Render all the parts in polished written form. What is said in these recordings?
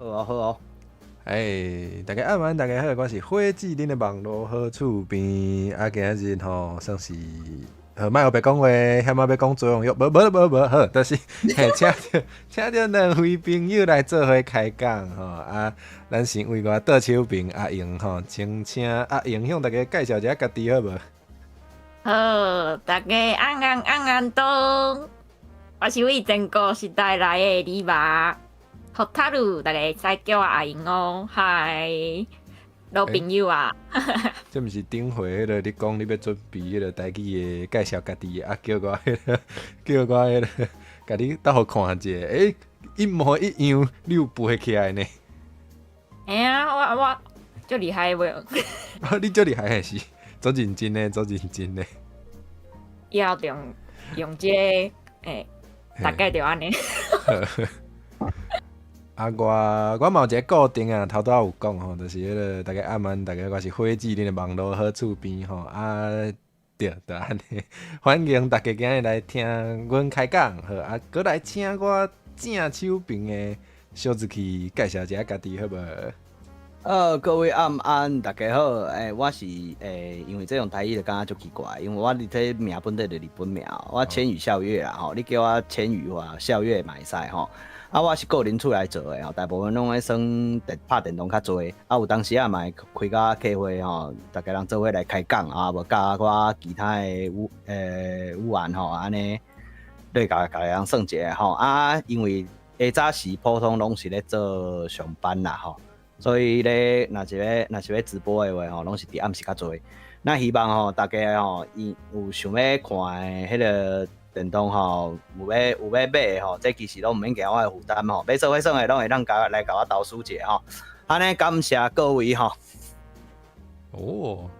好啊好啊。哎，大家暗晚，大家好，我是火子，恁的網路好厝邊。啊，今仔日吼算是，好，莫予白講話，遐仔欲講作用欲，無無無無好，就是嘿，請著兩位朋友來做伙開講吼。啊，咱先為我倒手邊阿英吼，先請阿英向大家介紹一下家己好無？好，大家按按按按東，我是為前古時代來的李媽。福塔魯，大家會使叫我阿英哦，嗨，老朋友啊。這毋是頂回彼个你講你欲準備彼个台語的介紹家己的，啊叫我彼个叫我彼个，共你鬥予看者，欸，一模一樣，你有背起來呢？嘿啊，我足厲害無？你足厲害的是，足認真的，足認真的。以後用用這個，欸，大概就按呢。啊，我嘛有一个固定啊，頭拄仔有講吼，就是彼个大家暗晚，大家我是火子，恁的網路好厝邊吼，啊，對，就按呢，歡迎大家今日來聽阮開講，好啊，閣來請我正手邊的小子去介紹一下家己好無？各位暗安，大家好，欸，我是欸，因為這用台語就感覺足奇怪，因為我佇這名本底就日本名，我千羽笑月啦吼，你叫我千羽話笑月嘛會使吼。啊，我是個人厝內做的吼，大部分攏咧耍電拍電動較濟，啊有當時仔嘛會開甲客會吼，逐家人做伙來開講啊，無教我其他的語言吼，按呢，來共逐家人耍一下吼。啊，因為下早時普通攏是咧做上班啦吼，所以咧若是欲直播的話吼，攏是佇暗時較濟。那希望吼，大家吼，伊有想欲看的彼个電動吼，有欲買的吼，這其實攏毋免驚我的負擔吼，欲做伙耍的攏會當共來共我投訴一下吼。按呢感謝各位吼。哦，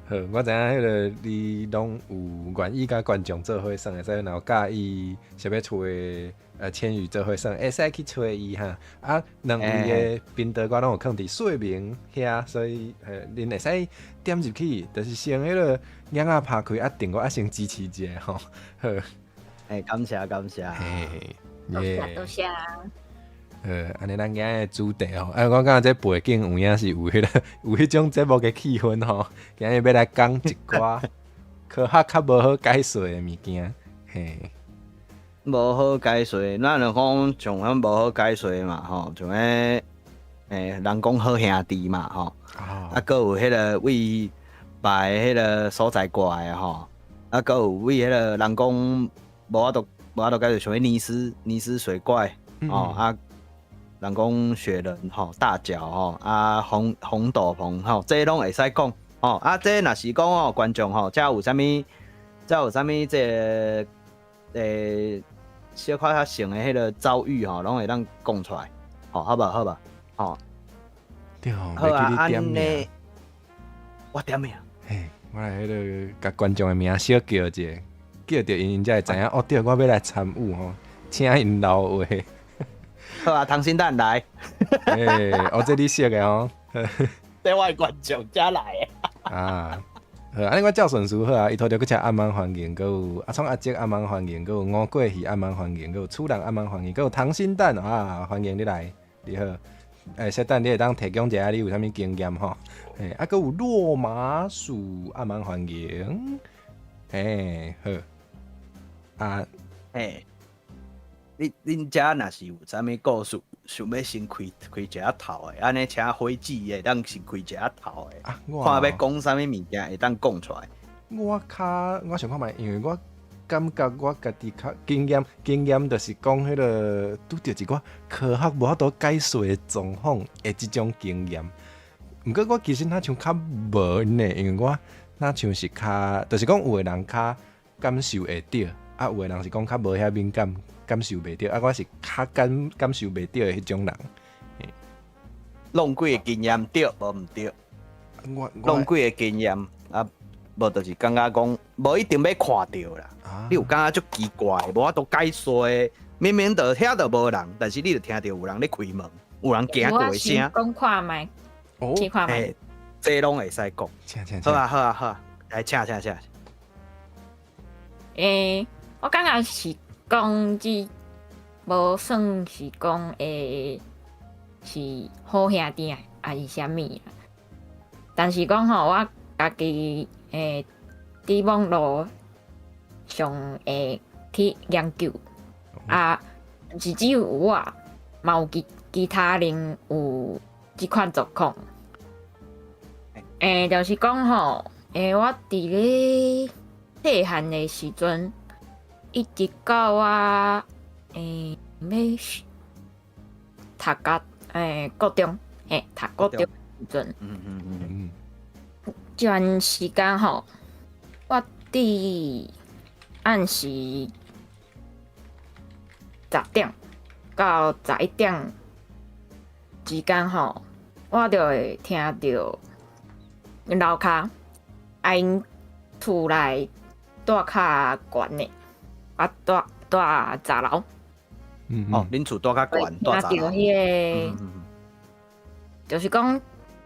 好，我知影彼个你攏有願意佮觀眾做伙耍的，所以若有佮意想欲揣千羽做伙耍，會使去揣伊哈。啊，兩位的頻道我攏有囥佇說明遐，所以恁會使點入去，就是先彼个眼仔拍開啊，訂閱啊，先支持一下吼。好，欸，感謝感謝。嘿，多謝多謝。好，按呢咱今日主題吼，啊，我感覺這背景有影是有彼个有彼種節目的氣氛吼。今日欲來講一寡科學較無好解說的物件，嘿。無好解說，咱就講像阮無好解說嘛吼，像彼人講好兄弟嘛吼，啊，閣有彼个為別彼个所在過來的吼，啊，閣有為彼个人講無法度解說，像彼尼斯水怪吼，啊，人講雪人吼，大腳吼，啊，紅斗篷吼，這攏會使講吼，啊，這若是講吼，觀眾吼，遮有啥物，遮有啥物這个小可較像的彼个遭遇吼，攏會當講出來，吼，好無好無，吼。對吼，好啊，袂記你點名。我點名。嘿，我來彼个共觀眾的名小叫一下，叫著𪜶𪜶才會知影。哦，對，我欲來參與吼，請𪜶留話。好啊，溏心蛋來。欸，哦，這你識的吼。這我的觀眾才來。啊，好，按呢我照順序好啊，伊頭著閣請暗晚歡迎，閣有阿創阿叔暗晚歡迎，閣有吳過去暗晚歡迎，閣有楚人暗晚歡迎，閣有溏心蛋啊，歡迎你來，你好。欸，小等你會當提供一下你有啥物經驗吼？欸，啊，閣有落馬鼠暗晚歡迎，欸，好。啊，欸，恁遮若是有啥物故事，想欲先開開一下頭的，按呢請火子會當先開一下頭的，啊，看欲講啥物物件會當講出來。我較我想看覓，因為我感覺我家己較經驗，就是講彼个拄著一寡科學無法度解說的狀況的這種經驗。毋過我其實若像較無呢，因為我若像是較，就是講有的人較感受會著，啊，有的人是講較無遐敏感，感受袂著，啊，我是較感受袂著的彼種人。弄幾个經驗對，無毋對？我弄幾个經驗啊，無就是感覺講，無一定欲看著啦。你有感覺足奇怪，無法度解說的，明明就遐就無人，但是你就聽著有人咧開門，有人行過的聲。講看覓，試看覓。欸，這攏會使講。請請好啊好啊好啊，來請請請。欸，我感覺是講這無算是講欸，是好兄弟啊，還是啥物啊？但是講吼，我家己佇網路上會去研究啊，毋是只有我，嘛有其他人有這款狀況。就是講吼，我佇咧細漢的時陣，一直到我欲讀甲國中，讀國中時陣，這段時間吼，我佇暗時10點到11點之間吼，我就會聽著阮樓跤啊，𪜶厝內住較懸的，啊住雜樓。哦，恁厝住較懸，住聽著彼個，就是講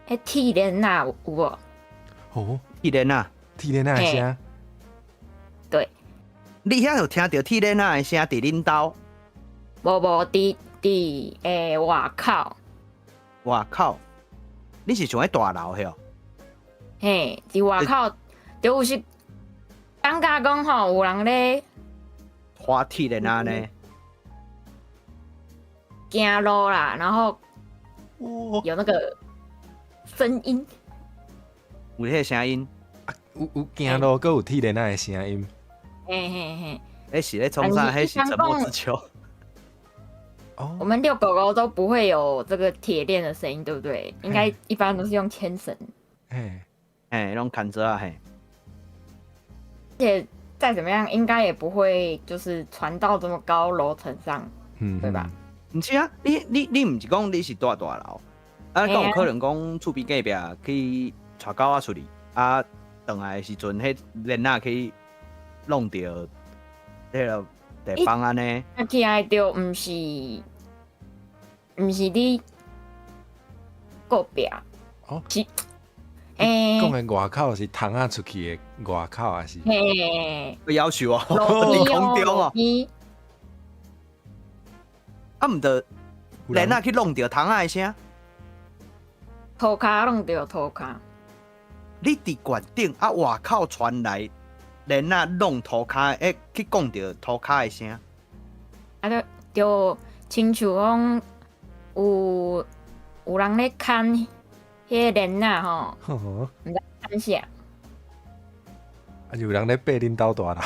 彼鐵鏈仔有無？哦，鐵鏈仔，鐵鏈仔的聲。對。你遐有聽著鐵鏈仔的聲佇恁兜？無無，佇外口。外口，你是像喺大樓遐？嘿，佇外口，就有時感覺講吼，有人咧拖鐵鏈仔呢？行路啦，然後有那個聲音，有彼個聲音，啊，有行路，閣有鐵鏈仔的聲音。嘿嘿嘿，彼是咧創啥？彼是沉默之丘。哦，我們遛狗狗都不會有這個鐵鏈的聲音，對不對？應該一般都是用牽繩。嘿，嘿，攏牽繩啊，嘿。而且再怎麼樣，應該也不會就是傳到這麼高樓層上，對吧？毋是啊，你毋是講你是住大樓，啊，敢有可能講厝邊隔壁去帶狗仔出去，啊，轉來的時陣，彼鏈仔去弄著彼个地方按呢？啊，聽著毋是佇隔壁，哦，是，講的外口是窗仔出去的外口，還是？嘿，夭壽哦，佇空中哦。啊，毋著鏈仔去弄著窗仔的聲，塗跤弄著塗跤。你佇懸頂啊，外口傳來鏈仔弄塗跤，去講著塗跤的聲。啊，就親像講有人咧牽彼个鏈仔吼，毋知牽啥。啊，有人咧爬恁兜大樓。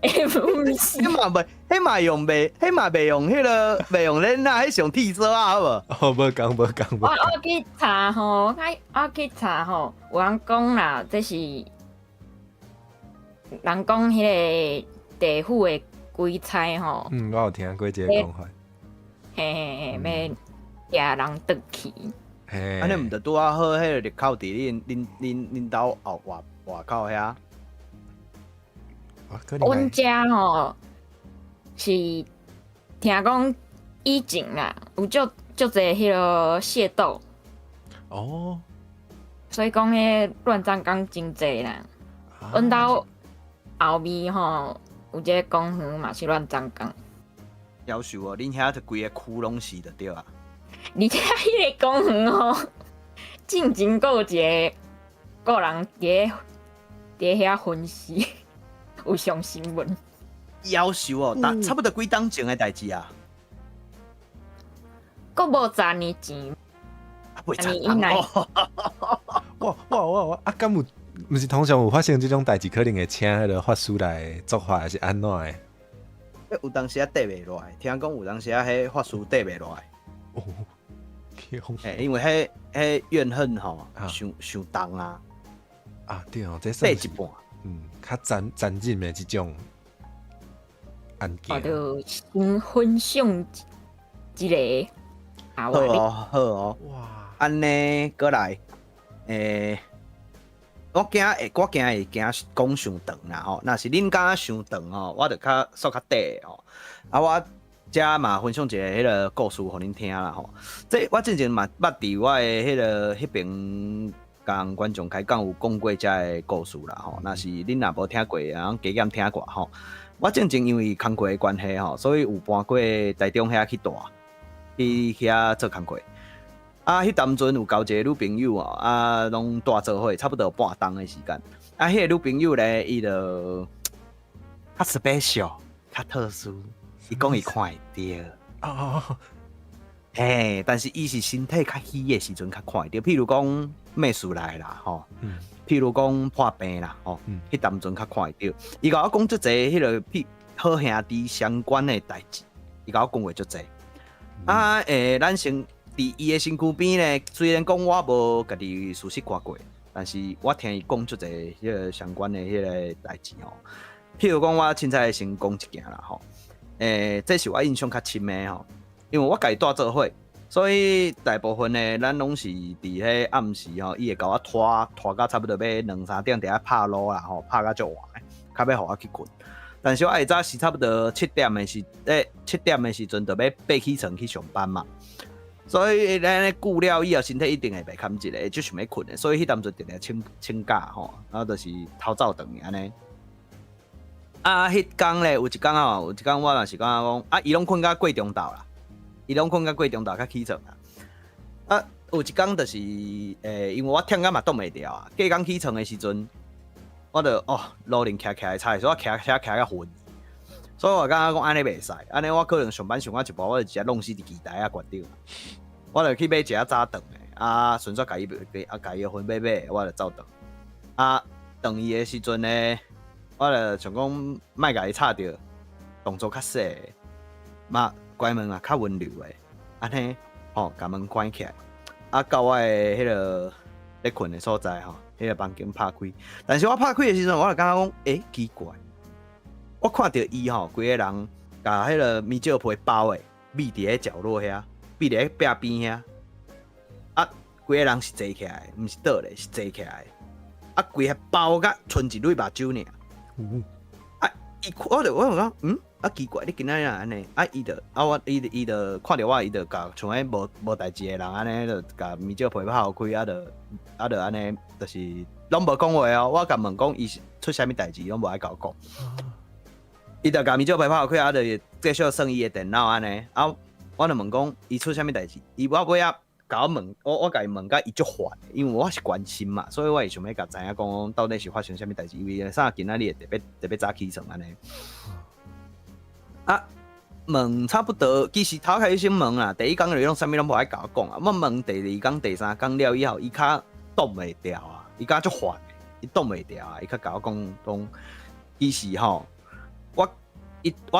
欸，毋是，彼嘛袂，彼嘛用袂，彼嘛袂用彼个，袂用鏈仔，彼是用鐵索仔好無？哦，無仝無仝。我去查吼，我去查吼，有人講啦，這是人講彼个地府的鬼差吼。嗯，我有聽過這个講法。嘿嘿嘿，欲掠人轉去。嘿，按呢毋著拄仔好，彼个入口佇恁兜後外口遐。阮遮吼是聽講以前啦，有足足濟彼个械鬥。哦。所以講彼亂葬崗真濟啦。阮兜後面吼有一个公園嘛是亂葬崗。夭壽哦，恁遐就規个區攏是就對啊。而且彼个公園吼，進前閣有一个個人佇遐焚屍，有上新聞。夭壽哦，差不多幾冬前的代誌啊。閣無10年前。未十年哦。哇哇哇哇！啊，敢有？毋是通常有發生這種代誌，可能會請彼个法師來做法，還是按怎的？有當時啊，綴袂落來，聽講有當時啊，彼法師綴袂落來。哦，欸，因為彼怨恨吼，傷傷重啊。啊，對哦，這綴一半。嗯，較殘忍的這種案件。我就先分享一个。好哦，好哦。哇，按呢，閣來，欸，我驚會驚講傷長啦吼。若是恁感覺傷長吼，我就較說較短吼。啊，我遮嘛分享一個彼个故事予恁聽啦吼。這我之前嘛捌佇我的彼个彼爿仝觀眾開講有講過遮个故事啦吼。若是恁若無聽過，會當加減聽過吼。我進前因為工課的關係吼，所以有搬過台中遐去蹛。去遐做工課。啊，彼當陣有交一個女朋友哦，啊，攏蹛做伙，差不多有半冬的時間。啊，彼個女朋友咧，伊就較 special，較特殊。伊講伊看會著。嘿，但是伊是身體較虛的時陣較看會著，譬如講欲事來啦，吼，譬如講破病啦，吼，彼當陣較看會著。伊共我講足濟彼個彼好兄弟相關的代誌，伊共我講過足濟。啊，咱先佇伊的身軀邊咧，雖然講我無家己事實看過，但是我聽伊講足濟彼個相關的彼個代誌吼。譬如講，我凊彩先講一件啦，吼。這是我印象較深的吼，因為我共伊蹛做伙，所以大部分的咱攏是佇彼暗時吼，伊會共我拖拖到差不多欲兩三點佇遐拍擼啦吼，拍甲足晚的，較欲予我去睏。但是我下早是差不多7點的時陣，就欲爬起床去上班嘛。所以咱咧久了以後，身體一定會袂堪一個，就想欲睏的。所以彼當陣定定請請假吼，然後就是偷走轉去按呢。啊，彼工咧有一工吼，有一工我嘛是感覺講，啊，伊攏睏甲過中晝啦，伊攏睏甲過中晝才起床啦。啊，有一工就是，因為我忝甲嘛擋袂牢啊。隔工起床的時陣，我就哦，路輪徛徛會踩，所以我騎車騎甲昏。所以我感覺講按呢袂使，按呢我可能上班上到一半，我就直接弄死佇期待仔懸頂。我就去買一下早頓的，啊，順續共伊啊，共伊薰買買，我就走轉。啊，轉伊的時陣呢，我就想講莫共伊吵著，動作較細，嘛關門嘛較溫柔的，按呢吼，共門關起來，啊，到我的彼個咧睏的所在吼，彼個房間拍開。但是我拍開的時陣，我就感覺講，欸，奇怪，我看著伊吼，規个人共彼個棉尿被包的，覕佇咧角落遐，覕佇咧壁邊遐，啊，規个人是坐起來，毋是倒咧，是坐起來，啊，規个包甲賰一蕊目睭爾。啊，伊我就講，嗯，啊奇怪，你今仔日按呢？啊，伊就啊我伊伊就看著我，伊就共像彼無無代誌的人按呢，就共棉尿被拍開，啊就按呢，就是攏無講話哦。我共問講伊是出啥物代誌，攏無愛共我講。伊就共棉尿被拍開，啊，就繼續耍伊的電腦按呢。啊，我就問講伊出啥物代誌，伊我尾仔共我問，我共伊問甲伊足煩，因為我是關心嘛，所以我會想欲共知影講到底是發生啥物代誌，因為啥今仔日會特別特別早起床按呢。啊，問差不多，其實頭開始先問啦，第一工就攏啥物攏無愛共我講啊。我問第二工、第三工了以後，伊較擋袂牢啊，伊較足煩的，伊擋袂牢啊，伊較共我講講，其實吼，我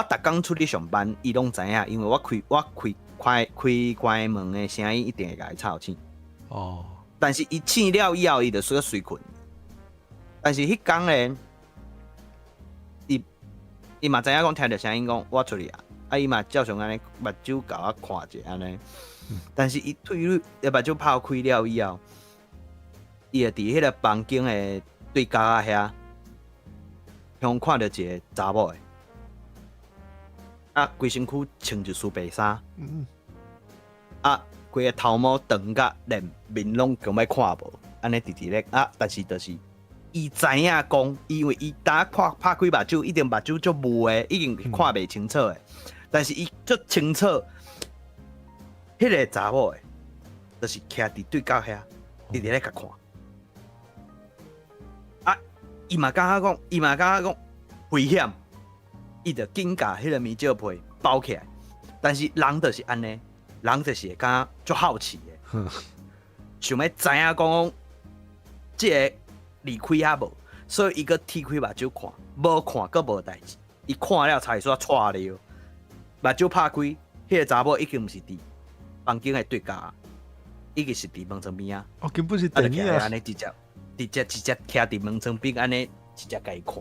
逐工出去上班，伊攏知影，因為我開開關門的聲音一定會共伊吵醒。但是伊醒了以後，伊就說隨睏。但是彼工咧，伊伊嘛知影講聽著聲音講我出去啊，啊伊嘛照常按呢目睭共我看者按呢。但是伊退去，目睭拍開了以後，伊就佇彼個房間的對角仔遐，向看著一個查某的，啊，規身軀穿一束白衫，啊，規个頭毛長甲連面攏強欲看無，按呢直直咧啊，但是就是伊知影講，因為伊當看拍開目睭，一定目睭足霧的，已經看袂清楚的，但是伊足清楚，彼個查某的，就是徛佇對角遐，直直咧共看。啊，伊嘛感覺講危險，伊就緊共彼個棉尿被包起來。但是人就是按呢，人就是會感覺足好奇的，想欲知影講，這个離開抑無，所以伊閣踢開目睭看，無看閣無代誌。伊看了才會煞掣了，目睭拍開，彼個查某已經毋是佇房間的對角，已經是佇門窗邊仔。哦，根本是電影啊！按呢直接直接直接徛佇門窗邊按呢直接共伊看，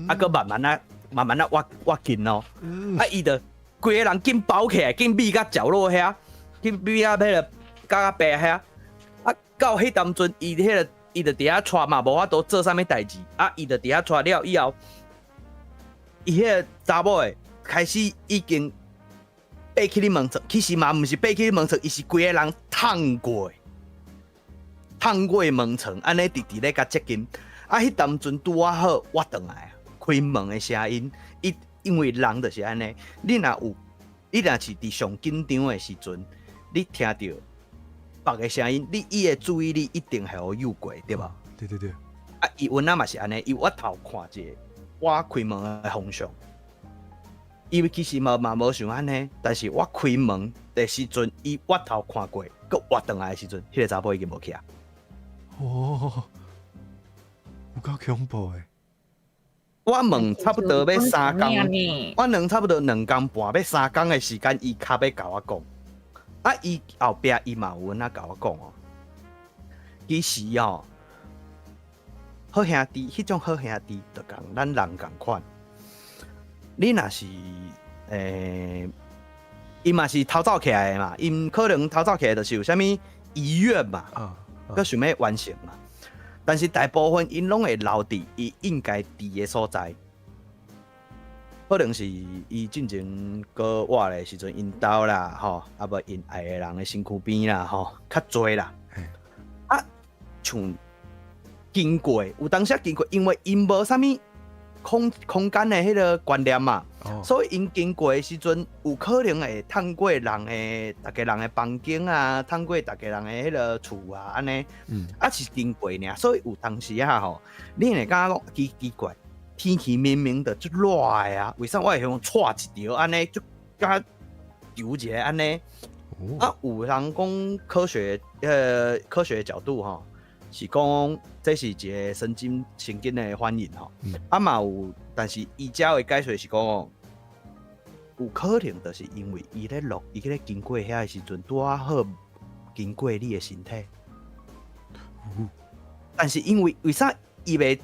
啊，閣慢慢仔慢慢仔倚倚近哦，啊，伊就規个人緊包起來，緊覕甲角落遐，緊覕甲彼个角仔壁遐，啊，到彼當陣，伊彼个伊就佇遐掣嘛，無法度做啥物代誌，啊，伊就佇遐掣了以後，伊彼个查某的開始已經爬起咧門窗，其實嘛毋是爬起咧門窗，伊是規个人迵過，迵過門窗，按呢直直咧共接近。啊，彼當陣拄仔好，我轉來啊，開門的聲音，伊因為人就是按呢，你若有你若是佇上緊張的時陣，你聽著別个聲音，你伊的注意力一定會予誘過，對無？對對對。啊，伊阮仔嘛是按呢，伊我頭看一下我開門的方向，伊其實嘛嘛無想按呢，但是我開門的時陣，伊我頭看過，閣活轉來的時陣，彼個查某已經無去啊。哦，有夠恐怖的。我問差不多欲三工，我問差不多2工半，欲3工的時間，伊較欲共我講。啊，伊後壁伊嘛有按怎共我講哦。其實哦，好兄弟，彼種好兄弟就仝咱人仝款。你若是伊嘛是偷走起來的嘛，𪜶可能偷走起來就是有啥物遺願嘛，閣想欲完成嘛。但是大部分𪜶攏會留佇伊應該佇的所在，可能是伊進前閣活的時陣𪜶兜啦，吼，啊無𪜶愛的人的身軀邊啦，吼，較濟啦。啊，像經過有當時經過，因為𪜶無啥物空間的彼個觀念嘛，所以𪜶經過的時陣，有可能會探過人的，逐家人的房間啊，探過逐家人的彼個厝啊，按呢，啊是經過爾，所以有當時啊吼，你會感覺講奇奇怪，天氣明明就足熱的啊，為啥我會予掣一著按呢，就敢揪一下按呢？啊，有人講科學的角度吼，是講這是一個神經的反應吼。啊嘛有，但是伊遮的解說是講，有可能就是因為伊咧落，伊咧經過遐的時陣，拄仔好經過你的身體。但是因為為啥伊袂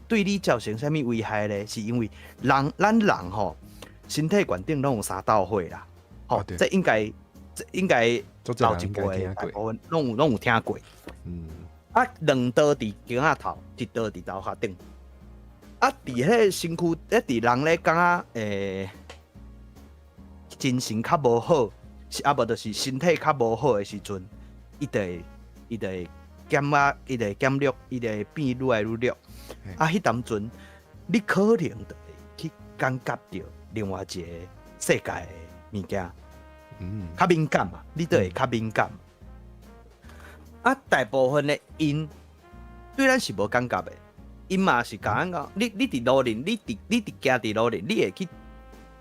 對你造成啥物危害咧？是因為人咱人吼，身體內底攏有三道火啦。吼，這應該老一輩的大部分攏有聽過。啊，兩刀佇頸仔頭，一刀佇頭殼頂。啊，佇彼個身軀，咧佇人咧感覺精神較無好，是啊無就是身體較無好的時陣，伊就會減壓，伊就會減弱，伊就會變愈來愈弱。啊，彼當陣你可能就會去感覺著另外一個世界的物件，較敏感嘛，你就會較敏感。啊，大部分的𪜶對咱是無感覺的，𪜶嘛是共咱講，你佇路頂，你佇行佇路頂，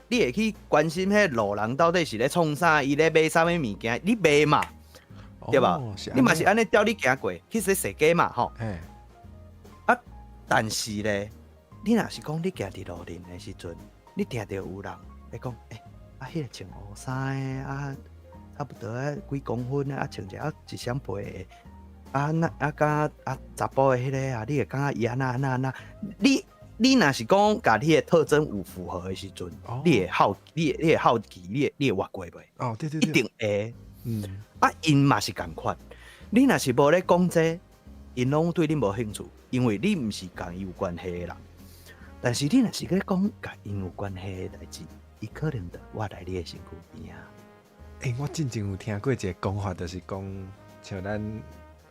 你會去關心彼路人到底是咧創啥，伊咧買啥物物件，你袂嘛，對吧？你嘛是按呢照你行過，去踅踅街嘛，吼。啊，但是咧，你若是講你行佇路頂的時陣，你聽著有人咧講，欸，啊，彼個穿烏衫的啊，差不多啊幾公分啊，穿一啊一雙皮的，啊那啊敢啊查埔的彼個啊，你會感覺伊按怎按怎按怎？你若是講共彼個特徵有符合的時陣，你會好奇，你會活過袂？哦，對對對，一定會。啊，𪜶嘛是仝款。你若是無咧講這個，𪜶攏對你無興趣，因為你毋是共伊有關係的人。但是你若是咧講共𪜶有關係的代誌，伊可能就活來你的身軀邊啊。欸，我進前有聽過一個講法，就是講像咱，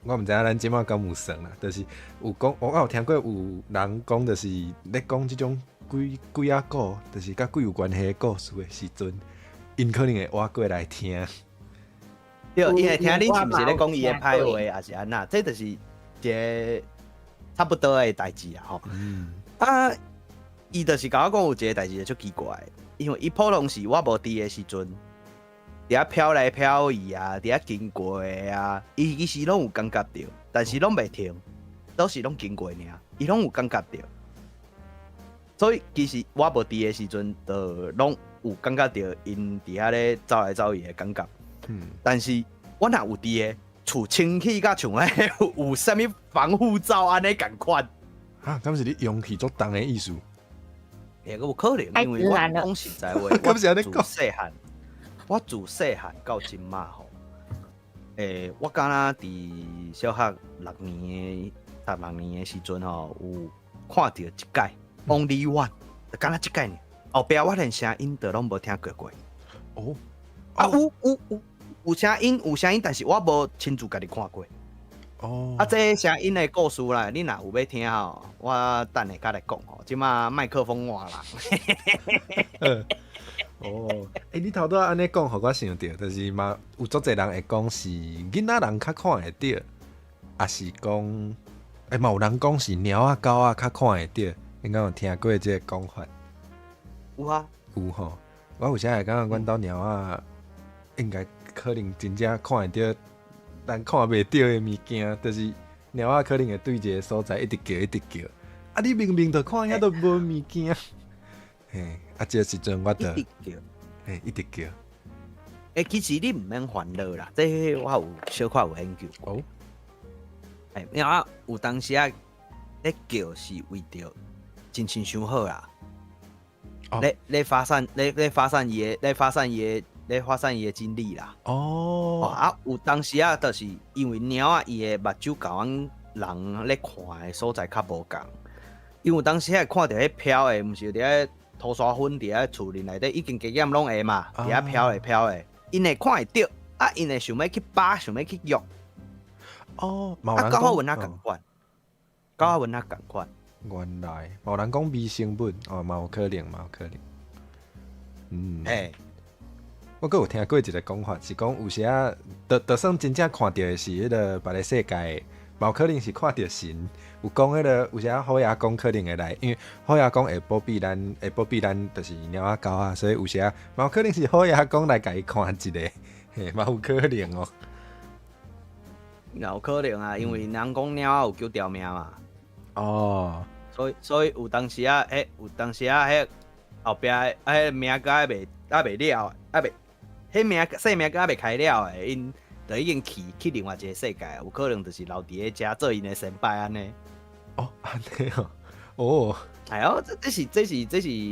我毋知影咱這馬敢有算啦，就是有講，我有聽過有人講，就是咧講這種鬼鬼仔故，就是佮鬼有關係的故事的時陣，𪜶可能會活過來聽。對，伊會聽你是毋是咧講伊的歹話，抑是按怎？這就是一個差不多的代誌啦吼。啊，伊就是共我講有一個代誌就足奇怪，因為伊普通時我無佇的時陣，佇遐飄來飄去啊，佇遐經過啊，伊其實攏有感覺著，但是攏袂停，都是攏經過爾，伊攏有感覺著。所以其實我無佇的時陣，就攏有感覺著𪜶佇遐咧走來走去的感覺。但是我若有佇的，厝清氣甲像彼有啥物防護罩按呢仝款。哈，敢是你陽氣足重的意思？會閣有可能，因為我講實在話，我自細漢，我自細漢到這馬吼，我敢若佇小學六年的讀六年的時陣吼，有看著一擺，only one，就敢若這擺爾，後壁我連聲音都攏無聽過過。啊，有聲音，有聲音，但是我無親自家己看過。啊，這聲音的故事啦，你若有欲聽吼，我等下才來講吼。這馬麥克風換人。哦，欸，你頭拄仔按呢講，予我想著，就是嘛，有足濟人會講是囡仔人較看會著，抑是講，欸，嘛有人講是貓仔狗仔較看會著，你敢有聽過這個講法？有啊。有吼，我有時會感覺阮兜貓仔應該可能真正看會著咱看袂著的物件，就是貓仔可能會對一个所在一直叫一直叫，啊你明明就看遐都無物件，嘿，啊這个時陣我就一直叫，嘿，一直叫。欸，其實你毋免煩惱啦，這我有小可有研究過。哦。欸，貓仔有當時啊，咧叫是為著精神傷好啦。咧發散，咧發散伊的，咧發散伊的，咧發散伊的精力啦。啊，有當時啊，就是因為貓仔伊的目睭共阮人咧看的所在較無仝，因為有當時啊看著彼飄的，毋是佇遐塗沙粉佇遐厝裡內底，已經加減攏會嘛，佇遐飄的飄的，𪜶會看會著，啊，𪜶會想欲去扒，想欲去約。啊，剛好阮仔仝款，剛好阮仔仝款。原來，嘛有人講微生物，哦，嘛有可能，嘛有可能。我閣有聽過一个講法，是講有時仔，就算真正看著的是彼个別个世界，嘛有可能是看著神。有講彼个有時仔虎爺公可能會來，因為虎爺公會保庇咱，會保庇咱，就是貓仔狗仔，所以有時仔嘛有可能是虎爺公來共伊看一下，嘿，嘛有可能哦。有可能啊，因為人講貓仔有九條命嘛。所以有當時啊，彼有當時啊，彼後壁彼命閣還未了，還未，彼命生命閣還未開了的，𪜶就已經去另外一个世界，有可能就是留佇咧遮做𪜶的先輩按呢。哦，按呢哦，哦。哎喲，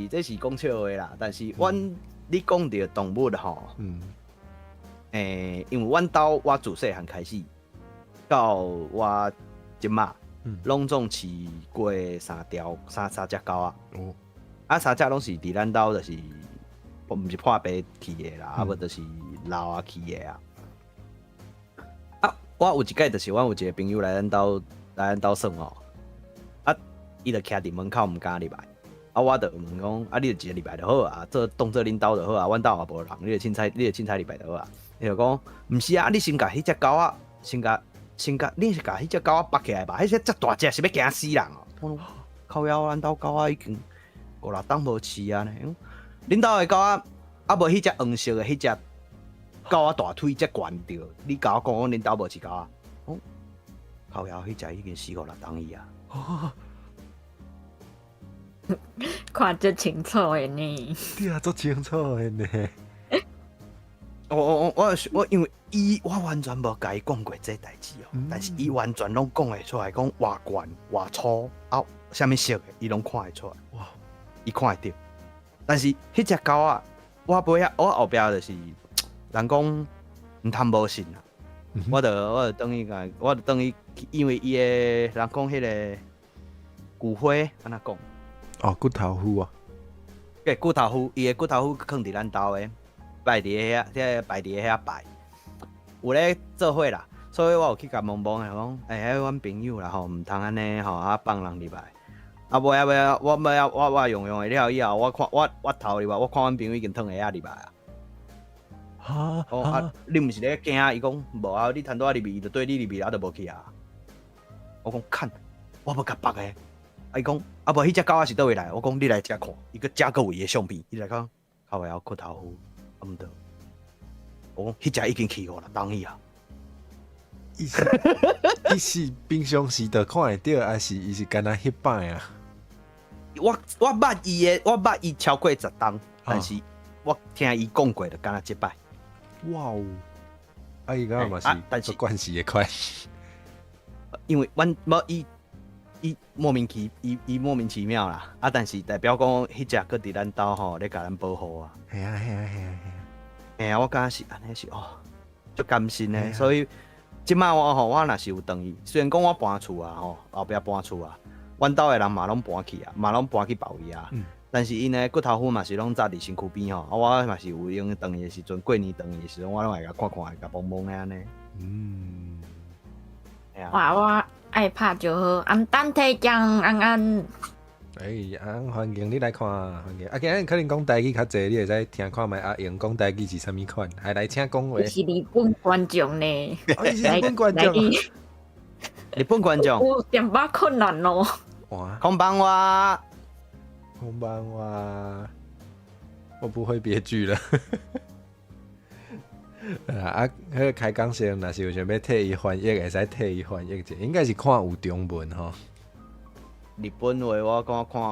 這是講笑話啦，但是阮你講著動物吼，欸，因為阮兜我自細漢開始到我這馬，攏總飼過三條三隻狗仔。啊，三隻攏是佇咱兜，就是毋是破病去的啦，啊無就是老啊去的啊。啊，我有一擺就是阮有一个朋友來咱兜耍吼，啊，伊就徛佇門口毋敢入來。啊，我就問講，啊，你就一个入來就好啊，做當做恁兜就好啊，阮兜也無人，你就凊彩入來就好啊。伊就講，毋是啊，你先共彼隻狗仔，先共，你是共彼隻狗仔縛起來吧？彼隻遮大隻是欲驚死人哦！我講靠腰，阮兜狗仔已經五六冬無飼啊呢。恁兜的狗仔，啊無彼隻黃色的彼隻狗仔大腿遮懸著，你共我講講恁兜無飼狗仔？講靠腰，彼隻已經死五六冬去啊！看足清楚的呢。對啊，足清楚的呢。我因為伊，我完全無共伊講過這代誌哦，但是伊完全攏講會出來，講偌懸偌粗啊，啥物色的，伊攏看會出來。伊看會著。但是彼隻狗仔，我尾仔我後壁就是人講毋通無信啦。我就轉去共，我就轉去，因為伊的人講彼个骨灰按怎講？哦，骨頭灰啊。對，骨頭灰，伊的骨頭灰囥佇咱兜的，擺佇遐，這擺佇遐拜，有咧做伙啦，所以我有去共問問的講，欸，彼阮朋友啦吼，毋通按呢吼，啊放人入來。啊尾仔尾仔，我尾仔我我用用會了以後，我看我我頭入來，我看阮朋友已經褪鞋仔入來啊。哈？哦啊，你毋是咧驚？伊講無啊，你趁拄仔入去，伊就綴你入去，啊就無去啊。我講看，我無共縛的。啊伊講啊無彼隻狗仔是佗位來？我講你來遮看，伊閣遮閣有伊的相片，伊來講靠腰骨頭灰，啊毋對。我講彼隻已經去五六冬去啊。伊是平常時就看會著，還是伊是干焦彼擺啊？我捌伊的，我捌伊超過10冬，但是我聽伊講過，就干焦這擺。哇哦！啊，伊敢嘛是但是慣勢的款，因為阮無伊，伊莫名其妙啦。啊，但是代表講，彼隻閣佇咱兜吼咧共咱保護啊。係啊係啊係啊係啊！嘿啊，我感覺是按呢是哦，足甘心的。所以這擺我吼，我若是有轉去，雖然講我搬厝啊吼，後壁搬厝啊，阮兜的人嘛攏搬去啊，嘛攏搬去別位啊。但是𪜶的骨頭灰嘛是攏紮佇身軀邊吼，啊，我嘛是有閒轉去的時陣，過年轉去的時陣，我攏會共看看，會共摸摸的按呢。哇，我愛拍就好，按等提將安安。欸，啊，歡迎你來看，歡迎。啊，今日可能講台語較濟，你會使聽看覓阿英講台語是啥物款，還來請講話。是日本觀眾呢？哦，你是日本觀眾。日本觀眾。有點仔困難咯。哇！こんばんは。こんばんは。我不會別句了。啊，彼個開講先，若是有想欲替伊翻譯，會使替伊翻譯者，應該是看有中文吼。日本話我講看有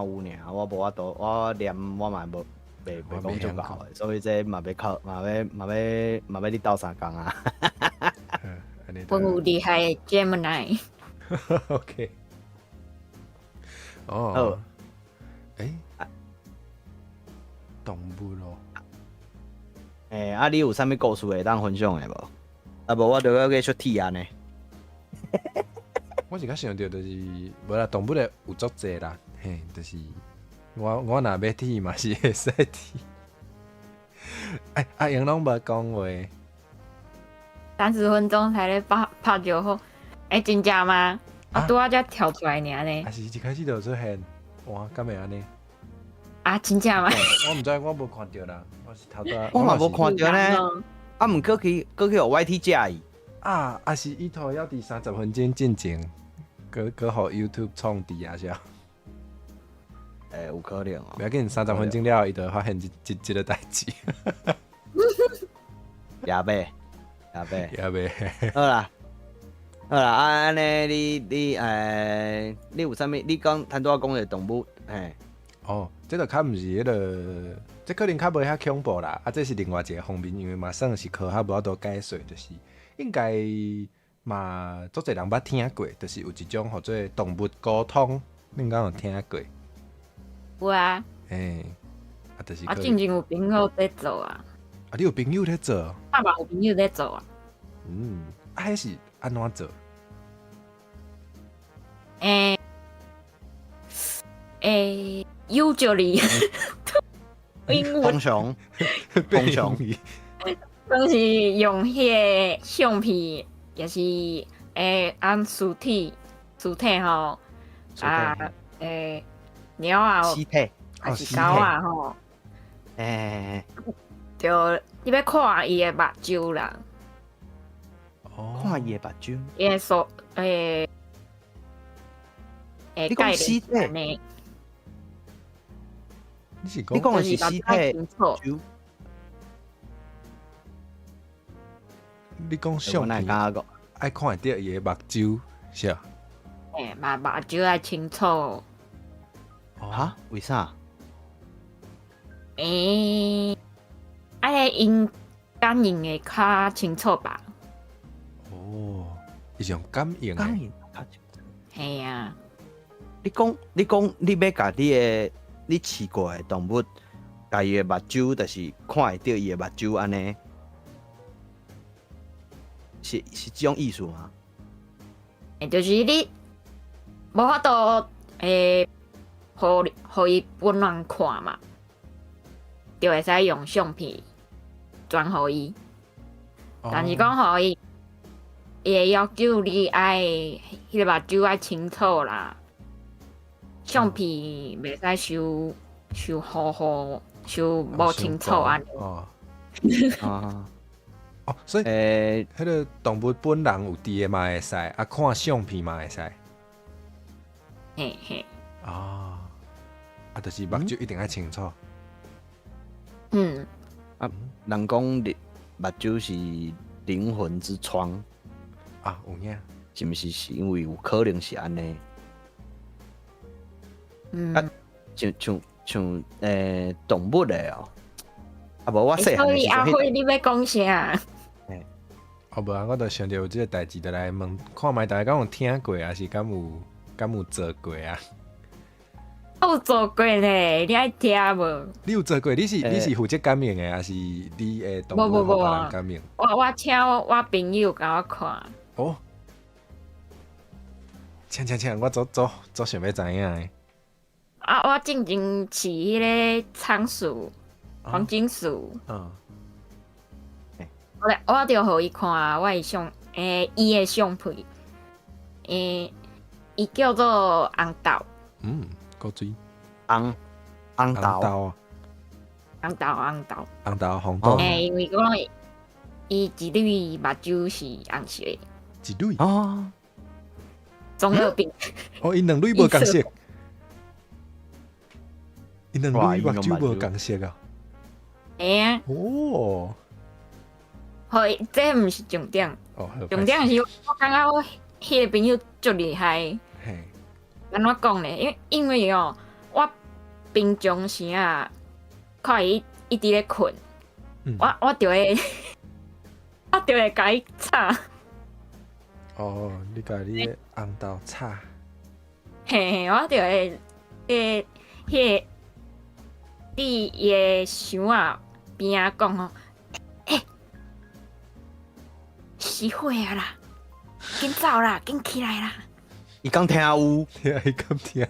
爾，我無法度，我念我嘛無袂袂講足夠的，所以這嘛欲靠，嘛欲嘛欲嘛欲你鬥相共啊。阮有厲害的 Gemini。 OK。哦。欸，動物咯。欸，啊，你有啥物故事會當分享的無？啊，無我就欲繼續鐵按呢。我是較想著就是，無啦，動物的有足濟啦，嘿，就是我若欲鐵嘛是會使鐵。欸，阿英攏無講話。 30分鐘才咧拍拍就好，欸，真正嗎？啊，拄仔才跳出來爾呢。啊是一開始就出現，哇，敢會按呢？啊，真正嗎？我毋知，我無看著啦，我是頭拄。我嘛無看著呢。啊，毋過去閣去予 YT 食伊。啊，啊是伊頭猶佇30分鐘進前，閣閣予 YouTube 創佇啊是啊。欸，有可能哦。袂要緊，三十分鐘了後，伊就會發現這個代誌。也袂，也袂，也袂。好啦，好啦，啊，按呢，你，你有啥物？你講頭拄仔講的動物，嘿。哦，這個較毋是彼個，這可能較無遐恐怖啦。啊，這是另外一個方面，因為嘛算是科學無法度解釋，就是應該嘛足濟人捌聽過，就是有一種號做動物溝通，恁敢有聽過？有啊。嘿，啊，就是。啊，進前有朋友佇做啊。啊，你有朋友咧做？爸爸有朋友咧做啊。嗯，啊，彼是按怎做？欸欸，usually 英文通常，通常，攏是用彼个相片，也是欸按屍體，屍體吼，啊欸，貓仔，屍體，還是狗仔吼，欸，就你欲看伊的目睭啦，看伊的目睭，伊的手欸，欸，你講屍體？你是你講的是屍體？你講相片，愛看會著伊的目睭是啊？欸，目睭愛清楚。哈？為啥？欸，啊，𪜶感應會較清楚吧？哦，伊是用感應的。感應較清楚。嘿啊！你講，你欲共你的你飼過的動物，共伊的目睭，就是看會著伊的目睭按呢，是這種意思嗎？欸，就是你無法度欸，予伊本人看嘛，就會使用相片轉予伊。但是講予伊，伊會要求你愛彼個目睭愛清楚啦，相片袂使傷傷糊糊、傷無清楚按呢。哦，啊，哦，所以欸，彼個動物本人有佇的嘛會使，啊，看相片嘛會使。嘿嘿。哦，啊，就是目睭一定愛清楚。嗯。啊，人講目睭是靈魂之窗。啊，有影。是毋是？是因為有可能是按呢？嗯。啊，像動物的哦。啊，無我細漢的時陣。阿輝，你欲講啥？哦，無啊，我就想著有這個代誌，就來問看覓，大家敢有聽過，還是敢有做過啊？我有做過呢，你愛聽無？你有做過？你是負責感應的，還是你會動物予別人感應？我請我朋友共我看。哦，請請請，我足足足想欲知影的。啊，我進前飼彼個倉鼠，黃金鼠。嗯。我就予伊看我的相，欸，伊的相片。欸，伊叫做紅豆。嗯，古錐。紅紅豆，豆，紅豆紅豆，紅豆紅豆。欸，因為講伊一蕊目睭是紅色的。一蕊？哦。中二病。哦，伊兩蕊無仝色。伊兩蕊目睭無仝色啊？會啊。哦。好，這毋是重點。重點是我感覺我彼個朋友足厲害。按怎講咧？因為哦，我平常時啊，看伊一直咧睏，我就會共伊吵。哦，你共你的翁豆吵。嘿，我就會彼個佇伊的箱仔邊仔講吼，欸，熄火啊啦，緊走啦，緊起來啦！伊敢聽有？伊敢聽有？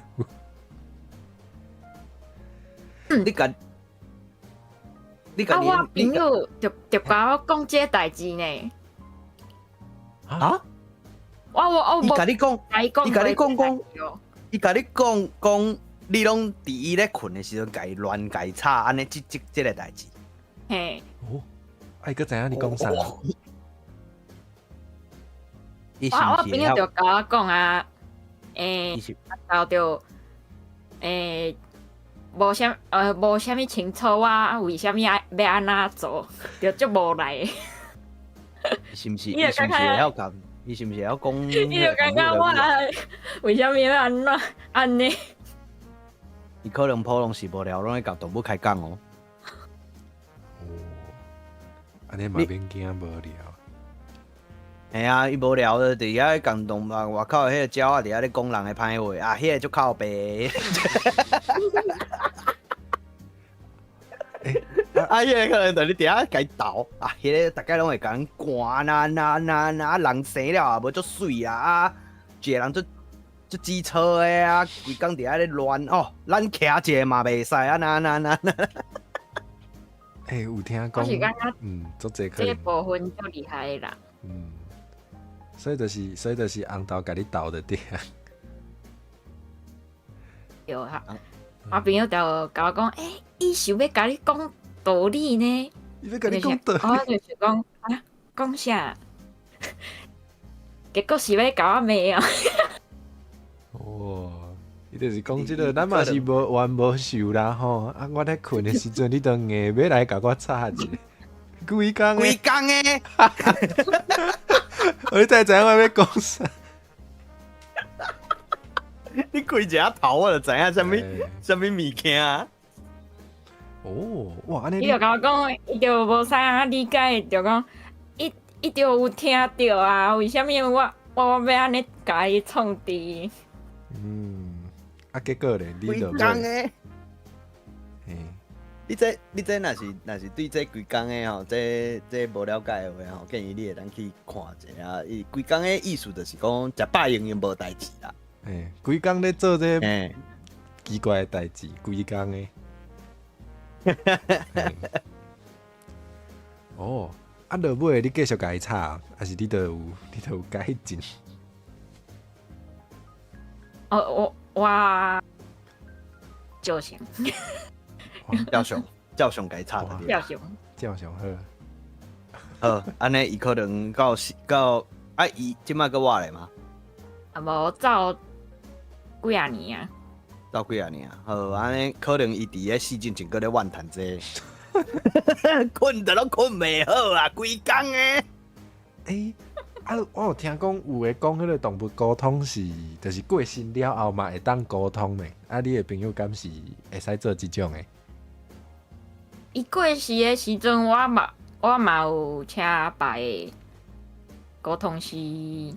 你共啊，我朋友就共我講這个代誌呢。啊？我伊共你講，伊共你講講，伊共你講講，你攏佇伊咧睏的時陣，共伊亂共伊吵，按呢這个代誌。嘿。哦，啊，伊閣知影你講啥？我朋友就共我講啊，欸，後就欸，無啥物清楚我為啥物愛欲按怎做，就足無奈。是毋是？伊是毋是會曉講？伊是毋是會曉講？伊就感覺我為啥物欲按怎按呢？伊可能普通時無聊，攏咧共動物開講哦。哦，按呢嘛免驚無聊。嘿啊，伊無聊就佇遐共動物外口的彼個鳥仔佇遐咧講人的歹話，啊，彼個足靠北。啊，彼個可能就你佇遐共伊鬥，啊，彼個逐家攏會共人寒啊啊啊啊，人生了也無足媠啊，啊，一個人足足機車的啊，規工佇遐咧亂哦，咱徛一个嘛袂使啊，那那那那。欸，有聽講，我是感覺，足濟可能這部分足厲害啦。所以就是紅豆共你鬥就對啊。對啊，我朋友就共我講，欸，伊想欲共你講道理呢。伊欲共你講道理。我就是講啊，講啥？結果是欲共我罵啊。哦，伊就是講這个，咱嘛是無冤無仇啦吼。啊，我咧睏的時陣，你都硬欲來共我吵一下，規工規工的。你才知影我欲講啥？你開一下頭，我就知影啥物啥物物件。哦，哇，按呢。伊就共我講，伊就無啥理解，就講伊就有聽著啊，為啥物我欲按呢共伊創治？啊，結果咧，你就規工的。嘿，你這若是對這規工的吼，這無了解的話吼，建議你會當去看一下。伊規工的意思就是講，食飽閒閒無代誌啦。嘿，規工咧做這奇怪的代誌，規工的。哦，啊，落尾你繼續共伊吵，還是你都有改進？哦，我照常，照常共伊吵就對。照常，照常好。好，按呢伊可能到到啊，伊這擺閣活咧嗎？啊，無走幾仔年啊。走幾仔年啊？好，按呢可能伊佇咧死進前閣咧怨嘆這睏著攏睏袂好啊，規工的。欸，啊，我有聽講有的講彼个動物溝通是，就是過身了後嘛會當溝通的。啊，你的朋友敢是會使做這種的？伊過世的時陣，我嘛有請別个溝通師，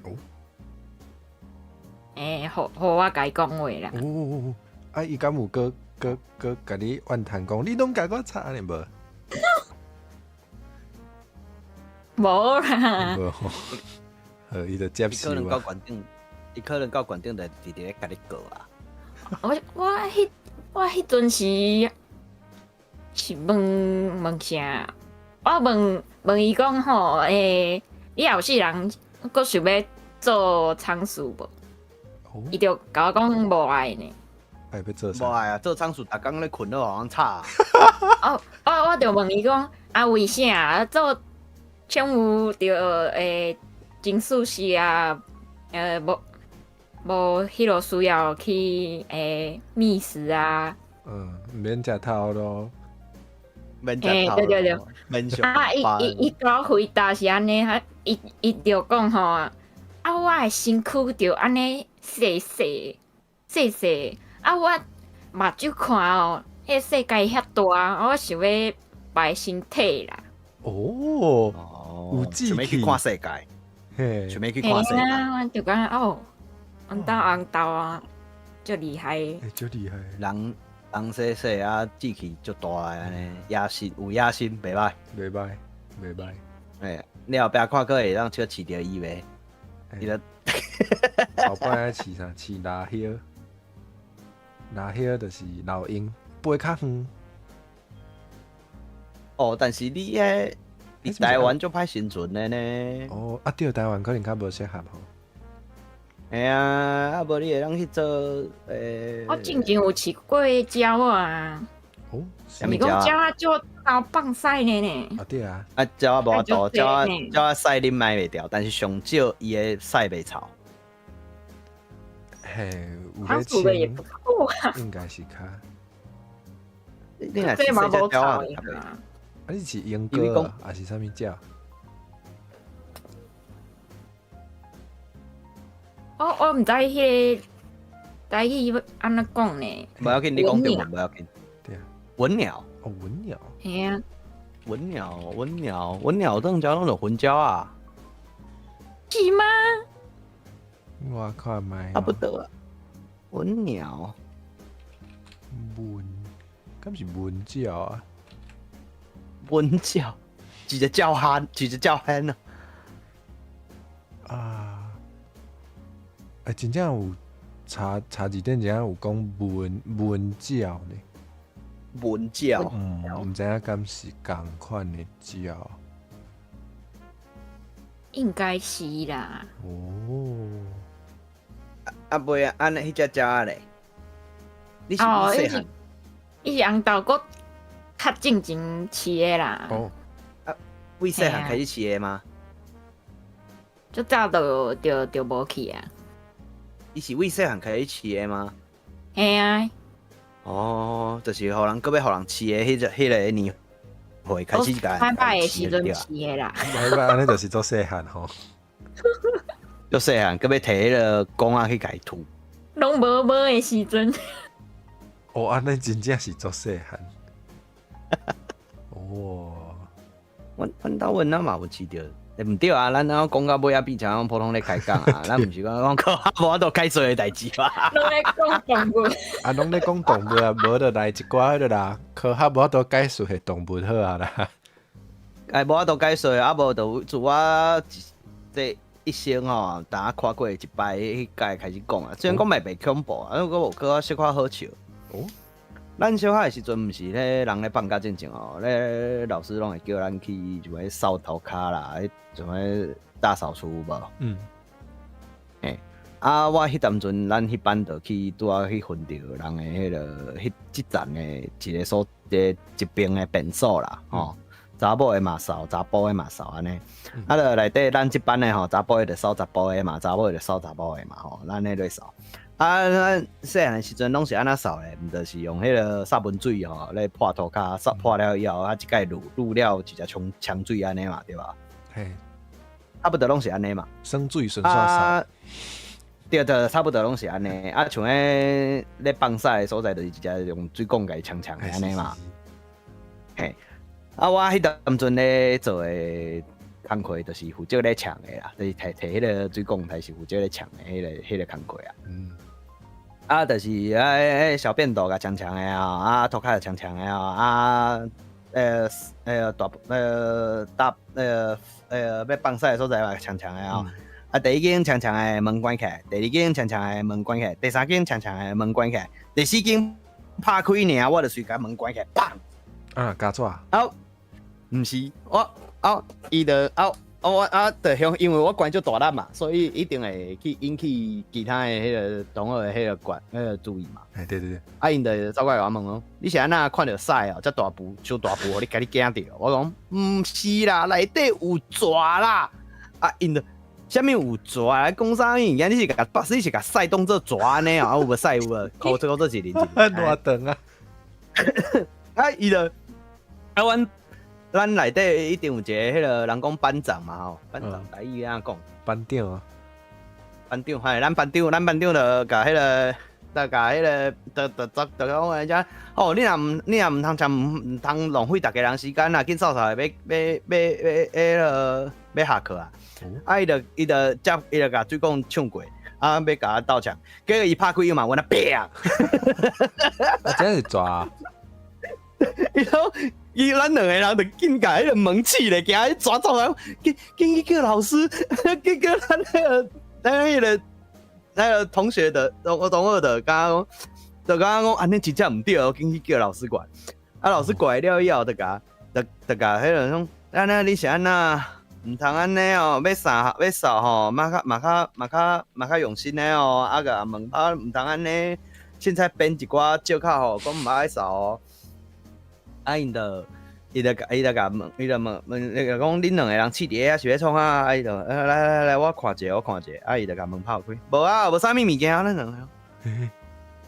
欸，予我共伊講話啦。哦，啊，伊敢有閣共你怨嘆講，你攏共我吵呢無？無啦。無吼，好，伊就接受伊可能到館頂，伊可能到館頂就直直咧共你告啊。我彼陣是問啥？我問伊講吼，欸，你後世人閣想欲做喪事無？伊就共我講無愛呢。愛欲做啥？無愛啊，做倉鼠，逐工咧睏好予人吵。哦，我就問伊講，啊，為啥做寵物就會真舒適啊？無無彼落需要去覓食啊？嗯，毋免食頭路。免食頭路。對對對。免上啊！伊班。伊伊共我回答是按呢，伊伊就講吼，啊，我的身軀就按呢細細細細，啊，我目睭看哦，彼個世界遐大，我想欲擺身體啦。哦，有志想欲去氣。看世界，想欲去看世界。啊，我就感覺哦，阮兜翁豆啊，足厲害。欸，足厲害。人人細細啊，志氣足大的按呢，野心有野心，袂歹。袂歹，袂歹。欸，你後壁看閣會當笑飼著伊袂？伊就後擺愛飼啥？飼老鷹，老鷹就是老鷹，飛較遠。哦，但是你彼佇台灣足歹生存的呢。哦，啊對，台灣可能較無適合吼。嘿啊，啊無你會當去做我進前有飼過鳥啊。哦，是講鳥仔足𠢕放屎的呢。啊對啊。啊，鳥仔無法度，鳥仔鳥仔屎你賣袂掉，但是上少伊的屎袂臭。嘿，有咧清，應該是較。你若是細隻鳥仔，啊，你是鸚鵡啊，還是啥物鳥？我毋知彼個台語欲按怎講呢？無要緊，你講中文無要緊。對啊，文鳥。哦，文鳥。嘿啊。文鳥，文鳥，文鳥，這種鳥攏做雲鳥啊？是嗎？我看覓。差不多啊。文鳥。文，敢是文鳥啊？文鳥，一個叫喊，一個叫喊啊！啊！欸，真正有查查字典，真正有講文文鳥呢。文鳥，嗯，毋知影敢是仝款的鳥。應該是啦。哦。啊袂啊，按呢彼隻鳥仔咧？你是細漢？伊是翁豆閣較進前飼的啦。哦。啊，為細漢開始飼的嗎？足早就無去啊。伊是為細漢開始飼的嗎？嘿啊。哦，就是予人閣欲予人飼的彼隻彼個年歲開始共歹歹的時陣飼的啦。歹歹按呢就是足細漢吼。足細漢，閣欲提彼個管仔去共伊吐。攏無毛的時陣。哦，按呢真正是足細漢。哦。阮兜阮翁嘛有飼著。欸，毋對啊！咱講到尾仔變成講普通咧開講啊，咱毋是講講無法度解說的代誌吧？攏咧講動物。啊，攏咧講動物啊，無就來一寡彼個啦，科學無法度解釋的動物好啊啦。哎，無法度解說，啊無就自我這一生吼，當看過一擺彼屆開始講啊。雖然講嘛袂恐怖，啊，閣有閣小可好笑。哦。咱小可的時陣，毋是咧人咧放假進前吼，咧老師攏會叫咱去什麼掃塗跤啦，彼什麼大掃除有無？嗯。嘿，啊，我彼當陣，咱彼班就去拄仔去分著人的彼个彼這層的一個所一個一爿的便所啦，吼，查某的嘛掃，查埔的嘛掃按呢。啊，就內底咱這班的吼，查埔的就掃查埔的嘛，查某的就掃查某的嘛，吼，咱咧咧掃。啊，咱細漢的時陣攏是按怎掃咧？毋就是用彼個殺蚊水吼，咧潑塗跤，掃潑了以後，啊，一擺滷滷了一隻沖沖水按呢嘛，對吧？嘿，差不多攏是按呢嘛。生水順煞掃。對對，差不多攏是按呢。啊，像彼咧放屎的所在，就是直接用水管共伊沖沖的按呢嘛。嘿，啊，我彼當陣咧做的工課，就是負責咧沖的啦，就是提提彼個水管，才是負責咧沖的彼個工課啊。啊，就是啊，小便道共沖沖的啊，啊，塗跤又沖沖的啊，啊，大搭欲放屎的所在嘛沖沖的啊。啊，第一間沖沖的門關起來，第二間沖沖的門關起來，第三間沖沖的門關起來，第四間拍開爾，我就隨共門關起來，砰！啊，加紙。啊，毋是，我啊，伊就啊，我啊，對，因為我懸足大膽嘛，所以一定會去引起其他的彼個同學的彼個關彼個注意嘛。哎，對對對。啊，𪜶就走過來共我問講：你是按怎看著屎哦？遮大步，傷大步，予你共你驚著？我講毋是啦，內底有蛇啦。啊，𪜶就啥物有蛇啊？講啥物物件？你是共屎當做蛇按呢？啊，有無屎有無？箍做做一輪一輪。偌長啊！啊，伊就啊，阮內底一定有一個彼個人講班長嘛吼，班長台語按怎講？班長啊，班長，嘿，咱班長就共彼個，就共彼個，就就就就講人家，哦，你若毋通像毋通浪費逐家人時間啊，緊掃掃欲欲欲欲彼个欲下課啊！啊，伊就共水管搶過，啊，欲共我鬥搶，結果伊拍開伊嘛，阮啊拼！啊，這是蛇。伊講。伊咱兩個人就緊共彼个門刺咧，驚彼蛇走來，緊緊去叫老師，緊叫咱彼個同學的同學就感覺講，就感覺講按呢真正毋對，緊去叫老師過來。啊，老師過來了以後，就共彼个講，按呢你是按怎？毋通按呢哦，欲掃欲掃吼，嘛較用心的哦。啊，共問啊，毋通按呢，凊彩編一寡藉口吼，講毋愛掃哦。啊，𪜶就共問，伊就問問，伊就講恁兩個人試佇遐是欲創啥？啊，伊就來來來，我看者，我看者。啊，伊就共門拍開，無啊，無啥物物件，咱兩個。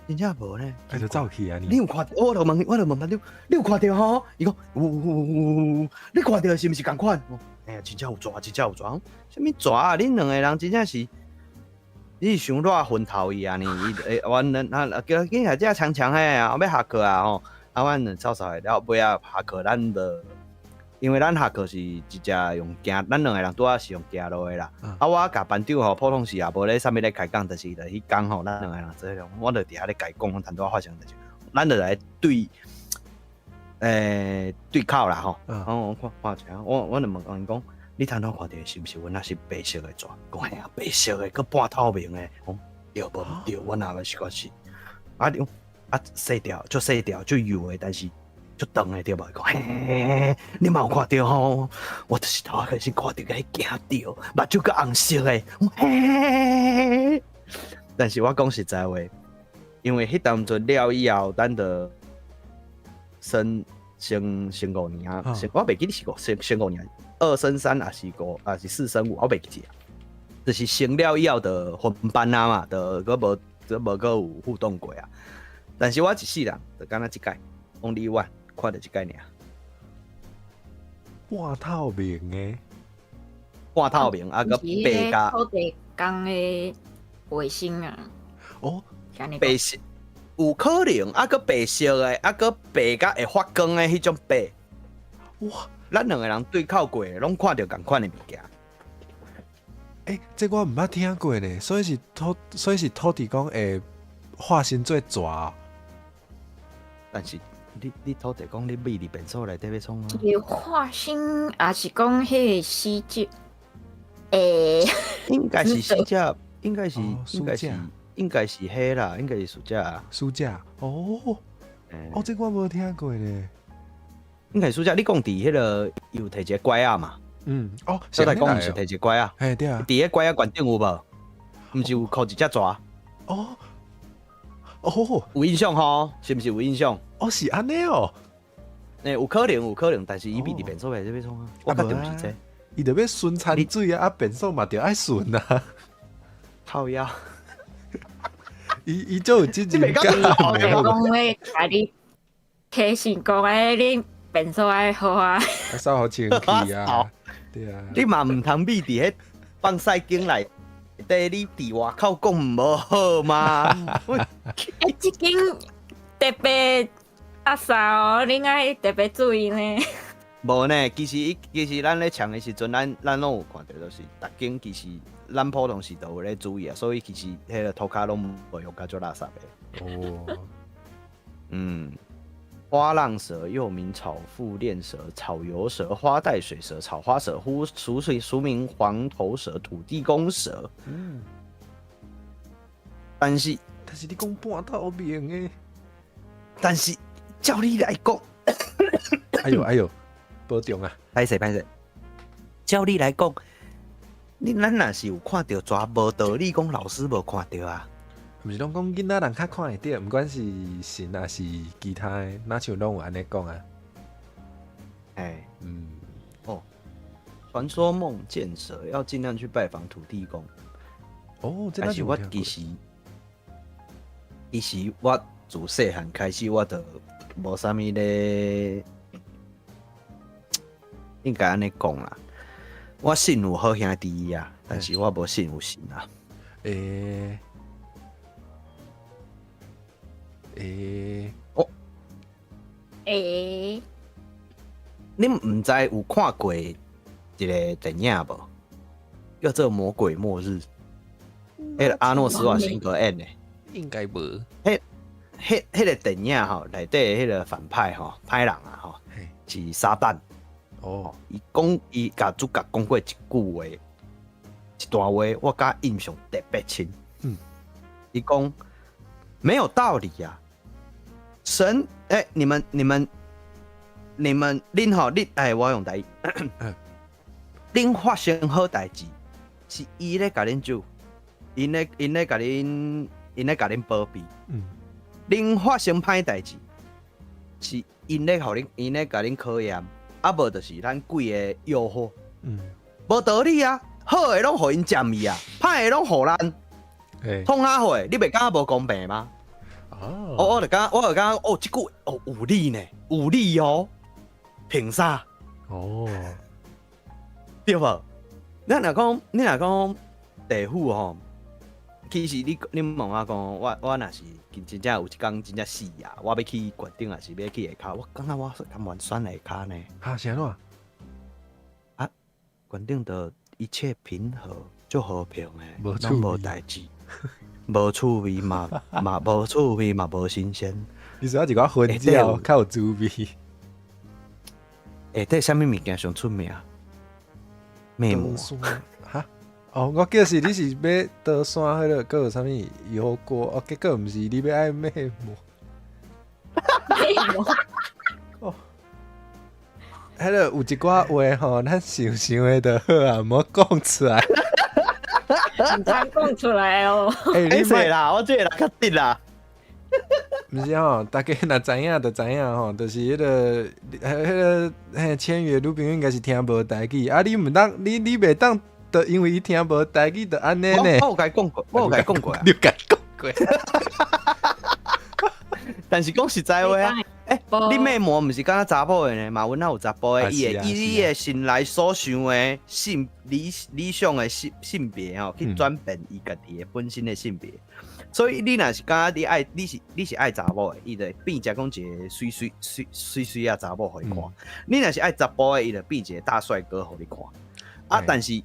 真正無呢。伊就走去啊！你有看？我就問班長，你有看著吼？伊講有有有有有，你看著是毋是仝款？哎呀，真正有蛇，真正有蛇。啥物蛇啊？恁兩個人真正是，你是傷熱昏頭去啊？呢？伊欸，阮咱啊叫緊來遮強強嘿啊，欲下課啊吼！啊，阮就掃掃的，了尾仔下課，咱就因為咱下課是直接用行，咱兩個人拄仔是用行路的啦。啊，我共班長吼，普通時也無咧啥物咧開講，但是就彼工吼，咱兩個人做伙，我就佇遐咧共伊講，頭拄仔發生代誌，咱就來對，對口啦吼。我看看一下，我就問𪜶講，你頭拄看著是毋是阮那是白色的蛇？講嘿啊，白色的，閣半透明的。講對無毋對？阮也是講是。啊，你講啊細條，足細條，足幼的，但是足長的對無？講嘿，你嘛有看著吼？我就是頭開始看著，共伊驚著，目睭閣紅色的。嘿，但是我講實在話，因為彼當陣了以後，咱就升升升5年啊，我袂記得是五升升五年，二升三抑是五，抑是四升五，我袂記得。就是升了以後就分班啊嘛，就閣無，閣無閣有互動過啊。但是我一世人就敢若這擺，only one 看著這擺爾。半透明的，半透明啊，閣白佮土地公的衛星啊。哦，白色有可能啊，閣白色的，啊，閣白佮會發光的彼種白。哇！咱兩個人對口過，攏看著仝款的物件。欸，這我毋捌聽過呢，所以是土地公會化身做蛇。但是你土地公你秘佇便所內底欲創啥？是化身，抑是講彼個死者？欸，應該是死者，應該是彼啦，應該是死者。死者哦，哦，這我無聽過呢。應該是死者，你講佇彼個有提一个拐仔嘛？嗯，哦，土地公毋是提一个拐仔？嘿，對啊。佇彼拐仔懸頂有無？毋是有箍一隻蛇？哦。哦，有印象吼？是毋是有印象？哦，是按呢哦。欸，有可能，有可能，但是伊秘佇便所內底欲創啥？我較重視這個。伊著欲巡田水啊，啊，便所嘛著愛巡啊。靠腰。伊就有這種感覺。土地公咧，共你提醒講，欸，你便所愛好啊。掃好清氣啊。對啊。你嘛毋通秘佇彼放屎間內底，你佇外口講無好嗎？欸，這間特別垃圾哦，你愛特別注意呢。無呢，其實咱咧搶的時陣，咱攏有看著，就是逐間其實咱普通時都有咧注意啊，所以其實彼個塗跤攏袂用較足垃圾的。哦。嗯，花浪蛇又名草腹鏈蛇、草油蛇、花帶水蛇、草花蛇，呼俗俗名黃頭蛇、土地公蛇。但是，但是你講半透明的，但是照你來講，哎呦哎呦，保重啊！歹勢歹勢。照理來講，你咱若是有看著，絕無道理講老師無看著啊。毋是攏講囡仔人較看會著，毋管是神抑是其他的，若像攏有按呢講啊。哎，哦，傳說夢見蛇要盡量去拜訪土地公。哦，這但是我其實我自細漢開始，我就無啥物咧，應該按呢講啦。我信有好兄弟啊，但是我無信有神啊。哦，恁毋知有看過一個電影無？叫做《魔鬼末日》，彼個阿諾斯瓦辛格演的。應該無。彼個電影吼，內底彼個反派吼，歹人啊吼，是撒旦。伊講伊共主角講過一句話，一段話，我感覺印象特別深。伊講沒有道理啊！神，欸，你們，恁吼，恁欸，我用台語，恁發生好代誌，是伊咧共恁救，𪜶咧共恁保庇。恁發生歹代誌，是𪜶咧予恁，𪜶咧共恁考驗，啊無就是咱鬼的誘惑。無道理啊！好的攏予𪜶佔去啊，歹的攏予咱。創啥貨？你袂感覺無公平嗎？我就感覺，哦，這句哦有理呢，有理哦，憑啥？對無？你若講地府吼，其實你問我講，我若是真正有一工真正死啊，我欲去懸頂，抑是欲去下跤，我感覺我甘願選下跤呢。哈，是按怎？啊，懸頂就一切平和，足和平的，無攏無代誌，無趣味嘛，嘛無趣味嘛無新鮮。你說一寡薰鳥較有滋味。下底啥物物件上出名？魅魔。哈？哦，我記是你是欲登山彼个，閣有啥物油鍋？哦，結果毋是，你欲愛魅魔。魅魔。哦，彼个有一寡話吼，咱想想的就好啊，毋好講出來。毋通講出來哦。欸，你說啦，我這個人較直啦。毋是吼，大家若知影就知影吼，就是彼个彼簽約女朋友應該是聽無台語，啊，你毋當，你袂當，就因為伊聽無台語就按呢呢。我有共伊講過，我有共伊講過啊。你有共伊講過。但是講實在話啊，欸，你魅魔毋是敢若查某的呢？嘛，阮那有查埔的，伊會以你的心內所想的性理想的性別吼，去轉變伊家己的本身的性別。所以你若是感覺你是愛查某的，伊就會變成講一個媠媠媠媠媠仔查某予你看。你若是愛查埔的，伊就變一個大帥哥予你看。啊，但是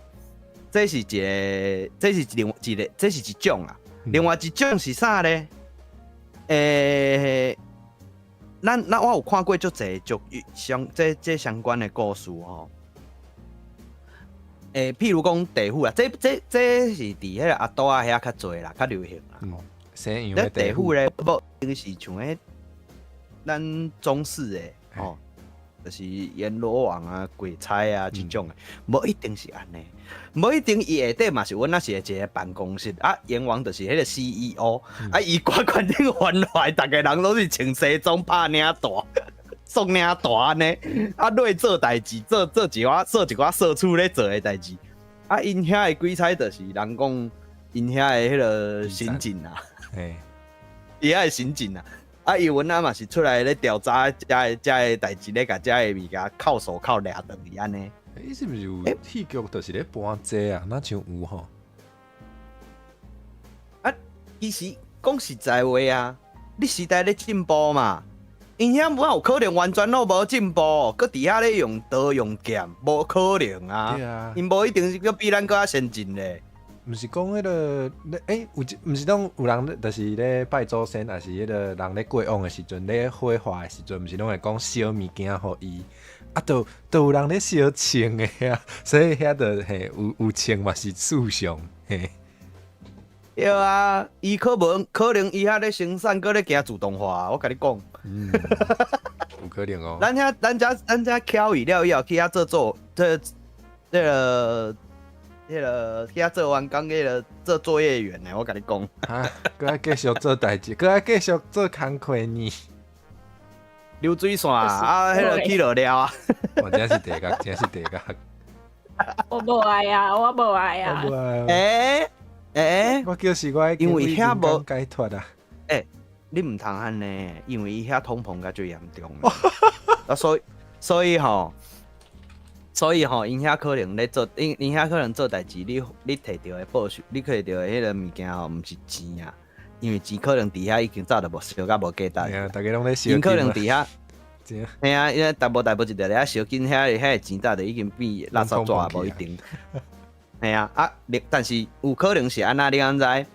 這是一個，這是另一個，這是一種啦。另外一種是啥咧？欸，咱我有看過足濟足相這相關的故事吼。欸，譬如講地府啊，這是佇彼個阿多仔遐較濟啦，較流行啦。西洋的地府咧，無一定是像彼咱中式的吼，就是閻羅王啊、鬼差啊這種的，無一定是按呢，無一定伊下底嘛是阮那是一個辦公室啊，閻王就是彼個 CEO，啊，伊懸懸頂原來逐个人攏是穿西裝拍領帶。束領帶按呢，啊，落做代誌，做一寡社畜咧做的代誌，啊，𪜶遐的鬼差就是人講，𪜶遐的彼个刑警啊，伊遐的刑警啊，啊，伊阮仔嘛是出來咧調查遮的代誌咧，共遮的物件銬手銬掠轉去按呢。欸，是毋是有戲劇就是咧搬這啊？若像有吼。啊，其實講實在話啊，你時代咧進步嘛。𪜶遐哪有可能完全攏無進步，閣佇遐咧用刀用劍，無可能啊！對啊，𪜶無一定是閣比咱閣較先進咧。毋是講彼个，欸，有一毋是講有人咧，就是咧拜祖先，抑是彼个人咧過往的時陣，咧火化的時陣，毋是攏會講燒物件予伊，啊，就有人咧燒穿的啊，所以遐就嘿有穿嘛是事上嘿。對啊，伊可無可能伊遐咧生產，閣咧行自動化，我共你講。嗯，有可能哦。咱遮巧伊了以後去遐做做，這那個去遐做員工，彼個做作業員呢，我共你講。啊，閣愛繼續做代誌，閣愛繼續做工課呢。流水線啊，彼個起落料啊。我真是地獄，真是地獄。我無愛啊，我無愛啊。我無愛。欸欸，我就是我因為遐無解脫啊。欸，你毋通按呢，因為伊遐通膨較最嚴重。啊，所以吼，𪜶遐可能咧做，𪜶遐可能做代誌，你提著的報酬，你提著的彼個物件吼，毋是錢啊，因為錢可能佇遐已經早就無燒甲無價值。逐家攏咧燒。𪜶可能佇遐，嘿啊，因為淡薄大薄一條咧燒金，遐個錢早就已經變垃圾紙，無一定。嘿啊，啊，但是有可能是按怎，你敢知？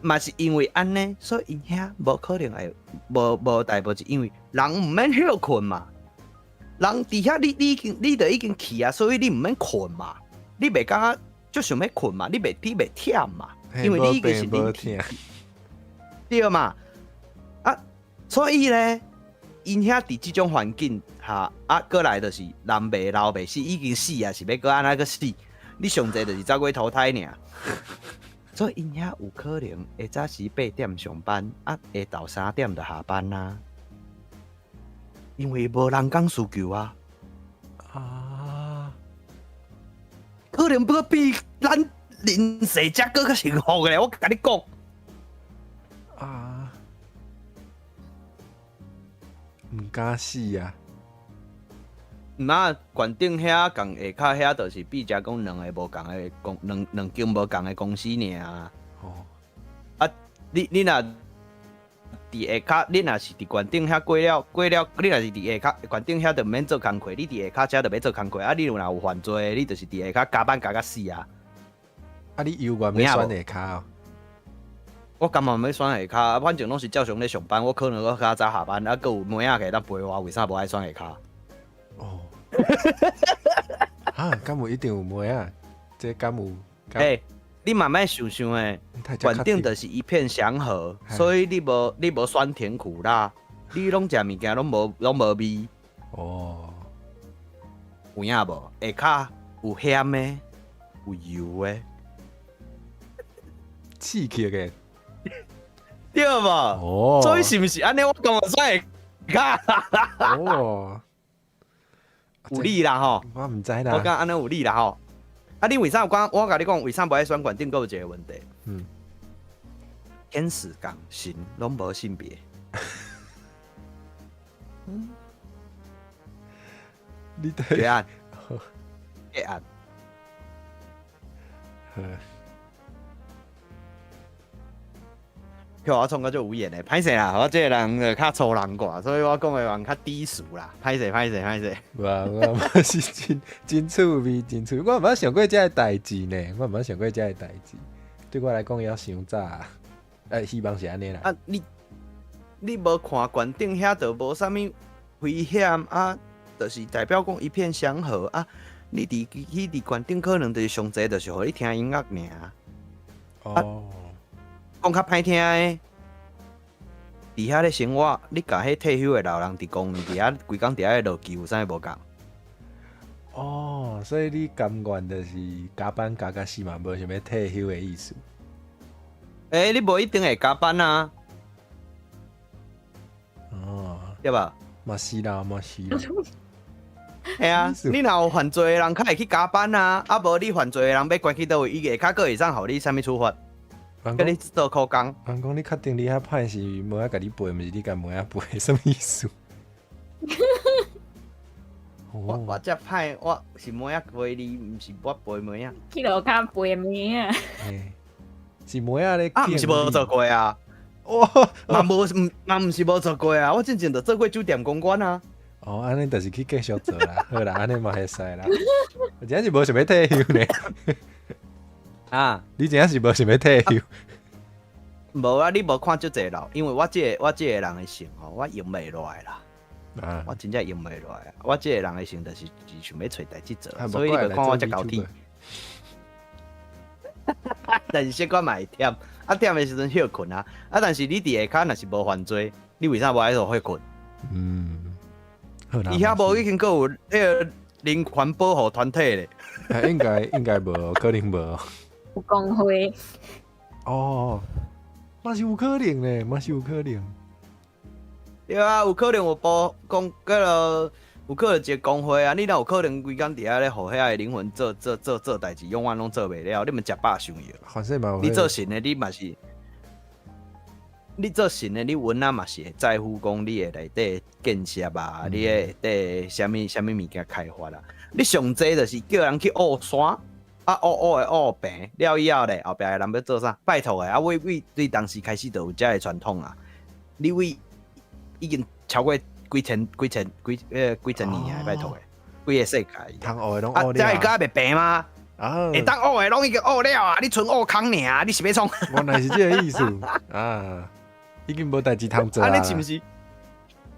嘛是因為按呢，所以𪜶遐無可能會無代無誌，因為人毋免歇睏嘛。人佇遐，你就已經去啊，所以你毋免睏嘛，你袂感覺足想欲睏嘛，你袂忝嘛，因為你已經是恁去，對嘛？啊，所以咧，𪜶遐佇這種環境下，啊，過來就是人袂老袂死，已經死啊，是欲閣按怎閣死？你上濟就是走過投胎爾。所以𪜶遐有可能下早時8點上班，啊，下晝3點就下班啦。因為無人工需求啊，啊，可能不比咱人世才閣較幸福咧，我共你講。啊，毋敢死啊！那懸頂遐共下跤遐，就是比遮講兩个無仝的公，兩間無仝的公司爾。哦。啊，你若佇下跤，你若是佇懸頂遐過了，你若是佇下跤懸頂遐就毋免做工課，你佇下跤遮就欲做工課。啊，你若有犯罪，你就是佇下跤加班加甲死啊！啊，你猶原欲選下跤哦？我甘願欲選下跤，反正攏是照常咧上班，我可能閣較早下班，啊，閣有妹仔會當陪我，為啥無愛選下跤？哦，哈，敢有一定有妹仔？這敢有？欸，你慢慢想想的，懸頂就是一片祥和，所以你無酸甜苦辣，你攏食物件攏無味。哦，有影無？下跤有鹹的，有油的，刺激的，對無？哦，所以是毋是按呢？我講選下跤。哦，有理啦吼，我毋知啦。我講按呢有理啦吼。啊！你為啥講？我共你講，為啥無愛選懸頂？閣有一個問題。天使共神攏無性別。你對結案，結案。好。叫我創甲足無言的，歹勢啦！我這個人就較粗人掛，所以我講的話較低俗啦。歹勢，歹勢，歹勢。無啊，我嘛是真真趣味，真趣味。我毋捌想過這个代誌呢，我毋捌想過這个代誌。對我來講也傷早啊，希望是按呢啦。啊，你無看懸頂遐就無啥物危險啊，就是代表講一片祥和啊。你佇去佇懸頂可能就是上濟，就是予你聽音樂爾。哦。講較歹聽的，佇遐咧生活，你共彼退休的老人佇公園佇遐規工佇遐咧落棋，有啥物無仝？哦，所以你甘願就是加班加甲死嘛，無想欲退休的意思。欸，你無一定會加班啊。哦，對吧？嘛是啦，嘛是啦。嘿啊，你若有犯罪的人，較會去加班啊。啊，無你犯罪的人欲關去佗位，伊下跤閣會當予你啥物處罰？叫你做苦工。人講你確定你遐歹是妹仔共你陪，毋是你共妹仔陪，啥物意思？我遮歹，我是妹仔陪你，毋是我陪妹仔。去樓跤陪妹仔。嘿，是妹仔咧。啊，毋是無做過啊。哇，嘛無，毋嘛毋是無做過啊。我進前就做過酒店公關啊。哦，按呢就是去繼續做啦。好啦，按呢嘛會使啦。我真是無想欲退休呢。啊！你真正是無想欲退休？無啊！你無看足濟老，因為我這個人的性吼，我閒袂落來啦。啊！我真正閒袂落來，我這個人的性就是想欲揣代誌做，所以你無看我遮𠢕天。但是小可嘛會忝，啊忝的時陣歇睏啊，啊但是你佇下跤若是無犯罪，你為啥無愛做歇睏？嗯，伊遐無已經閣有彼個。人權保護團體咧？應該無，可能無。有工會。哦，嘛是有可能咧，嘛是有可能。對啊，有可能有報講叫做有可能一個工會啊，你若有可能規工佇遐咧，予遐个靈魂做做做做代誌，永遠攏做袂了，你們食飽傷藥。反正嘛有。你做神的，你嘛是，你做神的，你阮仔嘛是會在乎講你的內底建設啊，你的內底啥物啥物物件開發啊。你上濟就是叫人去挖山，啊挖挖的挖平了以後咧，後壁的人欲做啥？拜託的啊！我為對當時開始就有遮个傳統啊。你為已經超過幾千幾千幾幾千年啊！拜託的，幾个世界。通學的攏啊，學這會閣袂平嗎？啊，會當學的攏已經學了啊！你賰挖空爾，你是欲創？原來是這个意思啊！已經無代誌通做啊！你是毋是？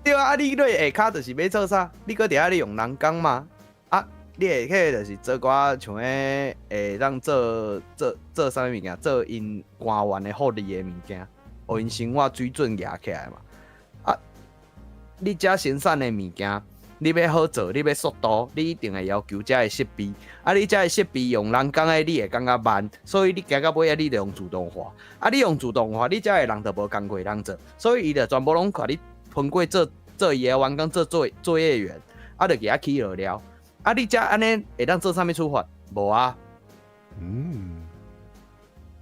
對啊，啊你落下跤就是欲做啥？你閣佇遐咧用人工嗎？啊，你下去就是做寡像彼會當做做做啥物物件，做𪜶官員的福利的物件，予𪜶生活水準舉起來嘛。啊，你遮生產的物件，你欲好做，你欲速度，你一定會要求遮的設備。啊，你遮的設備用人工的，你會感覺慢，所以你行到尾仔，你就用自動化。啊，你用自動化，你遮的人就無工課通做，所以伊就全部攏共你分過做做伊的員工做作作業員，啊，就共伊起落了。啊，你遮按呢會當做啥物處罰？無啊。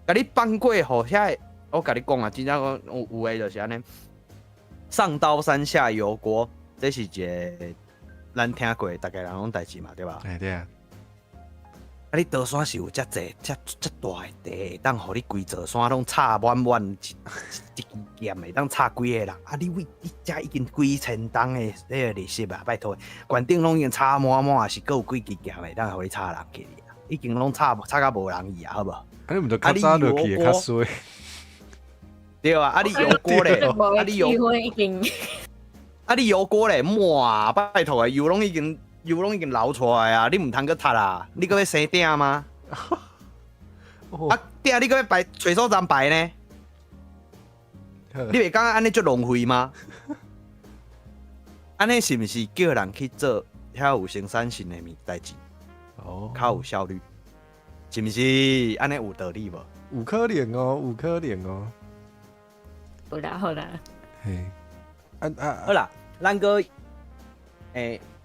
共你放過予遐個，我共你講啊，真正講有有的就是按呢。上刀山下油鍋，這是一个咱聽過，逐家人攏代誌嘛，對吧？欸對啊。啊，你刀山是有遮濟、遮遮大的地，會當予你規座山攏插滿滿一一支劍，會當插幾个人。啊，你為你遮已經幾千冬的彼個歷史啊，拜託，懸頂攏已經插滿滿，是閣有幾支劍會當予你插人去啊？已經攏插插甲無人去啊，好無？啊，你毋著較早落去會較衰。對啊，啊你油鍋咧，啊你油啊你油鍋咧，哇，拜託啊，油攏已經油攏已經流出來啊，你毋通閣踢啊，你閣欲生鼎嗎？啊鼎你閣欲排揣所在排呢？你袂感覺按呢足浪費嗎？按呢是毋是叫人去做遐有生產性的物代誌？哦，較有效率，是毋是？按呢有道理無？有可能哦，有可能哦。好啦好啦，嘿，啊啊好啦，咱閣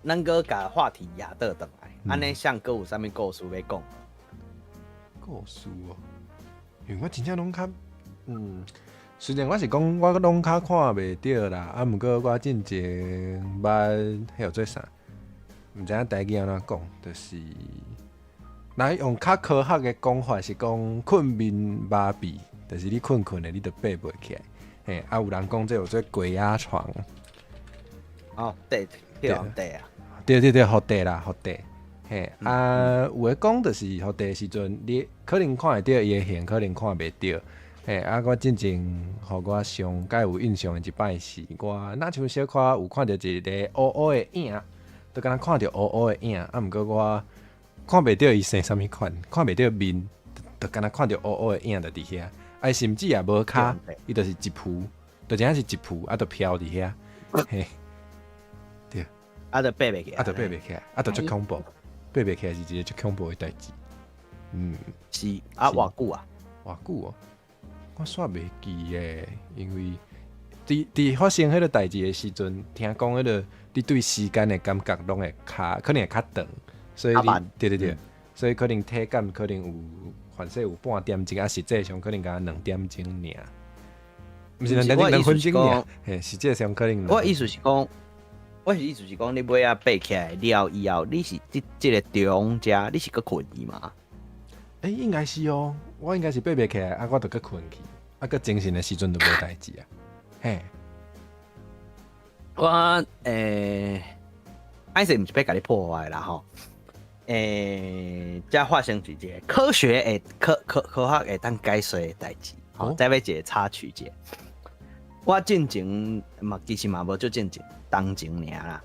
咱閣共話題壓倒轉來，按呢像閣有啥物故事欲講？故事哦，因為我真正攏較，雖然我是講我攏較看袂著啦，啊，毋過我進前捌彼號做啥，毋知影台語按怎講，就是若用較科學的講法是講睏眠麻痹，就是你睏睏的，你就爬袂起來。嘿，啊，有人講這有做鬼壓床。哦，對，對對啊，對對對，伏地啦，伏地。嘿，啊，有的講就是伏地的時陣，你可能看會著伊的形，可能看袂著。嘿，啊，我進前予我上蓋有印象的一擺是，我若像小可有看著一个烏烏的影，就敢若看著烏烏的影，啊，毋過我看袂著伊生啥物款，看袂著面，就敢若看著烏烏的影就佇遐。啊，甚至也無跤，伊就是一浮，就真正是一浮，啊，就飄佇遐，嘿，對，啊，就爬袂起來，啊，就爬袂起來，啊，就足恐怖，爬袂起來是一个足恐怖的代誌。是啊，偌久啊？偌久哦？我煞袂記咧，因為佇發生彼个代誌的時陣，聽講彼个你對時間的感覺攏會較可能會較長，所以你對對對，所以可能體感可能有。反正有半點鐘，啊，實際上可能敢若2點鐘爾，毋是2點鐘，2分鐘爾。嘿，實際上可能。我意思是講，我是意思是講，你尾仔爬起來了以後，你是佇這个中遮，你是閣睏去嗎？欸，應該是哦，我應該是爬袂起來，啊，我就閣睏去，啊，閣精神的時陣就無代誌啊。嘿，我歹勢毋是欲共你破壞啦吼。遮發生一個科學的科科科學會當解釋的代誌，吼，再欲一个插曲者。我進前嘛，其實嘛無足進前，當前爾啦。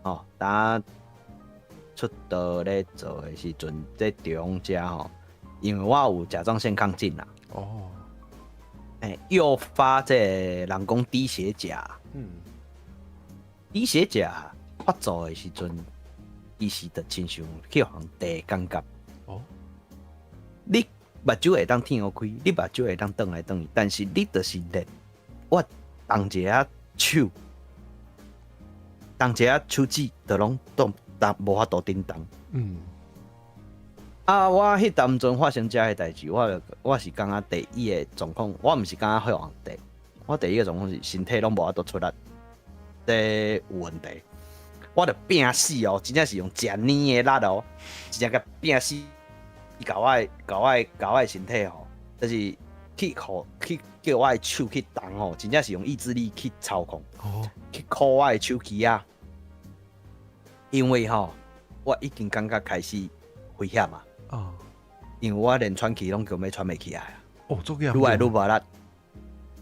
哦，當出道咧做的時陣，這中遮吼，因為我有甲狀腺亢進啦。哦。誘發這個人講低血鉀。低血鉀發作的時陣，其實就親像去予人電感覺。哦，你目睭會當天予開，你目睭會當轉來轉去，但是你就是連我動一下手，動一下手指，就攏動動無法度振動。啊！我彼當陣發生這个代誌，我是感覺第一个狀況，我毋是感覺予人電，我第一个狀況是身體攏無法度出力，這有問題。我著拼死哦，真正是用食奶的力哦，真正共拼死，共我的身體吼，就是去予去叫我的手去動吼，真正是用意志力去操控，去箍我的手機仔，因為吼，我已經感覺開始危險啊。因為我連喘氣攏強欲喘袂起來啊！哦，足嚴愈來愈無力。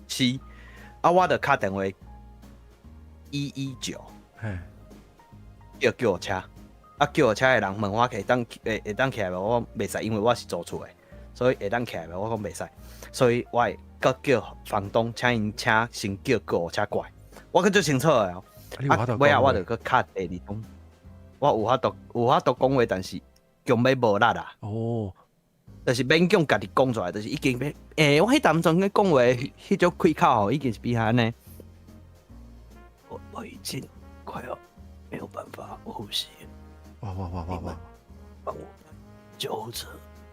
是，啊，我就敲電話119，叫救護車。啊，救護車的人問我會當起來無？我講袂使，因為我是租厝的，所以會當起來無？我講袂使，所以我會閣叫房東請𪜶請先叫救護車過來。我閣足清楚的哦。啊，尾仔我就閣敲第二通，我有法度講話，但是強欲無力啊。就是勉強家己講出來，就是已經欲，我彼當陣咧講話，彼種開口吼，已經是比較按呢。我已經快要沒有辦法呼吸了。哇哇哇哇哇！幫我救護車。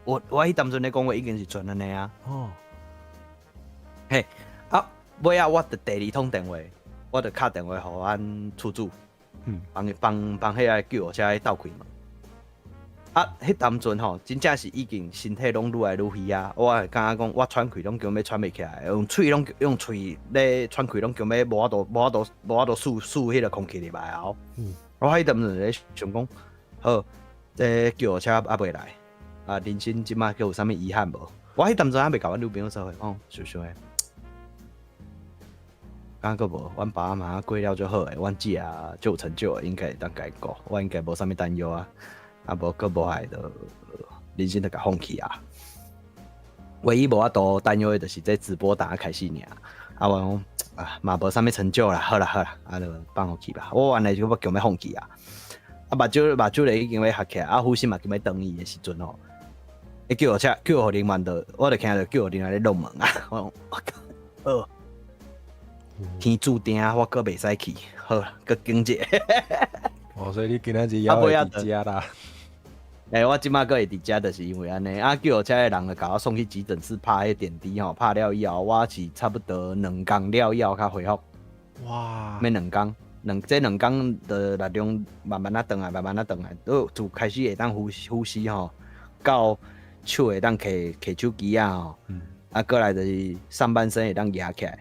我彼當陣咧講話已經是全按呢啊。嘿，啊，尾仔我就第二通電話，我就敲電話予阮厝主，幫幫幫彼个救護車鬥開門。啊，彼當陣吼，真正是已經身體攏愈來愈虛啊！我會感覺講，我喘氣攏強欲喘袂起來，用喙攏用喙咧喘氣攏強欲無法度輸輸彼个空氣入來啊！我彼當陣咧想講，好，這救護車猶未來，啊，人生這擺閣有啥物遺憾無？我彼當陣猶未共阮女朋友說話，講想想的，敢閣無？阮爸媽過了足好的，阮姊也足有成就的，應該會當共𪜶顧，我應該無啥物擔憂啊。啊，無閣無愛就人生就共放棄啊。唯一無法度擔憂的就是這直播打開始爾。啊，我講啊，嘛無啥物成就啦，好啦好啦，啊就放予去吧。我原來就欲強欲放棄啊。啊，目睭咧已經欲合起來，啊，呼吸嘛強欲斷去的時陣吼，欸，救護車救護人員就，我就聽著救護人員咧弄門啊。我講我靠，好，天注定我閣袂使去，好，閣等者。哦，所以你今仔日猶會佇遮啦。欸，我這擺閣會佇遮，就是因為按呢。啊，救護車的人就共我送去急診室拍彼點滴吼，拍了以後，我是差不多2工了以後較恢復。欲2工，這2工的內容慢慢仔轉來，慢慢仔轉來，都就開始會當呼吸吼，到手會當提提手機仔吼。啊，過來就是上半身會當舉起來，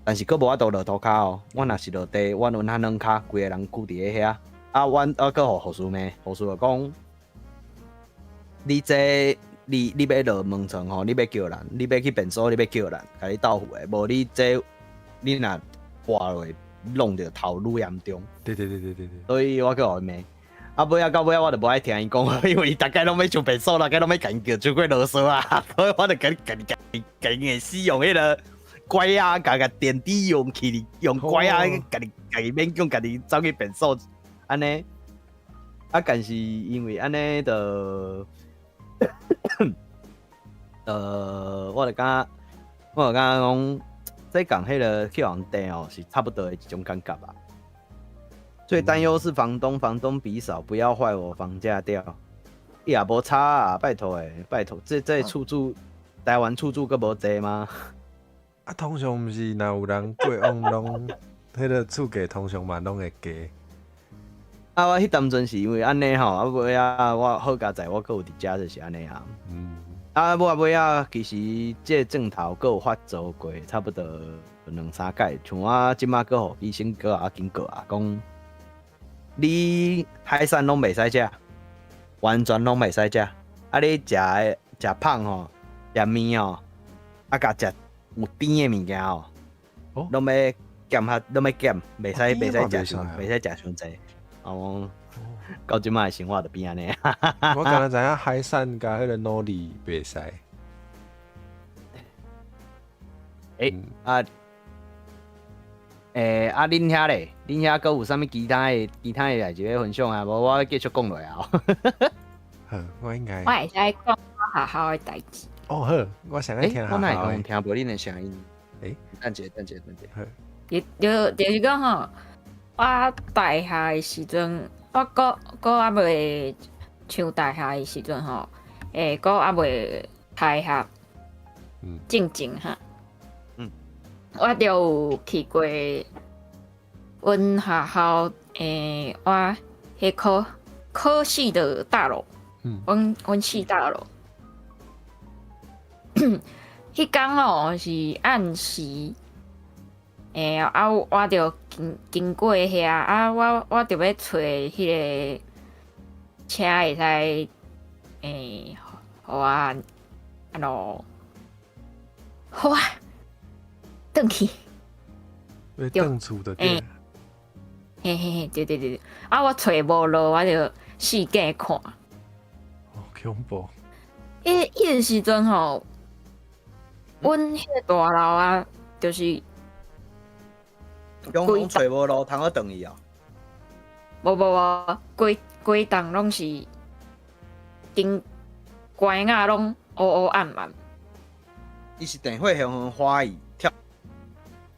但是閣無法度落塗跤哦。我若是落地，我阮較軟跤，規個人跍佇咧遐。啊，阮啊，閣予護士罵，護士就講：你這你欲落門床吼，你欲叫人，你欲去便所，你欲叫人，共你鬥扶的。無你這你若跋落去，弄著頭愈嚴重。所以我閣予伊罵。啊，尾仔到尾仔我就無愛聽伊講，因為伊逐擺攏欲上便所，逐擺攏欲共伊叫出過囉嗦啊，所以我就共共共共伊使用彼个拐仔，共共電池用起，用拐仔共己共伊勉強共己走去便所，按呢。啊，但是因為按呢，就，我就感覺講，這共彼个去予人電哦，是差不多的一種感覺啊。最擔憂是房東，房東比少，不要壞我房價掉。伊也無差啊，拜託的，拜託，這厝主，台灣厝主閣無濟嗎？啊，通常毋是，若有人過往攏，彼个厝價通常嘛攏會加。啊，我彼當陣是因為按呢吼，啊尾仔我好佳哉，我閣有佇遮就是按呢啊。啊，尾仔尾仔其實這個症頭閣有發作過，差不多兩三擺。像我這擺閣予醫生閣予我警告啊，講你海產攏袂使食，完全攏袂使食。啊，你食的食胖吼，食麵吼，啊，共食有甜的物件吼，攏欲減較，攏欲減，袂使食傷濟。哦，到這擺的生活就變按呢。我敢若知影海產佮彼個海蠣袂使。欸，啊，啊，恁遐咧？恁遐閣有啥物其他的代誌欲分享啊？無我繼續講落啊。好，我應該我會使講學校的代誌。哦好，我想愛聽我哪學校的。會聽無恁的聲音？等一下，等一下，等一下。好，就是講吼，我大學的時陣，我閣閣猶未上大學的時陣吼，閣猶未開學進前哈，我就有去過阮學校，我彼科系的大樓，阮系大樓。彼工吼是暗時，啊，我就經過遐，啊，我就欲揣彼个車會使，予我按怎，予我轉去。欲轉厝就對。嘿嘿嘿，對對對對，啊，我揣無路，我就四界看。哦，恐怖！彼个時陣吼，阮彼个大樓啊，就是講講揣無路，通好轉去哦。無無無，規規棟攏是燈關仔攏烏烏暗暗。伊是電火向花伊跳。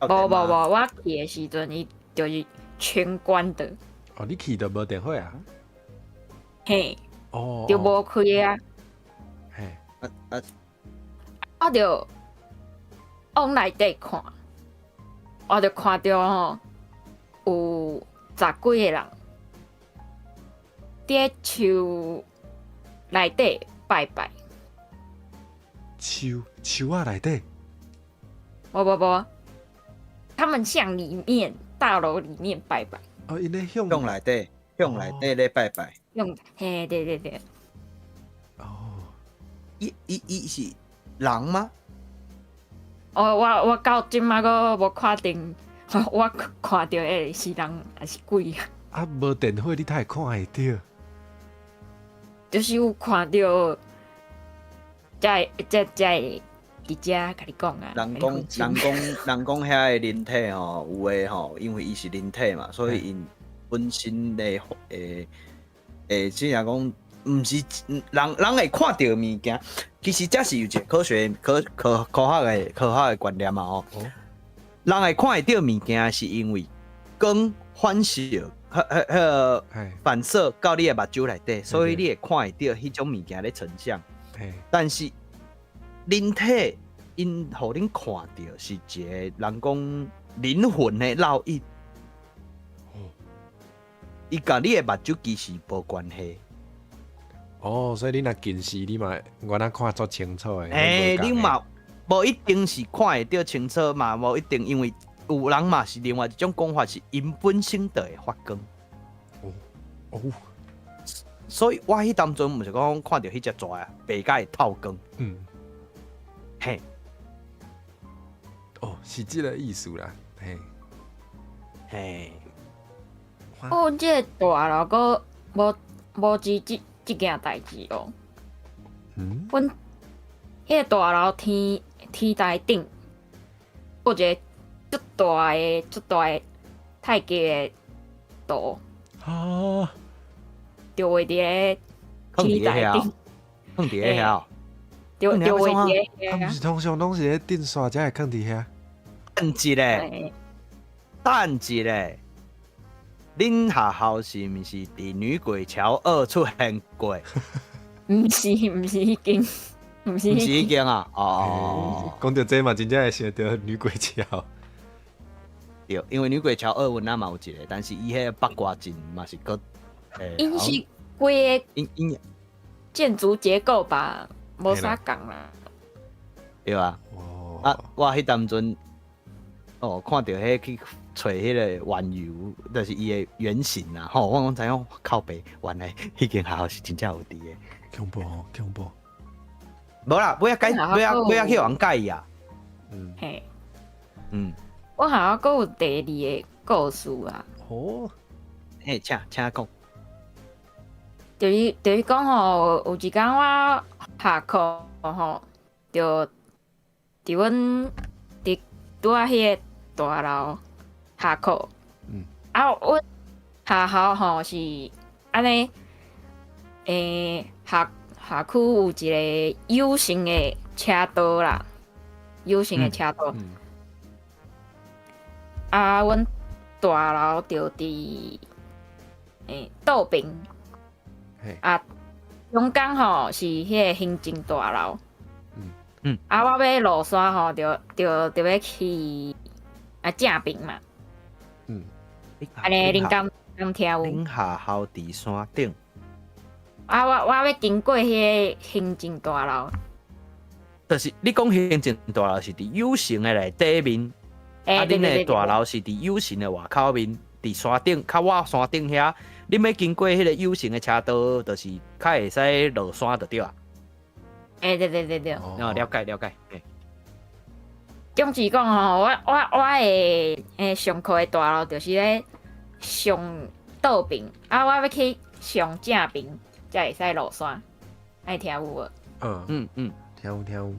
無無無，我去的時陣，伊就是全關的。哦，你去就無電火啊？嘿。哦。就無開啊。嘿。啊啊！我就往內底看，我就看著吼，有十幾个人佇樹內底拜拜。樹仔內底？無無無，他們向裡面大樓裡面拜拜。哦，𪜶咧向向內底，向內底咧拜拜。用，嘿，對對對。哦。伊是人嗎？哦，我到這馬閣無確定，我看著的是人抑是鬼啊？啊，無電火你哪會看會著？就是有看著，才會才才會佇遮共你講啊。人講遐个靈體吼，有的吼，因為伊是靈體嘛，所以𪜶本身的即若講，毋是人人會看著物件，其實這是有一個科學科科科學的科學的觀念嘛吼。人會看會著物件，是因為光反射，彼個反射到你的目睭內底，所以你會看會著彼種物件咧成像。但是靈體𪜶予恁看著是一個人講靈魂的烙印。伊佮你的目睭其實無關係。哦，所以你若近視，你嘛原來看足清楚的。你嘛無一定是看會著清楚嘛，無一定，因為有人嘛是另外一種講法，是𪜶本身就會發光。哦哦，所以我彼當陣毋是講看著彼隻蛇啊，白甲會透光。嘿。哦，是這个意思啦，嘿。嘿。哦，這个大樓閣無止這件代誌哦。阮彼個大樓天台頂，有一個足大的太極的圖。啊！就畫佇咧天台頂。囥佇咧遐。就畫佇咧遐。啊，毋是通常攏是咧電線才會囥佇遐。等一下，等一下，恁學校是毋是佇女鬼橋二出現過？毋是，毋是彼間，毋是毋是彼間啊！哦，講著這嘛，真正會想著女鬼橋。對，因為女鬼橋二阮那嘛有一個，但是伊彼個八卦陣嘛是閣，𪜶是規個𪜶建築結構吧，無啥仝啦。對啊。啊，我彼當陣，哦，看著彼去揣彼个原油，就是伊的原型啊！吼，我攏知影靠北，原來彼間學校是真正有佇的。恐怖哦，恐怖！無啦，尾仔改，尾仔去予人改啊。嘿。我學校閣有第二个故事啊。哦。嘿，請講。就是講吼，有一工我下課吼，就佇阮佇拄仔彼个大樓下課。啊，阮學校吼是按呢，校區有一个有線的車道啦，有線的車道。啊，阮大樓就佇倒爿。啊，中間吼是彼个行政大樓。啊，我欲落山吼，就欲去啊正爿嘛。按呢，恁敢聽有？恁學校佇山頂。啊，我欲經過彼個行政大樓。就是你講行政大樓是佇有線的內底面，啊，恁的大樓是佇有線的外口面，佇山頂，較倚山頂遐。恁欲經過彼个有線的車道，就是較會使落山就對啊。欸，對對對對。哦，了解了解。總之講吼，我的上課的大樓就是咧上倒爿，啊，我欲去上正爿，才會使落山。愛聽有無？嗯嗯。聽有聽有。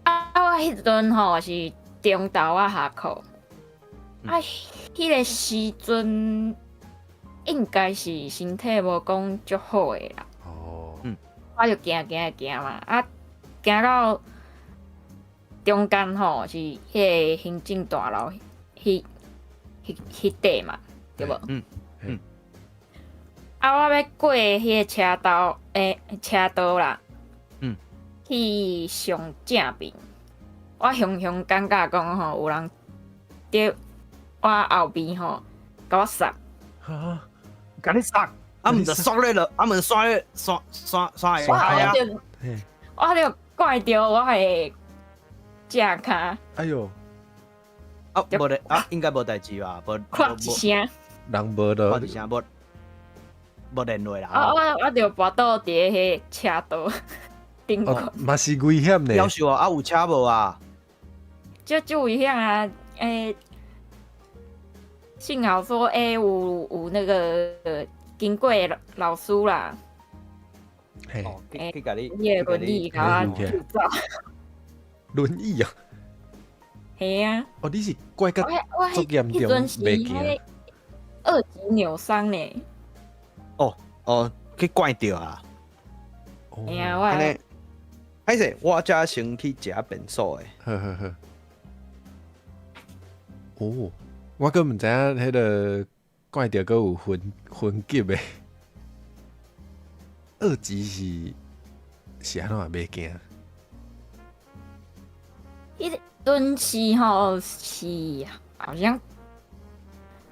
啊，我彼陣吼是中晝我下課，啊，彼个時陣應該是身體無講足好的啦。我就行行行嘛，啊，行到中間吼是彼个行政大樓，彼塊嘛，對無？嗯嗯。啊，我欲過彼個車道，車道啦。去上正爿，我雄雄感覺講吼，有人佇我後邊吼，共我捒。哈？共你捒？啊，毋就煞咧落，啊，毋煞咧山山山下啊！我就拐著我的正跤。哎喲！啊，無咧，啊，應該無代誌吧？無。哐一聲。人無落。哐一聲，無無連落啦。啊，我就跋倒佇彼個車道頂哦，嘛是危險呢。夭壽啊，有車無啊？足足危險啊！幸好說，有那個經過的老師啦。嘿。去共你，伊的輪椅共我救走。輪椅啊？嘿啊。哦，你是拐甲足嚴重，袂行。二級扭傷呢。哦哦，去拐著啊！嘿啊，我。歹勢，我遮先去食便所的。好好好。哦，我閣毋知影彼个拐著閣有分級的。二級是按怎袂行？彼陣時吼是好像，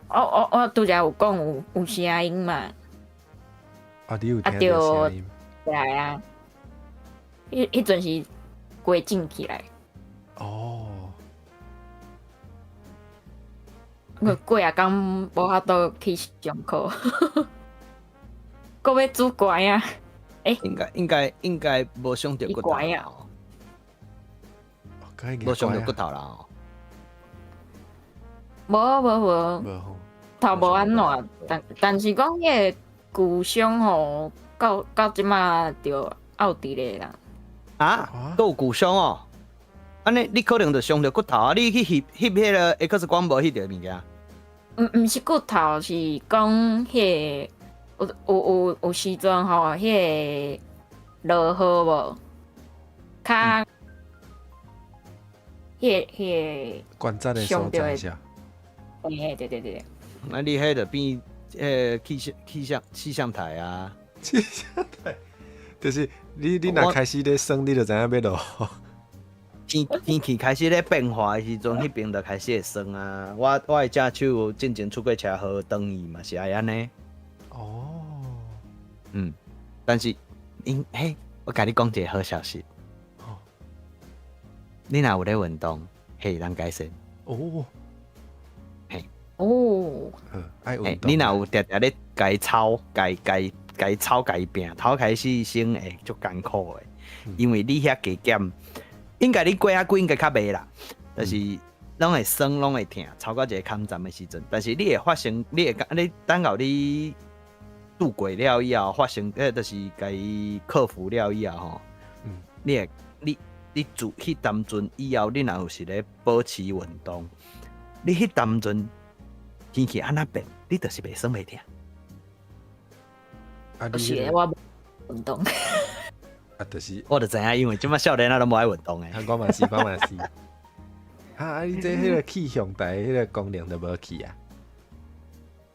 我拄才有講有聲音嘛。啊，你有聽著聲音？來啊！彼陣是規整起來。哦。我過仔工無法度去上課，閣欲煮粿啊！應該無傷著骨頭。無傷著骨頭啦。無無無，頭無按怎，但是講彼个舊傷吼，到這馬就漚佇咧啦。啊？閣有舊傷哦？按呢，你可能就傷著骨頭啊！你去翕翕彼个 X 光無翕著物件？毋是骨頭，是講彼个有時陣吼，彼个落雨無？較彼个關節的所在是？嘿，對對對。那你彼就變氣象台啊？氣象台，就是你若開始咧酸，你就知影欲落雨。天氣開始咧變化的時陣，彼邊就開始會酸啊！我的正手進前出過車禍，斷去嘛是愛按呢。哦。但是𪜶嘿，我共你講一个好消息。哦。你若有咧運動，會當改善。哦。嘿。哦。愛運動。你若有定定咧共操，共操共拚，頭開始先會足艱苦的，因為你遐加減。應該你過遐久應該較袂啦，但是攏會酸，攏會疼，超過一个坎站的時陣，但是你會發生，你會你等到你度過了以後，發生，就是共伊克服了以後吼，你會你自彼當陣以後，你若有是咧保持運動，你彼當陣天氣按怎變，你就是袂酸袂疼。啊，不是你那個我無運動，啊，就是我就知影，因為這擺少年仔攏無愛運動的。我嘛是，我嘛是。啊，你這彼個氣象台彼個功能都無去啊？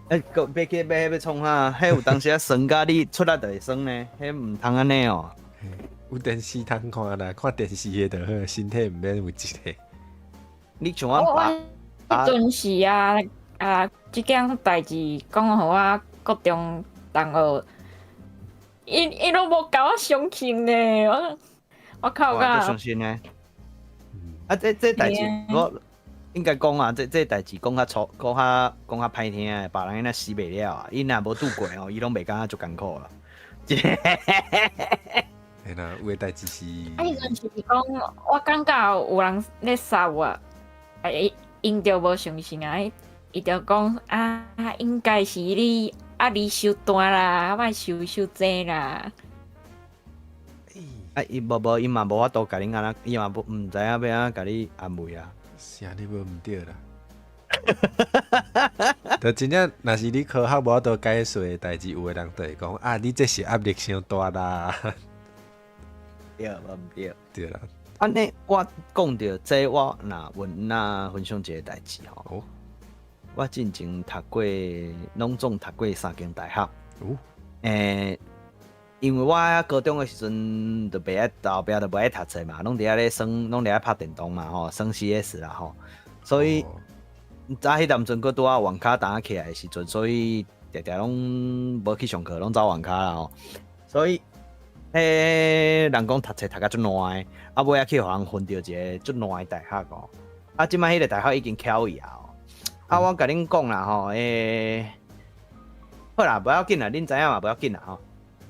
欸，閣欲去欲欲創啥？彼有當時啊酸甲你出力就會酸呢，彼毋通按呢哦。有電視通看啦，看電視的就好，身體毋免有一個。你像阮爸，彼陣時啊啊，這件代誌講予我國中同學，𪜶攏無共我相信呢，我哭甲。相信呢。啊，這代誌我應該講啊，這代誌講較粗，講較歹聽的，別人若死袂了啊，伊若無拄過哦，伊攏袂感覺足艱苦啦。嘿啦，有的代誌是。啊，彼陣是講，我感覺有人咧殺我，啊，𪜶就無相信啊，伊就講啊，應該是你壓力傷大啦，莫想傷濟啦。啊，伊無無，伊嘛無法度共你按怎，伊嘛無毋知影欲按怎共你安慰啊。是按呢無毋對啦。就真正，若是你科學無法度解釋的代誌，有的人就會講啊，你這是壓力傷大啦。對，無毋對。對啦。按呢，我講著這，我若問若分享一個代誌吼。我進前讀過，攏總讀過三間大學。因為我高中的時陣就袂愛，後壁就袂愛讀冊嘛，攏佇遐咧耍，攏佇遐拍電動嘛吼，耍 CS 啦吼。所以早彼當陣閣拄仔網咖彈起來的時陣，所以定定攏無去上課，攏走網咖啦吼。所以，彼人講讀冊讀甲足爛的，啊尾仔去予人分著一个足爛的大學哦。啊，這擺彼個大學已經翹去啊。啊，我共恁講啦吼，好啦，無要緊啦，恁知影嘛無要緊啦吼。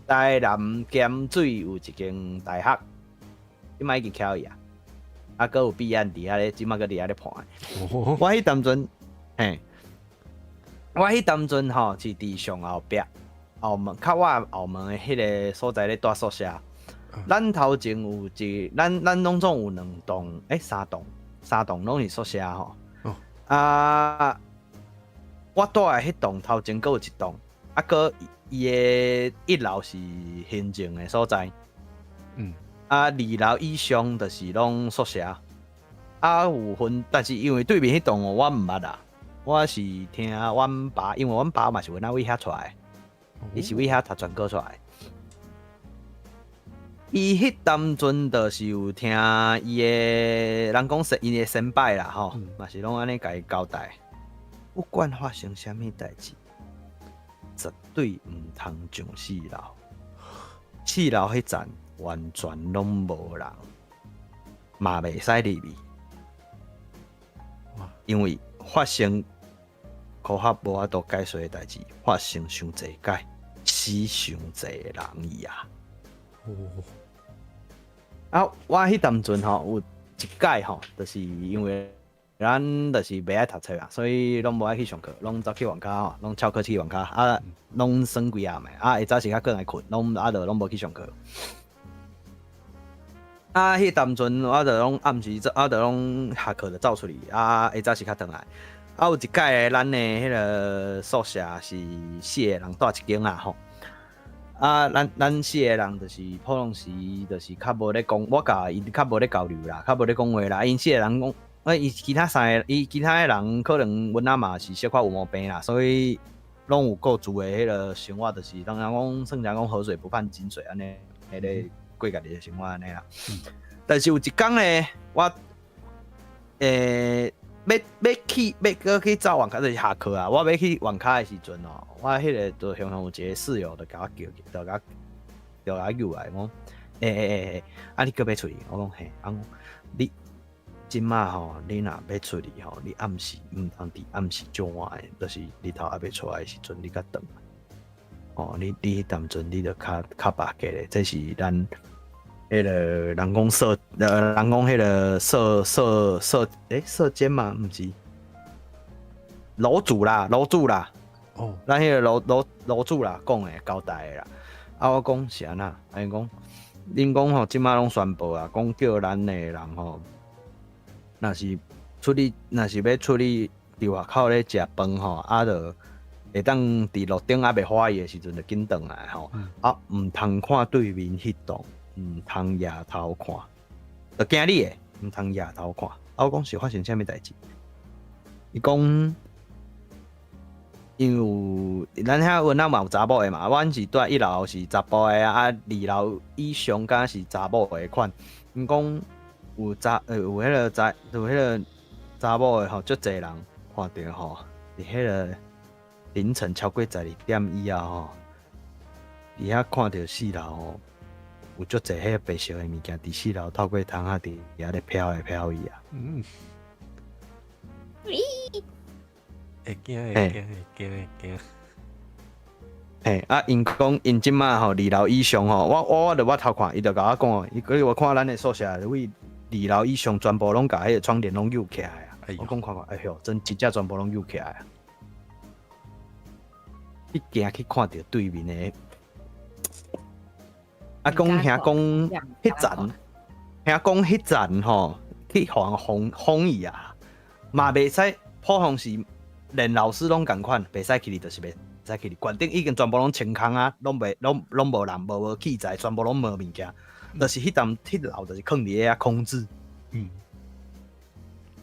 台南鹹水有一間大學，這擺已經翹去啊。啊，閣有弊案佇遐咧，這擺閣佇遐咧判。我彼當陣，嘿，我彼當陣吼是佇上後壁後門，較我後門的彼个所在咧蹛宿舍。咱頭前有一，咱攏總有兩棟，三棟，三棟攏是宿舍吼。啊，我蹛的彼棟頭前閣有一棟，啊，閣伊的一樓是行政的所在。啊，二樓以上就是攏宿舍。啊，有分，但是因為對面彼棟我毋捌啦。我是聽阮爸，因為阮爸嘛是阮佇遐出來，伊是佇遐讀專科出來。伊彼當陣就是有聽伊的人講，伊的先輩啦吼，嘛是攏按呢共伊交代。不管發生啥物代誌，絕對毋通上四樓。四樓彼層完全攏無人，嘛袂使入去。因為發生科學無法度解釋的代誌，發生傷濟擺，死傷濟人去啊！啊，我彼當陣吼有一擺吼，就是因為咱就是袂愛讀冊啊，所以攏無愛去上課，攏走去網咖吼，攏翹課去網咖啊，攏耍幾暗的啊，下早時較過來睏，攏啊就攏無去上課。啊，彼當陣我就攏暗時，啊就攏下課就走出去，啊下早時較轉來。啊，有一擺咱的彼个宿舍是四个人蹛一間啊吼。啊，咱四个人就是普通時就是較無咧講，我共𪜶較無咧交流啦，較無咧講話啦。𪜶四個人講，啊，伊其他三個，伊其他的人可能阮阿嘛是小可有毛病啦，所以攏有各自的彼个生活，就是當然講算講河水不犯井水按呢，彼个過家己的生活按呢啦。但是有一工咧，我欲去欲閣去走網咖，就是下課啊！我欲去網咖的時陣哦，我彼个就雄雄有一個室友就共我叫，就共我叫來，講，欸，啊你閣欲出去？我講嘿，啊你這擺吼，你若欲出去吼，你暗時毋通佇暗時足晚的，就是日頭猶未出來的時陣，你才轉。哦，你彼當陣你著較較把過咧，這是咱。彼个人講舍，人講彼个舍舍舍，舍監嗎？毋是，樓主啦，樓主啦。咱彼个樓主啦，講的交代的啦。啊，我講是按怎？啊，𪜶講，恁講吼，這擺攏宣布啊，講叫咱的人吼，若是出去，若是欲出去，佇外口咧食飯吼，啊，就會當佇路頂猶未歡喜的時陣就緊轉來吼，啊，毋通看對面彼棟，毋通抬頭看，就驚你的，毋通抬頭看。啊，我講是發生啥物代誌？伊講，因為有咱遐阮那嘛有查某的嘛，阮是住一樓是查埔的啊，二樓以上敢是查某的款。𪜶講有查有彼个查有彼个查某的吼，足濟人看著吼，佇彼个凌晨超過12點以後吼，佇遐看著四樓吼，有足濟彼個白色的物件，佇四樓透過窗仔佇遐咧飄來飄去啊。咦，會驚會驚會驚會驚。嘿，啊，𪜶講𪜶這馬吼二樓以上吼，我就我頭看，伊就共我講哦，伊講我看咱的宿舍位二樓以上全部攏共彼个窗簾攏扭起來啊。我講看看，哎喲，真真正全部攏扭起來啊！你驚去看著對面的，啊，講聽講彼層，聽講彼層吼去予人封封伊啊，嘛袂使，普通是連老師攏仝款，袂使去就是袂使去。懸頂已經全部攏清空啊，攏袂攏攏無人，無無器材，全部攏無物件，就是彼棟彼樓就是囥佇遐空置。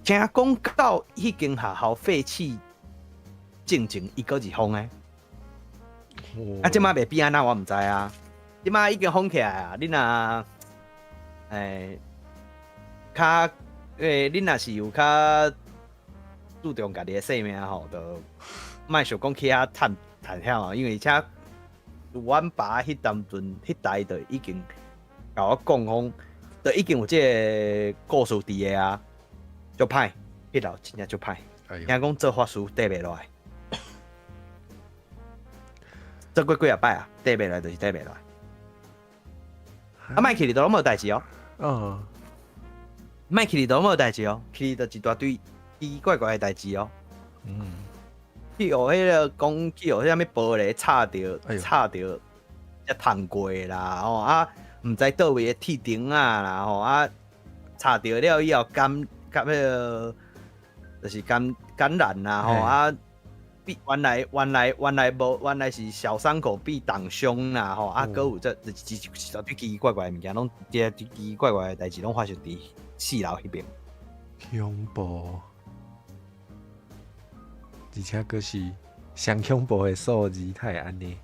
聽講到彼間學校廢棄進前，伊閣是封的。啊，這馬袂變按怎，我毋知啊。這馬已經封起來啊！你若較恁若是有較注重家己的性命吼，就莫想講去遐探探險啊，因為遮阮爸彼當陣彼代就已經共我講講，就已經有這个故事佇的啊，足歹，彼樓真正足歹。聽講做法師綴袂落來，做過幾仔擺啊，綴袂落來就是綴袂落來。啊，莫去哩都攏無代誌哦。莫去哩都攏無代誌哦，去哩就一大堆奇奇怪怪的代誌哦。去予彼个講去予彼啥物玻璃插著，插著才燙過啦吼啊，毋知佗位的鐵釘仔啦吼啊，插著了以後感感彼个就是感感染啦吼啊，變原來原來原來無原來是小傷口變擋傷啦吼啊，閣有這一一大堆奇奇怪怪的物件，攏這奇奇怪怪的代誌攏發生佇四樓彼邊。恐怖，而且閣是上恐怖的數字，才會按呢？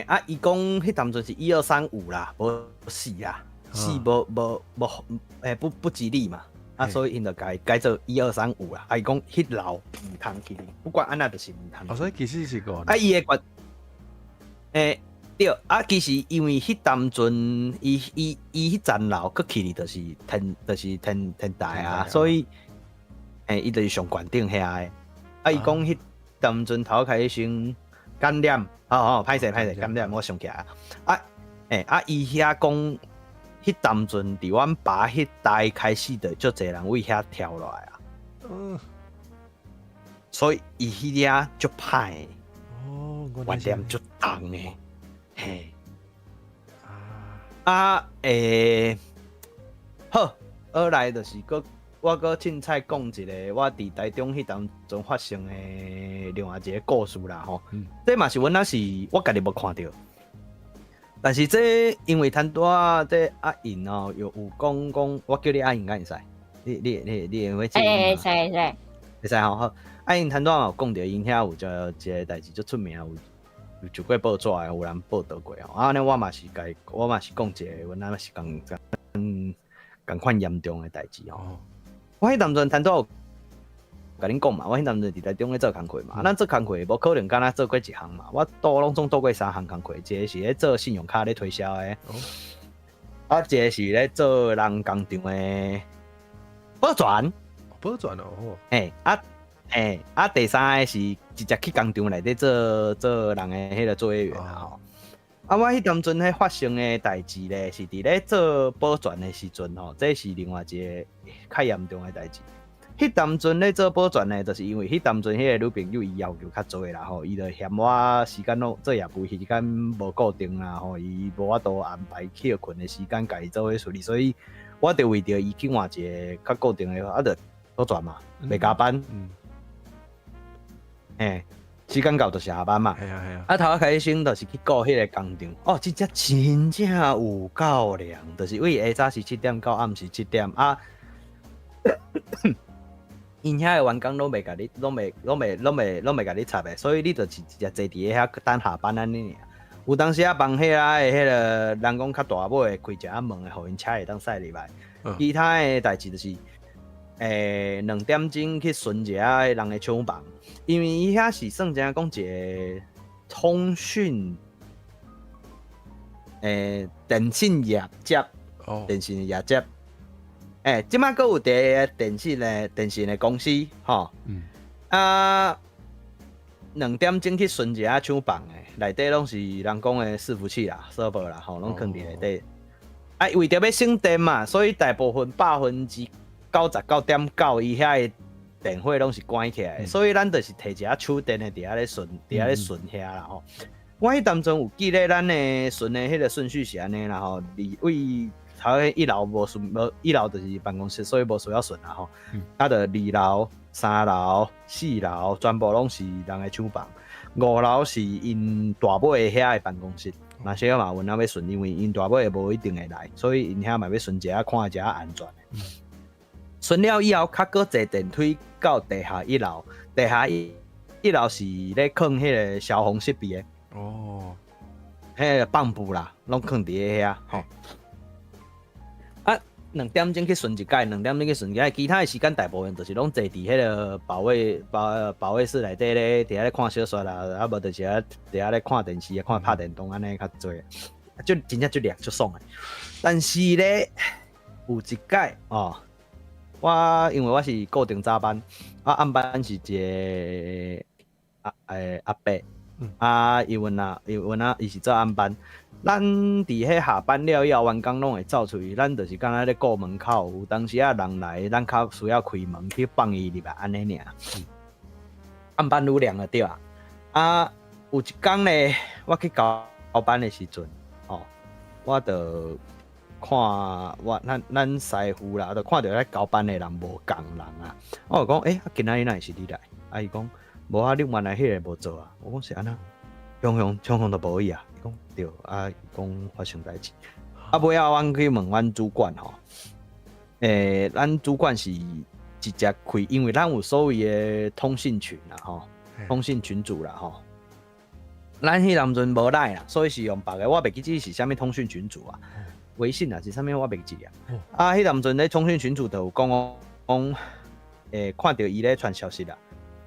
啊，伊講彼當陣是一二三五啦，無四啦，四無無無，不吉利嘛，啊，所以𪜶就共伊改做一二三五啦。啊，伊講彼樓毋通去，不管按怎就是毋通。哦，所以其實是五。啊，伊的決，對，啊，其實因為彼當陣，伊伊伊彼層樓閣去就是天，就是天天台啊，所以，伊就是上懸頂遐的。啊，伊講彼當陣頭開始先感染，哦哦，歹勢歹勢感染，我想起來啊，啊，伊遐講，彼當陣佇阮爸彼代開始就足濟人為遐跳落來啊。所以伊彼遐足歹，怨念足重的，嘿。啊，好，後來就是閣我閣凊彩講一个，我佇台中彼當陣發生的另外一个故事啦吼。這嘛是阮那是我家己無看著，但是這因為攤拄仔這阿穎哦，有講講，我叫你阿穎敢會使？你你你你會記？會使會使。會使吼，好。阿穎攤拄仔嘛有講著，𪜶遐有一個代誌足出名，有上過報紙的，有人報導過吼。啊，按呢我嘛是共，我嘛是講一个，阮那是仝仝仝款嚴重的代誌吼。我彼當陣攤拄仔有共恁講嘛，我彼當陣佇台中咧做工課嘛，啊，咱做工課無可能敢若做過一項嘛，我都攏總做過三項工課，一個是咧做信用卡咧推銷的，啊，一個是咧做人工廠的保全，保全哦，啊，啊，第三個是直接去工廠內底做做人的彼个作業員啊吼。啊，我彼當陣彼發生的代誌咧，是佇咧做保全的時陣吼，這是另外一个較嚴重的代誌。彼當陣咧做保全的，就是因為彼當陣彼个女朋友伊要求較濟啦吼，伊就嫌我時間攏做業務時間無固定啦吼，伊無法度安排歇睏的時間，共伊做伙處理，所以我就為著伊去換一个較固定的，啊，就所在嘛，袂加班。嘿，時間到就是下班嘛。係啊係啊。啊，頭仔開始先就是去顧彼个工廠。哦，這只真正有夠涼，就是為下早時7點到暗時7點啊。𪜶遐的員工攏袂共你，攏袂，攏袂，攏袂，攏袂共你插的，所以你就是直接坐佇咧遐等下班按呢爾。有當時啊，幫彼个的彼个人講較大尾的開一下門的，予𪜶車會當駛入來。其他的代誌就是，2點鐘去巡一下人的廠房，因為伊遐是算正講一個通訊，電信業者，電信業者。這擺閣有一个電信的公司，吼。啊，2點鐘去巡一下廠房的，內底攏是人講的伺服器啦、server 啦，吼，攏囥佇內底。啊，為著欲省電嘛，所以大部分99.9%伊遐的電火攏是關起來的，所以咱就是提一下手電的佇遐咧巡，佇遐咧巡遐啦吼。我彼當陣有記得咱的巡的彼个順序是按呢啦吼，二位頭一樓無巡無，一樓就是辦公室，所以無需要巡啦吼。啊，就二樓、三樓、四樓全部攏是人的廠房，五樓是𪜶大尾遐的辦公室。嘛小可嘛有影欲巡，因為𪜶大尾的無一定會來，所以𪜶遐嘛欲巡一下，看一下安全的。巡了以後，較閣坐電梯到地下一樓，地下一樓是咧囥彼个消防設備的。彼个泵布啦，攏囥佇咧遐吼。啊，兩點鐘去巡一擺，兩點鐘去巡一擺，其他的時間大部分就是攏坐佇彼个保衛室內底咧，佇遐咧看小說啦，啊無就是佇遐咧看電視啊，看拍電動按呢較濟，就真正足掠足爽的。但是咧，有一擺哦，我因為我是固定早班，啊暗班是一个阿伯，啊伊問啊，伊問啊，伊是做暗班。咱佇彼下班了以後，員工攏會走出去，咱就是敢若咧顧門口，有當時啊人來，咱較需要開門去放伊入來按呢爾。暗班愈涼就對啊。啊，有一工咧，我去交班的時陣，哦，我就看我咱師傅啦，就看著咧交班的人無仝人啊。我就講，欸，啊今仔日哪會是你來？啊，伊講，無啊，你原來彼个無做啊。我講是按怎？雄雄雄雄都無伊啊。伊講對，啊，伊講發生代誌。啊，尾仔阮去問阮主管吼，咱主管是直接開，因為咱有所謂的通訊群啦，吼，通訊群組啦，吼。咱彼當陣無 LINE 啦，所以是用別个，我袂記這是啥物通訊群組啊，微信啊是啥物我袂記啊。啊，彼當陣咧通訊群組就有講講，看著伊咧傳消息啦，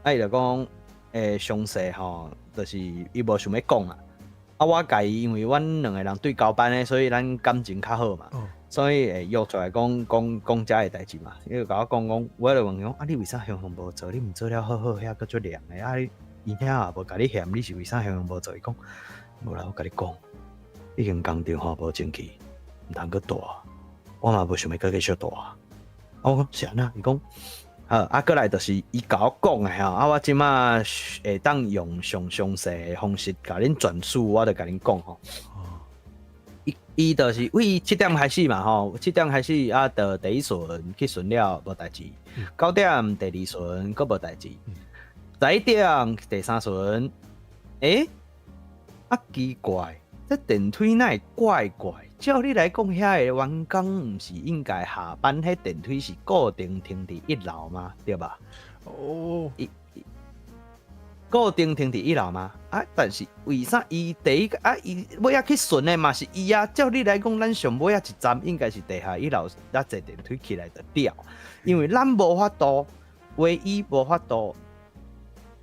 啊，伊就講，詳細吼，就是伊無想欲講啊。啊，我共伊，因為阮兩个人對交班的，所以咱感情較好嘛，所以會約出來講講講遮的代誌嘛。伊就共我講講，我就問伊講，啊，你為啥雄雄無做？你毋做了好好，遐閣足涼的啊！伊遐也無共你嫌，你是為啥雄雄無做？伊講，無啦，我共你講，已經工廠吼無清氣，毋通閣蹛，我嘛無想欲閣繼續蹛啊。我講是按怎？伊講，好，啊，過來就是伊共我講的吼，啊，我這馬會當用上詳細的方式共恁轉述，我就共恁講吼。伊就是為7點開始嘛吼，七點開始啊，就第一巡去巡了無代誌，9點第二巡閣無代誌，11點第三巡，欸，啊奇怪，這電梯哪會怪怪？照理來講，遐个員工毋是應該下班，彼電梯是固定停佇一樓嗎？對吧？哦，伊固定停佇一樓嗎？啊，但是為啥伊第一個啊，伊尾仔去巡的嘛是伊啊？照理來講，咱上尾仔一站應該是地下一樓，咱坐電梯起來就了，因為咱無法度，唯一無法度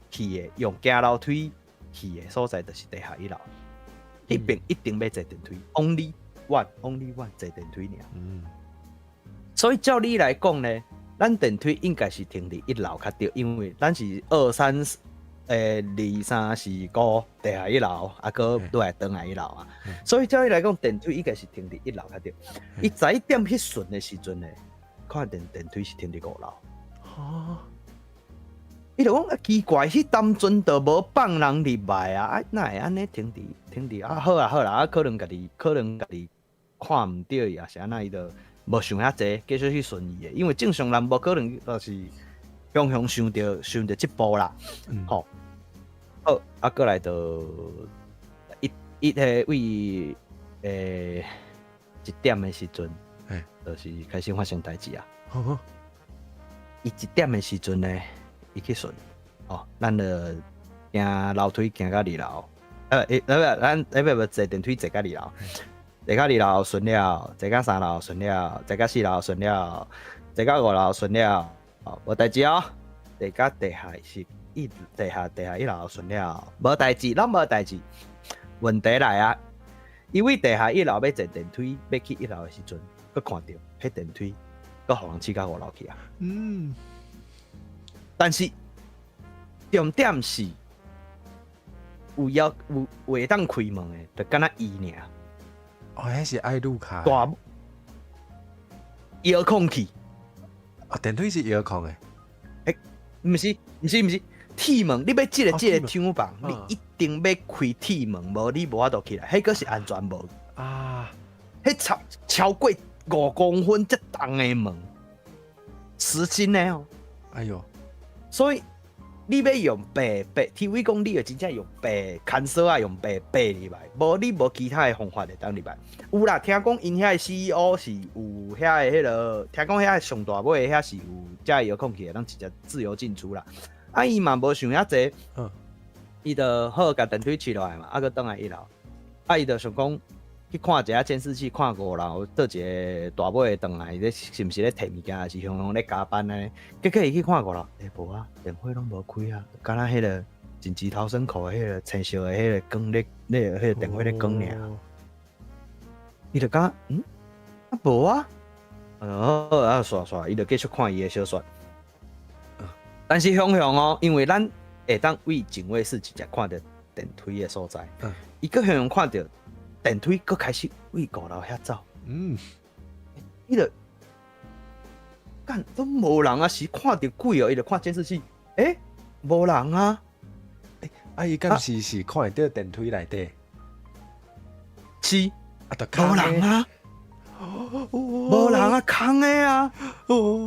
去的，用行樓梯去的所在就是地下一樓，彼邊一定欲坐電梯，only one，only one 坐電梯爾。所以照理來講呢，咱電梯應該是停佇一樓較對，因為咱是二三二三四五地下一樓，啊，閣落來轉來一樓啊。所以照理來講，電梯應該是停佇一樓較對。伊11點去巡的時陣呢，看見電梯是停佇五樓。伊就講啊奇怪，彼當陣就無放人入來啊，啊，哪會按呢停佇停佇啊？好啦好啦，啊，可能家己看毋著伊，抑是按怎伊就無想遐濟，繼續去巡伊的，因為正常人無可能就是雄雄想著這步啦，吼。好，啊，過來就一一彼位1點的時陣，就是開始發生代誌啊。伊1點的時陣呢，伊去巡，哦，咱就行樓梯行到二樓，不，咱不坐電梯坐到二樓，坐到二樓巡了，坐到三樓巡了，坐到四樓巡了，坐到五樓巡了，哦，無代誌哦。坐到地下是一地下地下一樓巡了，無代誌，攏無代誌。問題來啊，伊位地下一樓欲坐電梯欲去一樓的時陣，閣看著彼電梯閣予人試到五樓去啊。但是重點是有要有會當開門的，就敢若伊爾。哦，彼是愛入卡。大遙控器。哦，電梯是遙控的。欸，毋是，毋是，毋是，鐵門，你欲這個廠房，你一定欲開鐵門，無你無法度起來。彼閣是安全帽啊！彼超過5公分遮重的門，10斤的哦。哎喲！所以你欲用爬爬，除非講你會真正用爬牽索仔用爬爬入來，無你無其他的方法會當入來。有啦，聽講𪜶遐的 CEO 是有遐的彼個，聽講遐上大尾遐是有遮遙控器，通直接自由進出啦。啊，伊嘛無想遐濟，伊就好共電梯試落來嘛，啊，閣轉來一樓，啊，伊就想講去看一下監視器，看五樓佗一個大尾轉來，咧是毋是咧提物件，還是雄雄咧加班呢？結果伊去看五樓，欸，無啊，電火攏無開啊，敢若彼個緊急逃生口的彼個青色的彼個光咧咧，彼個電火咧光爾。伊就感覺，啊無啊，哦啊煞煞，伊就繼續看伊的小說。但是雄雄哦，因為咱會當位警衛室直接看著電梯的所在，伊閣雄雄看著電梯閣開始位五樓遐走，伊就幹攏無人啊，是看著鬼哦，伊就看監視器，欸，無人啊，欸，啊，伊敢是看會著電梯內底？是，啊，就無人啊，無人啊，空的啊。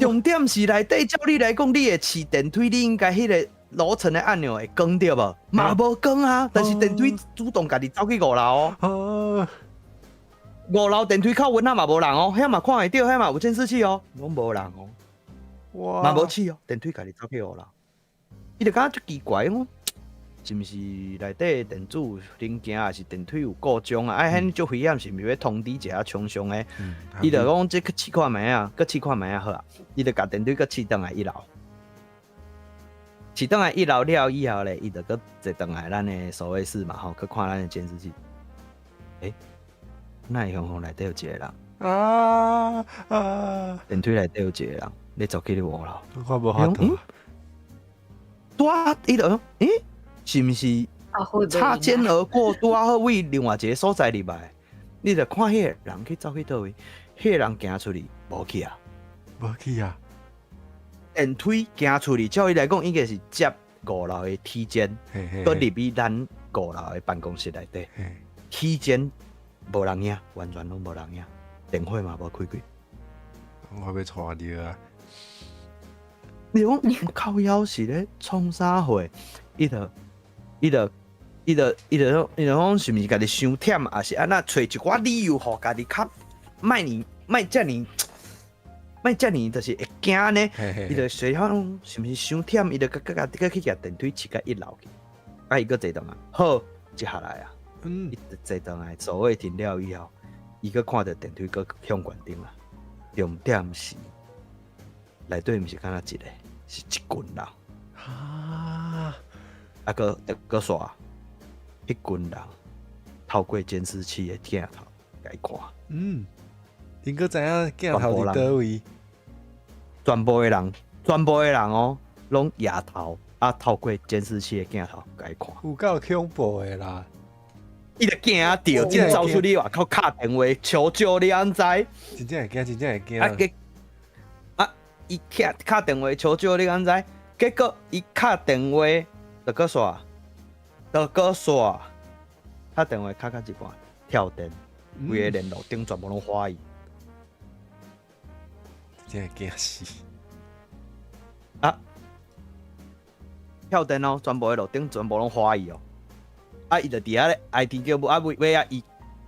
重點是內底，照理來講，你會試電梯，你應該彼個樓層的按鈕會關對無？嘛無關啊，但是電梯主動家己走去五樓哦。五樓電梯口阮那嘛無人哦，遐嘛看會著，遐嘛有監視器哦，攏無人哦。嘛無試哦，電梯家己走去五樓，伊就感覺足奇怪，講是毋是內底電子零件，還是電梯有故障啊？啊，彼足危險，是毋是欲通知一下廠商的？伊就講這去試看覓啊，閣試看覓啊好啊。伊就共電梯閣試轉來一樓，試轉來一樓了以後咧，伊就閣坐轉來咱的守衛室嘛吼，去看咱的監視器。欸，哪會雄雄內底有一個人？啊啊！電梯內底有一個人，咧走去咧五樓。我無法度。拄啊，伊就講，欸，是毋是擦肩而過？拄仔好位另外一個所在入來，你就看彼個人去走去佗位，彼個人行出去無去啊？無去啊？電梯行出去，照伊來講，應該是接五樓的梯間，閣入去咱五樓的辦公室內底。梯間無人影，完全攏無人影，電火嘛無開開。我欲𤆬著啊！你講靠腰是咧創啥貨？伊就講是毋是家己傷忝，抑是按怎揣一寡理由，予家己較莫爾莫遮爾莫遮爾，就是會驚呢。伊就說講是毋是傷忝？伊就閣閣閣去共電梯試到一樓去，啊，伊閣坐轉來，好，接下來啊，伊坐轉來座位停了以後，伊閣看著電梯閣向懸頂啊。重點是內底毋是敢若一個，是一群人。啊！啊，閣閣煞，彼群人透過監視器的鏡頭共伊看。𪜶閣知影鏡頭佇佗位？全部的人，全部的人哦，攏額頭啊，透過監視器的鏡頭共伊看。有夠恐怖的啦！伊就驚著，真走出去外口敲電話求救，你按知？真正會驚，真正會驚。啊，結啊，伊敲敲電話求救，你敢知？結果伊敲電話就閣煞，就閣煞，敲電話敲到一半跳電，規個電路頂全部攏火去。真會驚死。啊！跳電哦，全部的路燈全部攏花去哦。啊，伊就佇遐咧哀天叫母，啊尾尾仔伊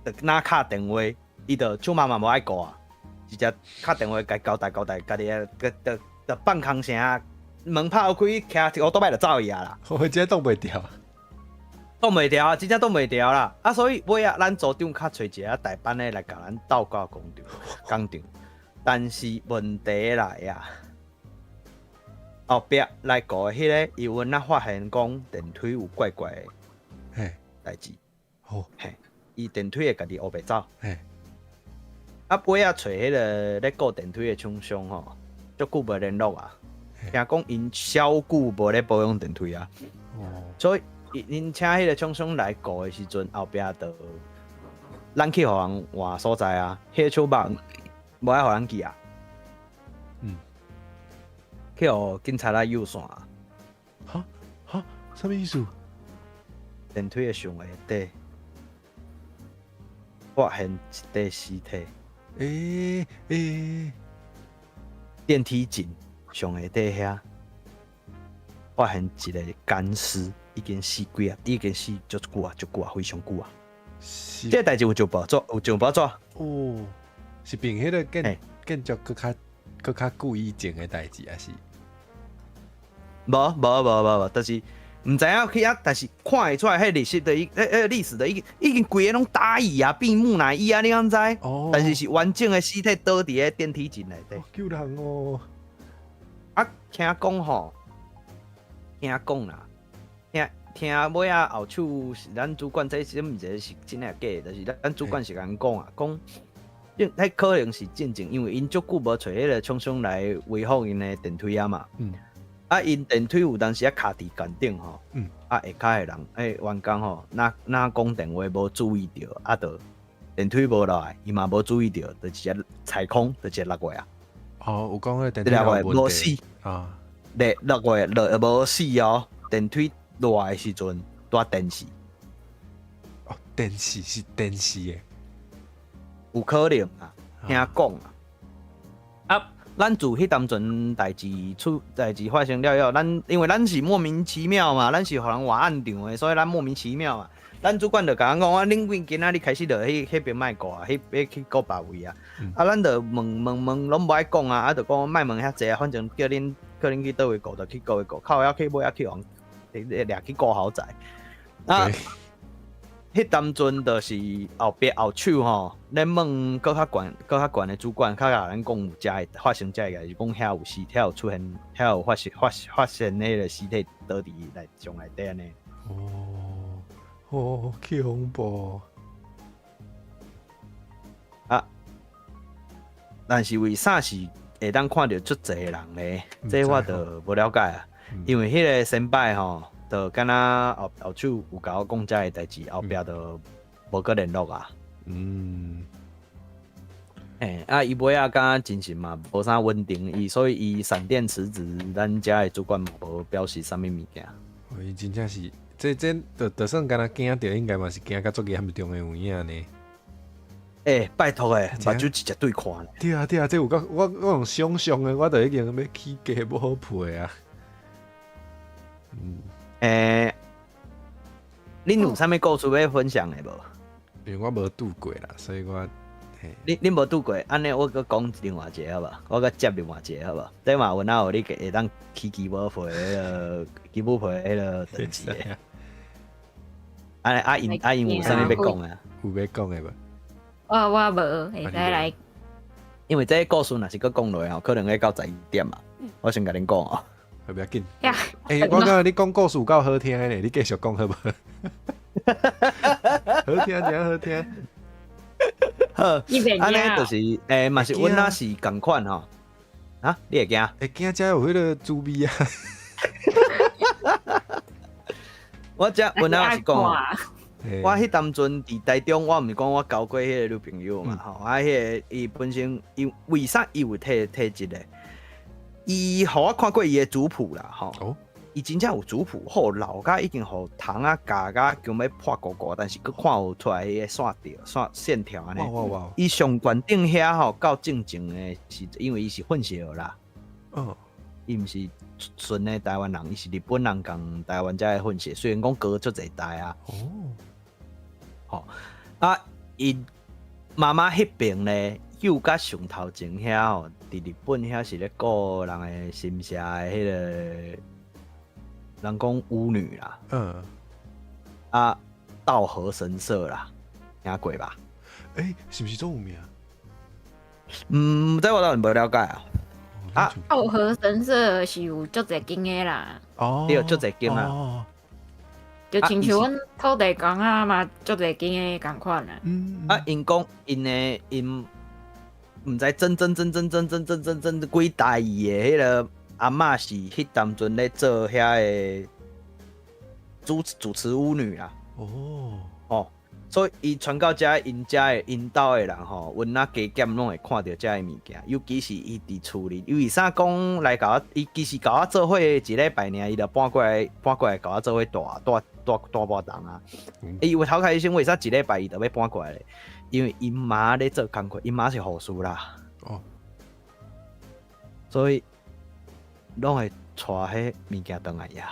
就若敲電話，伊就手媽媽無愛顧啊，直接敲電話共交代交代，家己個就就就放空聲，門拍開，騎一烏多擺就走去啊啦。我真擋袂牢。擋袂牢啊，真正擋袂牢啦！啊，所以尾仔咱組長較揣一个代班的來共咱鬥到工廠工廠，但是問題來啊，後壁來顧的彼个，伊阮仔發現講電梯有怪怪的代誌，嘿，伊電梯會家己烏白走。啊，尾仔揣彼个咧顧電梯的廠商吼，足久無聯絡啊，聽講𪜶小久無咧保養電梯啊，所以𪜶請彼個廠商來顧的時陣，後壁就咱去予人換所在啊，彼個廠房無愛予咱去啊，去予警察來誘線啊。哈哈，啥物意思？電梯的上下底發現一塊屍體。欸欸。電梯井上下底遐發現一個乾屍，已經死幾啊，已經死足久啊，足久啊，非常久啊。是。這個代誌有上報紙，有上報紙。哦，是憑彼個建建築閣較久以前的代誌，還是？無無無無無，就是毋知影去遐，但是看會出來，彼歷史的已，彼歷史的已經已經規个攏打死啊，變木乃伊啊，你敢知？哦。但是是完整的屍體倒佇咧電梯井內底。救人哦！啊，聽講吼，聽講啦，聽聽尾仔後手是咱主管，這是毋知是真抑假的，就是咱主管是共阮講啊，講，彼可能是進前，因為𪜶足久無揣彼個廠商來維護𪜶的電梯啊嘛。啊，𪜶電梯有當時啊卡佇懸頂吼，啊下跤的人，員工吼，若若講電話無注意著，啊，就電梯無落來，伊嘛無注意著，就直接踩空，就直接落過啊。哦，有講彼個電梯落有問題。無死啊？落落過落無死哦，電梯落來的時陣拄仔電死。哦，電死是電死的。有可能啊，聽講啊。啊，咱自彼當陣代誌出代誌發生了後，咱因為咱是莫名其妙嘛，咱是予人換案場的，所以咱莫名其妙嘛。咱主管就共咱講啊，恁阮今仔日開始就去彼邊莫顧啊，彼彼去顧別位啊。啊，咱就問問問，攏無愛講啊，啊，就講莫問遐濟啊，反正叫恁去佗位顧就去佗位顧，靠腰去尾仔去予人掠去顧豪宅。啊，彼當陣就是後壁後手吼，咧問閣較懸、閣較懸的主管，較共咱講有遮的發生遮个，是講遐有屍體，遐有出現，遐有發現發發現彼個屍體倒佇內上內底按呢。哦，哦，恐怖！啊，但是為啥是會當看著足濟人咧？這我就無了解啊。因為彼個先輩吼，就敢若後後手有共我講遮个代誌，後壁就無閣聯絡啊。欸，啊，伊尾仔敢若精神嘛無啥穩定，伊所以伊閃電辭職，咱遮的主管嘛無表示啥物物件。哦，伊真正是，這就算敢若驚著，應該嘛是驚甲足嚴重的有影呢。欸，拜託欸，目睭直接對看。對啊對啊，這有夠我用想像的，我就已經欲起雞母皮啊。欸，恁有啥物故事欲分享的無？因為我無拄過啦，所以我，恁無拄過，按呢我閣講另外一個好無？我閣接另外一個好無？這嘛有哪有你會當起雞母皮彼个雞母皮彼个代誌的？按呢阿英阿英有啥物欲講的？有欲講的無？我無，會使來。因為這個故事若是閣講落去吼，可能會到11點啊。我先共恁講哦。袂要緊。欸，我感覺你講故事有夠好聽的呢，你繼續講好無？好聽，真好聽。好，按呢就是，欸，嘛是阮那是仝款吼。啊，你會驚？會驚才有彼个滋味啊！我遮阮那是講，我彼當陣佇台中，我毋是講我交過彼个女朋友嘛吼，啊，彼个伊本身伊為啥伊有體體質咧？伊予我看過伊的族譜啦，吼。伊真正有族譜，好老甲已經予蟲仔咬甲強欲破糊糊，但是閣看有出來彼个線條、線線條按呢。伊上懸頂遐吼，到正前的是因為伊是混血兒啦。伊毋是純的台灣人，伊是日本人仝台灣遮的混血，雖然講過足濟代啊。吼啊！伊媽媽彼邊咧，又佮上頭前遐吼，佇日本遐是咧顧人的神社的彼个，人講巫女啦。啊，稻荷神社啦，聽過吧？欸，是毋是足有名？嗯，這我倒是無了解啊。啊，稻荷神社是有足濟間的啦。對，足濟間啊。就親像阮土地公啊嘛，足濟間的仝款啊。啊，𪜶講𪜶的𪜶毋知曾曾曾曾曾曾曾曾曾幾代伊的彼个阿嬤是彼當陣咧做遐个主持巫女啦。哦，所以伊傳到遮，𪜶遮的𪜶兜的人吼，阮仔加減攏會看著遮的物件，尤其是伊佇厝裡，伊為啥講來共我？伊其實共我做伙一禮拜爾，伊就搬過來，搬過來共我做伙住住住住半冬啊。伊有頭開始為啥一禮拜伊就欲搬過來咧？因為𪜶媽咧做工課，𪜶媽是護士啦。所以攏會帶彼物件轉來呀。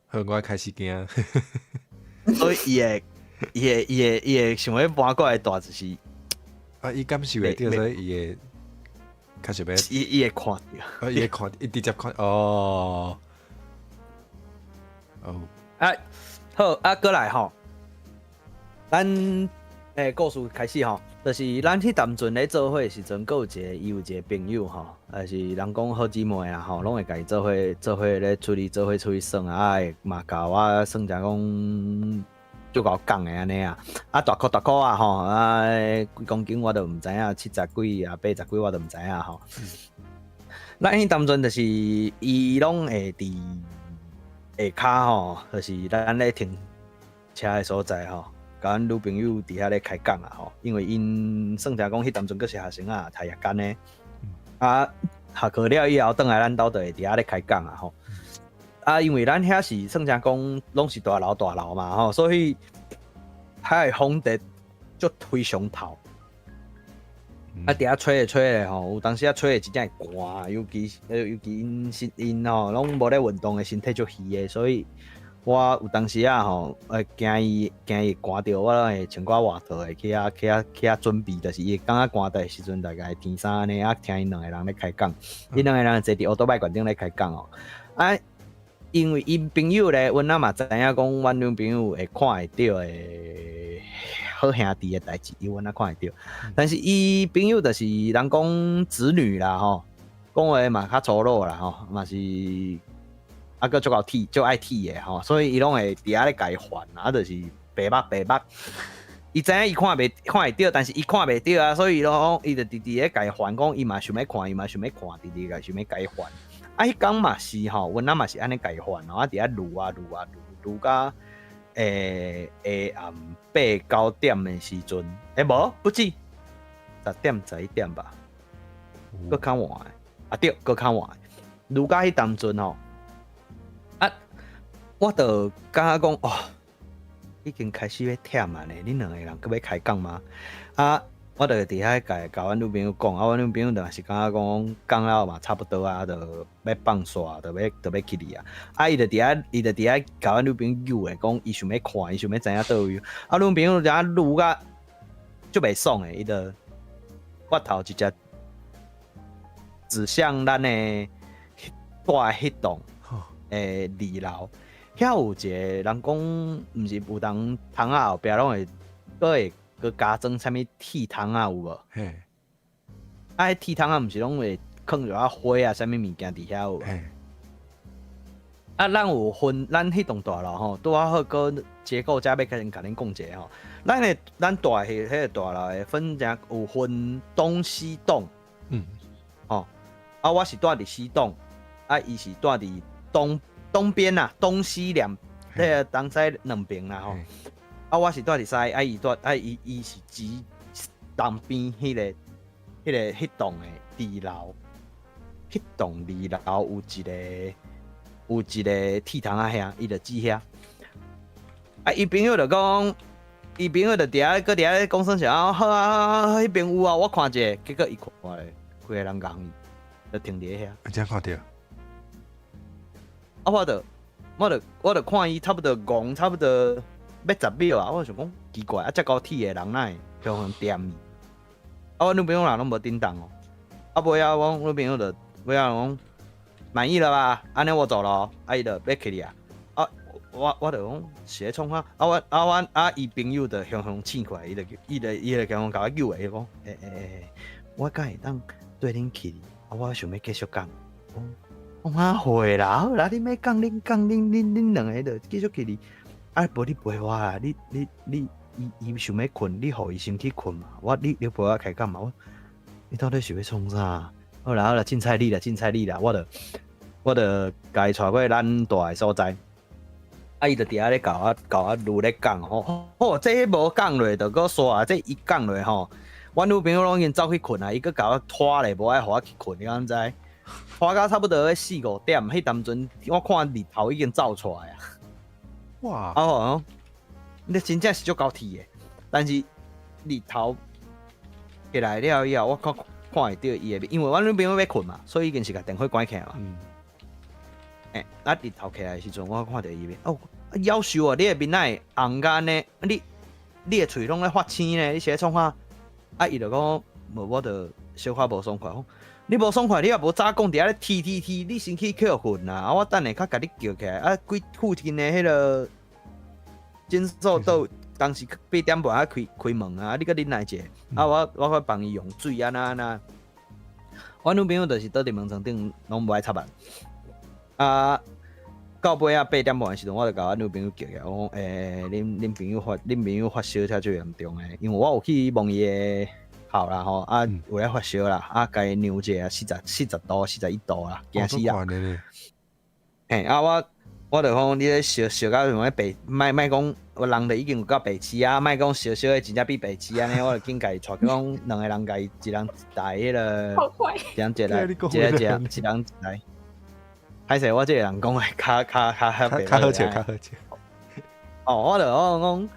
好，我開始驚。所以伊會。伊會伊會伊會想欲搬過來住，就是啊，伊感受會著，所以伊會較想欲伊會看著，啊，伊會看，伊直接看，哦，哦，啊，好，啊，閣來吼，咱故事開始吼，就是咱彼當陣咧做伙的時陣，閣有一个伊有一个朋友吼，也是人講好姊妹啦吼，攏會共伊做伙做伙咧出去做伙出去耍啊，會嘛共我算成講足𠢕講的按呢啊，啊大箍大箍啊吼，啊幾公斤我都毋知影，70幾啊80幾我都毋知影吼。咱彼當陣就是伊攏會佇下跤吼，就是咱咧停車的所在吼，共阮女朋友佇遐咧開講啊吼，因為𪜶算成講彼當陣閣是學生啊，讀夜間的，啊下課了以後，轉來咱兜就會佇遐咧開講啊吼。啊，因為咱遐是算成講攏是大樓大樓嘛吼，所以遐的風得足非常透。啊，佇遐吹咧吹咧吼，有當時啊吹咧真正會寒，尤其𪜶身𪜶吼攏無咧運動的身體足虛的，所以我有當時啊吼，會驚伊寒著，我攏會穿寡外套的去遐去遐去遐準備，就是伊會感覺寒的時陣，大概天衫按呢，啊聽𪜶兩个人咧開講，𪜶兩个人坐佇烏多擺懸頂咧開講哦，啊。因為𪜶朋友咧，阮仔嘛知影講，阮女朋友會看會著的好兄弟的代誌，伊阮仔看會著。但是伊朋友就是人講子女啦吼，講話嘛較粗魯啦吼，嘛是啊閣足𠢕鐵，足愛鐵的吼，所以伊攏會佇遐咧共伊煩，啊就是白目白目。伊知影伊看袂看會著，但是伊看袂著啊，所以伊攏伊就直直咧共伊煩，講伊嘛想欲看，伊嘛想欲看，直直共想欲共伊煩。啊，彼工嘛是吼，阮仔嘛是按呢共伊煩，啊，佇遐攄啊攄啊攄攄甲下暗8、9點的時陣，欸無不止10點11點吧，閣較晚的，啊對，閣較晚，攄甲彼當陣吼，啊，我就感覺講哦，已經開始欲忝啊呢，恁兩个人閣欲開講嗎？啊，我就佇遐共共阮女朋友講，啊，阮女朋友就是感覺講講了嘛差不多啊，就欲放煞，就欲去哩啊。啊，伊就佇遐共阮女朋友的講，伊想欲看，伊想欲知影佗位。啊，女朋友遮攄甲足袂爽的，伊就發頭直接指向咱的住的彼棟的二樓，遐有一个人講，毋是有人窗仔後壁攏會閣會閣加裝啥物鐵窗仔有無？嘿。啊，彼鐵窗仔毋是攏會囥一寡花啊，啥物物件佇遐有無？嘿。啊，咱有分，咱彼棟大樓吼，拄仔好閣結構遮欲共恁講一下吼。咱住彼个大樓的分成有分東西棟。吼，啊，我是住佇西棟，啊，伊是住佇東邊啊，東西兩，彼个東西兩邊啦吼。啊，我是住佇西，啊，伊住，啊，伊是指東邊彼棟的二樓，彼棟二樓有一個有一个鐵桶仔遐，伊就指遐。啊，伊朋友就講，伊朋友就佇遐，閣佇遐講耍笑啊，好啊，好，彼邊有啊，我看者，結果伊看咧，規個人仝伊，就停佇遐。真看著。啊，我就看伊差不多戇，差不多欲10秒啊，我就想講奇怪，啊，遮高鐵的人哪會向向踮伊？啊，我女朋友人攏無振動哦。啊，尾仔我女朋友就尾仔講滿意了吧？按呢我走囉，啊，伊就欲起去啊。啊，我就講是咧創啥？啊，我啊阮啊伊朋友就向向醒過來，伊就共我共我救下，伊講，欸欸欸，我敢會當綴恁去？啊，我想欲繼續講。講啊會啦，好啦，恁欲講恁講恁恁恁兩个就繼續去哩。啊，無你陪我啦，你你你伊伊想欲睏，你予伊先去睏嘛。我你你陪我開講嘛。我你到底是欲創啥？好啦好啦，凊彩你啦，凊彩你啦，我就共伊帶過咱蹛的所在。啊，伊就佇遐咧共我攄咧講吼，吼，這無講落就閣煞啊，這一講落吼，阮女朋友攏已經走去睏啊，伊閣共我拖咧，無愛予我去睏，你敢知？拖到差不多四五點，彼當陣我看日頭已經走出來啊！哇！啊吼，你真正是足夠鐵的，但是日頭起來了以後，我看看會著伊的面，因為阮女朋友欲睏嘛，所以已經是共電火關起來嘛。欸，啊日頭起來的時陣，我看著伊面，哦，夭壽啊！你的面哪會紅甲按呢？你的喙攏咧發青呢？你是咧創啥？啊，伊就講，無，我就小可無爽快。你無爽快，你也無早講，佇遐咧踢踢踢，你先去歇睏啊！啊，我等下較共你叫起來。啊，規附近的彼個診所都當時8點半仔開開門啊！你閣忍耐者，啊，我去幫伊用水按怎按怎。我女朋友就是倒佇門床頂，攏無愛插人。啊，到尾仔8點半的時陣，我就共我女朋友叫起來，我講：欸，恁朋友發燒才最嚴重的，因為我有去問伊的號啦吼，啊有咧發燒啦，啊共伊量者40度、41度啦，驚死啊！嘿，啊我就講你咧燒燒到像咧白，莫莫講，我人就已經有夠白痴啊，莫講燒燒的真正比白痴按呢，我就緊共伊帶去講兩个人共伊一人一台彼个，一人一台，一个一個一人一台。歹勢，我這個人講話較較較較較好笑，較好笑。哦，我就講，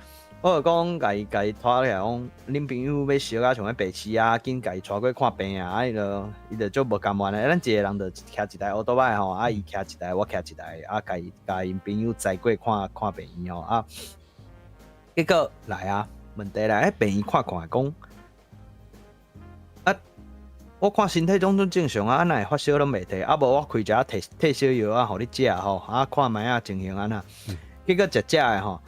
我就講，共伊共伊拖起來講，恁朋友欲燒甲像咧白痴啊，緊共伊帶過看病啊，啊伊就伊就足無甘願的。咱一個人就騎一台烏多擺吼，啊伊騎一台，我騎一台，啊共伊共𪜶朋友載過看看病院吼啊。結果來啊，問題來，彼病院看看講，啊，我看身體攏總正常啊，啊哪會發燒攏袂退？啊無我開一下退退燒藥啊，予你食吼，啊看覓仔情形按怎？結果食食的吼。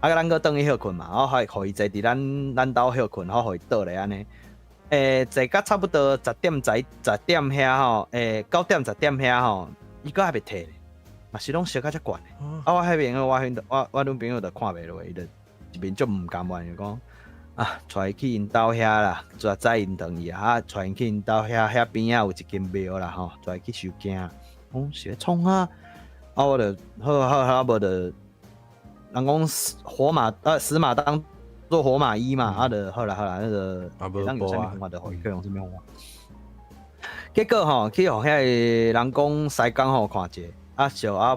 啊，咱閣轉去歇睏嘛，我還予伊坐佇咱兜歇睏，好予伊倒咧按呢。欸，坐到差不多10點10點遐吼，欸，9點10點遐吼，伊閣還袂退咧，嘛是攏燒甲遮懸的。啊，我彼邊我我我女朋友就看袂落，伊就一面足毋甘願，就講啊，帶伊去𪜶兜遐啦，載載𪜶轉去啊，帶𪜶去𪜶兜遐遐邊仔有一間廟啦吼，帶伊去收驚。講是咧創啥？啊，我就好好好，無就。人講活馬死馬當做活馬醫嘛，啊，就好啦好啦，那個會當有啥物方法就予伊去用啥物方法。結果吼，去予遐個人講師公吼看者，啊燒啊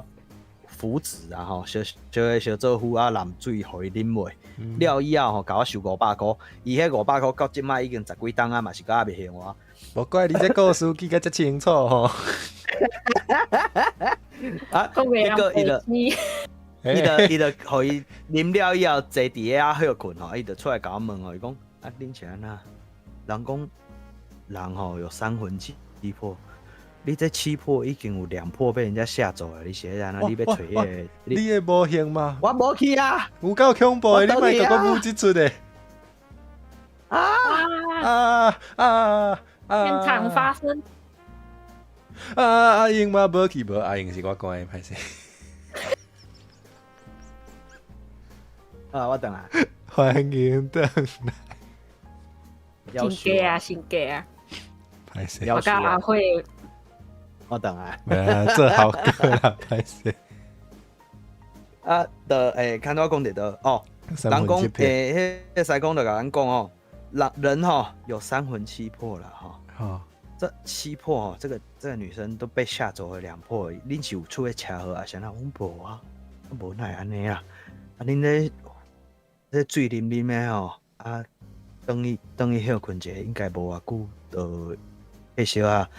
符紙啊吼，燒燒燒做符啊淋水予伊啉落，了以後吼，共我收500箍，伊彼500箍到這擺已經十幾冬啊，嘛是閣猶未還我。無怪你這故事記甲遮清楚吼。啊，結果伊就。伊就予伊啉了以後，坐佇遐歇睏吼，伊就出來共我問吼，伊講啊，恁是按怎？人講人吼有三魂七魄，你這七魄已經有兩魄被人家嚇走了，你是按怎？你欲揣彼个？你會無還嗎？我無去啊！有夠恐怖的，你莫閣閣舞這出的。啊啊啊啊！現場發生。啊！阿英嘛無去，無阿英是我講的，歹勢。啊！我轉來，歡迎轉來。真假啊，真假啊！歹勢，我佮阿慧，我轉來。做好歌啦，歹勢。啊，就欸，看我講著著哦，人講欸，彼個師公就共咱講哦，人人吼有三魂七魄啦，吼。這七魄哦，這個女生都被嚇走了兩魄，恁是有出去車禍啊？啥啦？阮無啊，無哪會按呢啊？啊，恁這醉啉啉的吼，啊，轉去歇睏一下，應該無偌久就退燒啊。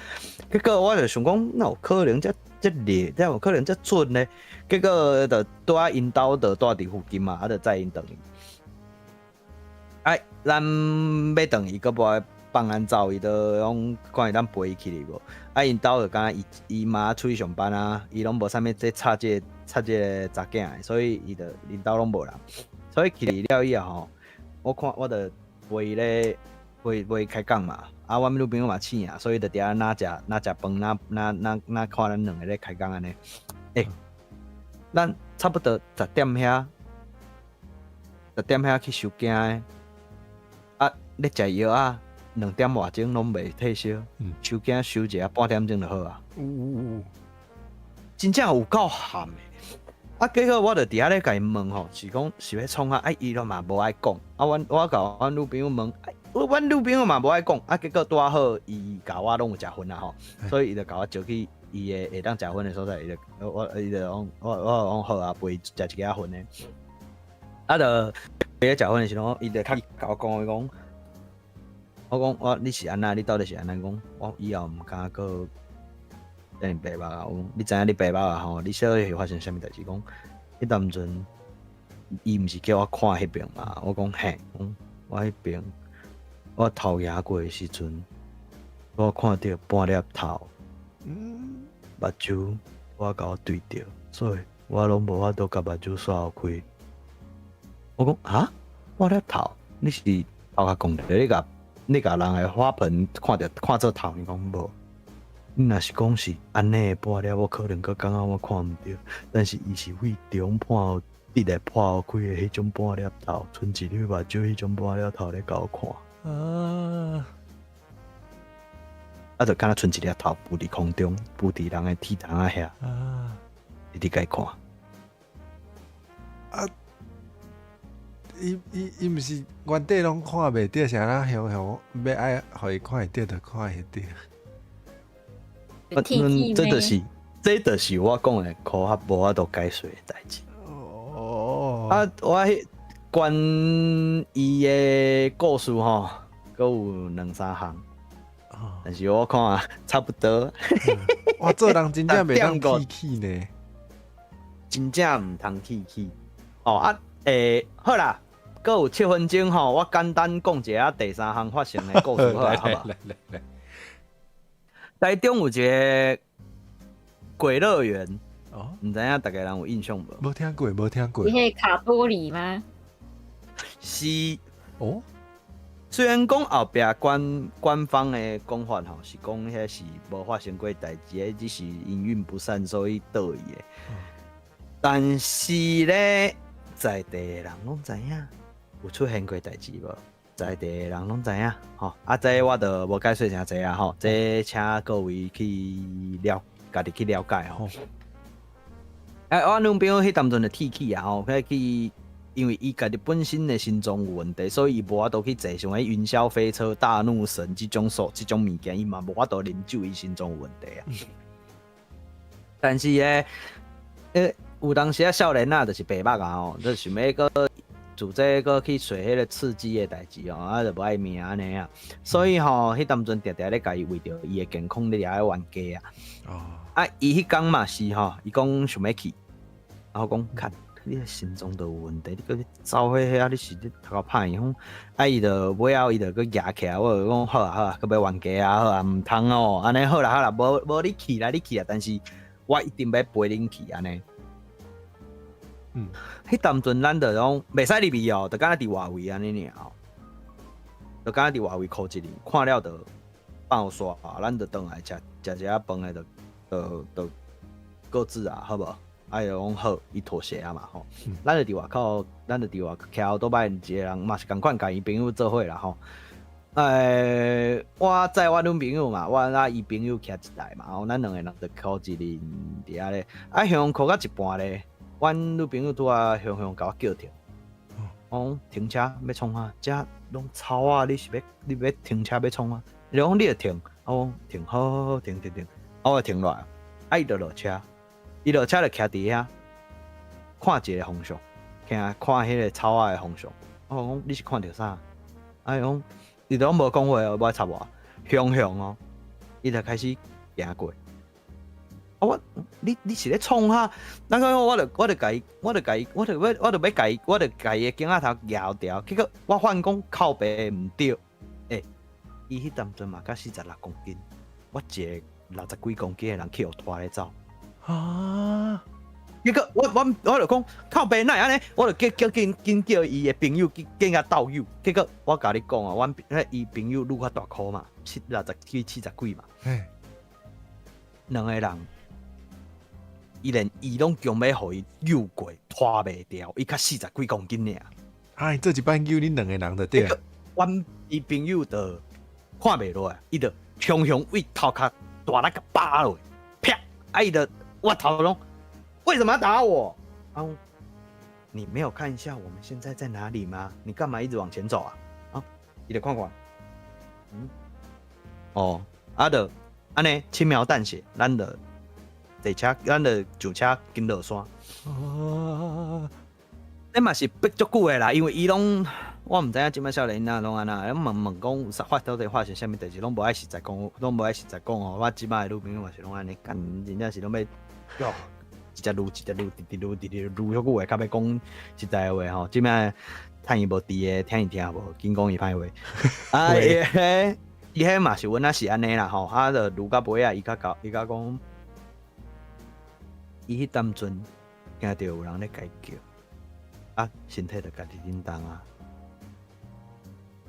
結果我就想講，哪有可能遮遮烈，遮有可能遮準呢？結果就拄仔𪜶兜就住佇附近嘛，啊，就載𪜶轉去。哎，咱欲轉去，閣無愛放咱走，伊都講看伊咱陪伊去哩無？啊，𪜶兜就敢若伊伊媽出去上班啊，伊攏無啥物這插這個查囝的，所以伊就𪜶兜攏無人。所以去了以後吼，我看我就陪伊咧陪陪伊開講嘛。啊，阮女朋友嘛醒啊，所以就佇遐若食若食飯，若若若若看咱兩個咧開講按呢。欸，咱差不多十點遐，十點遐去收驚的。啊，咧食藥啊，2點外鐘攏袂退燒，收驚收一下半點鐘就好啊。真正有夠譀的。啊，結果我就佇遐咧共伊問吼，是講是欲創啥？啊，伊攏嘛無愛講。啊，阮我共阮女朋友問，阮女朋友嘛無愛講。啊，結果拄仔好，伊共我攏有食薰啊吼，所以伊就共我招去伊的會當食薰的所在，伊就我伊就講我我講好啊，陪伊食一支薰的。啊，就陪咧食薰的時陣，伊就較共我講，伊講，我講我你是按怎？你到底是按怎講？我以後毋敢閣遮爾白目啊！我講你知影你白目啊吼？你小可會發生啥物代誌？講彼當陣，伊毋是叫我看彼邊嘛？我講嘿，講我彼邊，我頭壓過的時陣，我看著半粒頭，目睭我共我對著，所以我攏無法度共目睭煞開。我講啊，半粒頭，你是頭殼講著，你共人的花盆看著看做頭？伊講無。你若是講是按呢的半粒，我可能閣感覺我看毋著，但是伊是對中破直來破開的彼種半粒頭，賰一粒目睭彼種半粒頭咧共我看。啊！啊，就敢若賰一粒頭浮佇空中，浮佇人的鐵窗仔遐。啊！你佇共伊看。啊！伊伊伊毋是原底攏看袂著，是按怎雄雄欲愛予伊看會著，就看會著。這就是這就是我講的科學無法度解釋的代誌。哦。啊，我彼關伊的故事吼，閣有兩三項。但是我看啊，差不多。哇，做人真正袂當鐵齒呢，真正毋通鐵齒。哦啊，欸，好啦，閣有7分鐘吼，我簡單講一下第三項發生的故事好啊，好無？來來來。台中有一個鬼樂園，哦，毋知影逐家人有印象無？無聽過，無聽過。是彼卡多里嗎？是。哦。雖然講後壁官方的講法吼，是講彼是無發生過代誌，彼只是營運不善，所以倒去的。但是咧，在地的人攏知影有出現過代誌無？在地的人攏知影吼，啊，這我就無解說誠濟啊吼，這請各位去了，家己去了解吼。哎，我女朋友彼當陣就鐵齒啊吼，彼去，因為伊家己本身的心臟有問題，所以伊無法度去坐像彼雲霄飛車、大怒神這種數、這種物件，伊嘛無法度啉酒，伊心臟有問題啊。但是咧，有當時啊，少年仔就是白目啊吼，就想欲閣做這閣去揣彼個刺激的代誌吼，啊，就無愛命按呢啊。所以吼，彼當陣定定咧共伊為著伊的健康咧掠咧冤家啊。啊，伊彼工嘛是吼，伊講想欲去，啊，我講看你的心臟都有問題，你閣去走彼遐，你是咧頭殼歹去？啊，伊就尾後伊就閣舉起來，我就講好啊好啊，閣欲冤家啊好啊，毋通哦，按呢好啦好啦，無無你去啦你去啦，但是我一定欲陪恁去按呢。彼當陣咱就講袂使入去哦，就敢若佇外圍按呢爾哦，就敢若佇外圍箍一輪，看了就放煞啊，咱就轉來食食一下飯的，就就就各自啊，好無？啊，伊就講好，伊妥協啊嘛吼。咱就佇外口，咱就佇外口徛倒擺一個人嘛是仝款，共伊朋友做伙啦吼。我載我女朋友嘛，我佮伊朋友徛一台嘛，吼，咱兩個人就箍一輪佇遐咧，啊，向箍到一半咧。阮女朋友拄仔雄雄共我叫停，我講停車欲創啥？遮攏草仔，你是欲你欲停車欲創啥？伊講你著停，啊，我停好，停停停，啊，我停落來，啊，伊就落車，伊落車就徛佇遐，看一个方向，徛看彼個草仔的方向。我講你是看著啥？啊，伊講伊都攏無講話哦，無愛插我，雄雄哦，伊就開始行過。啊，我你是咧創啥？咱講我就共伊，我就共伊，我就欲我就欲共伊，我就共伊的鏡仔頭搖掉，結果我發現講靠北毋對，欸，伊彼當陣嘛才46公斤，我一個60幾公斤的人去予拖咧走。啊！結果我就講靠北哪會按呢？我就叫叫緊緊叫伊的朋友去緊共鬥毆。結果我共你講啊，阮彼伊朋友愈較大箍嘛，七六十幾70幾嘛。兩個人，伊連伊攏強欲予伊毆過，拖袂牢，伊才40幾公斤爾。哎，這一擺毆恁兩個人就對。阮伊朋友就看袂落來，伊就雄雄為頭殼大力共巴落，啪！啊，伊就我頭攏，為什麼要打我？啊，你沒有看一下我們現在在哪裡嗎？你幹嘛一直往前走啊？啊，伊就看看，嗯，哦，啊就按呢輕描淡寫，咱就坐車，咱就上車緊落山。哦，這嘛是逼足久的啦，因為伊攏我毋知影這擺少年囡仔攏按怎，攏問問講有啥發到底發生啥物代誌，攏無愛實在講，攏無愛實在講哦。我這擺的女朋友嘛是攏按呢，幹真正是攏欲，喲，一直擼，一直擼，直直擼，直直擼遐久話，較欲講實在話吼。這擺趁伊無佇的，聽伊聽無，緊講伊歹話。啊，伊彼伊彼嘛是阮仔是按呢啦吼，啊，就擼到尾仔，伊較𠢕，伊較講，伊彼當陣聽著有人咧共伊叫，啊，身體就家己震動啊，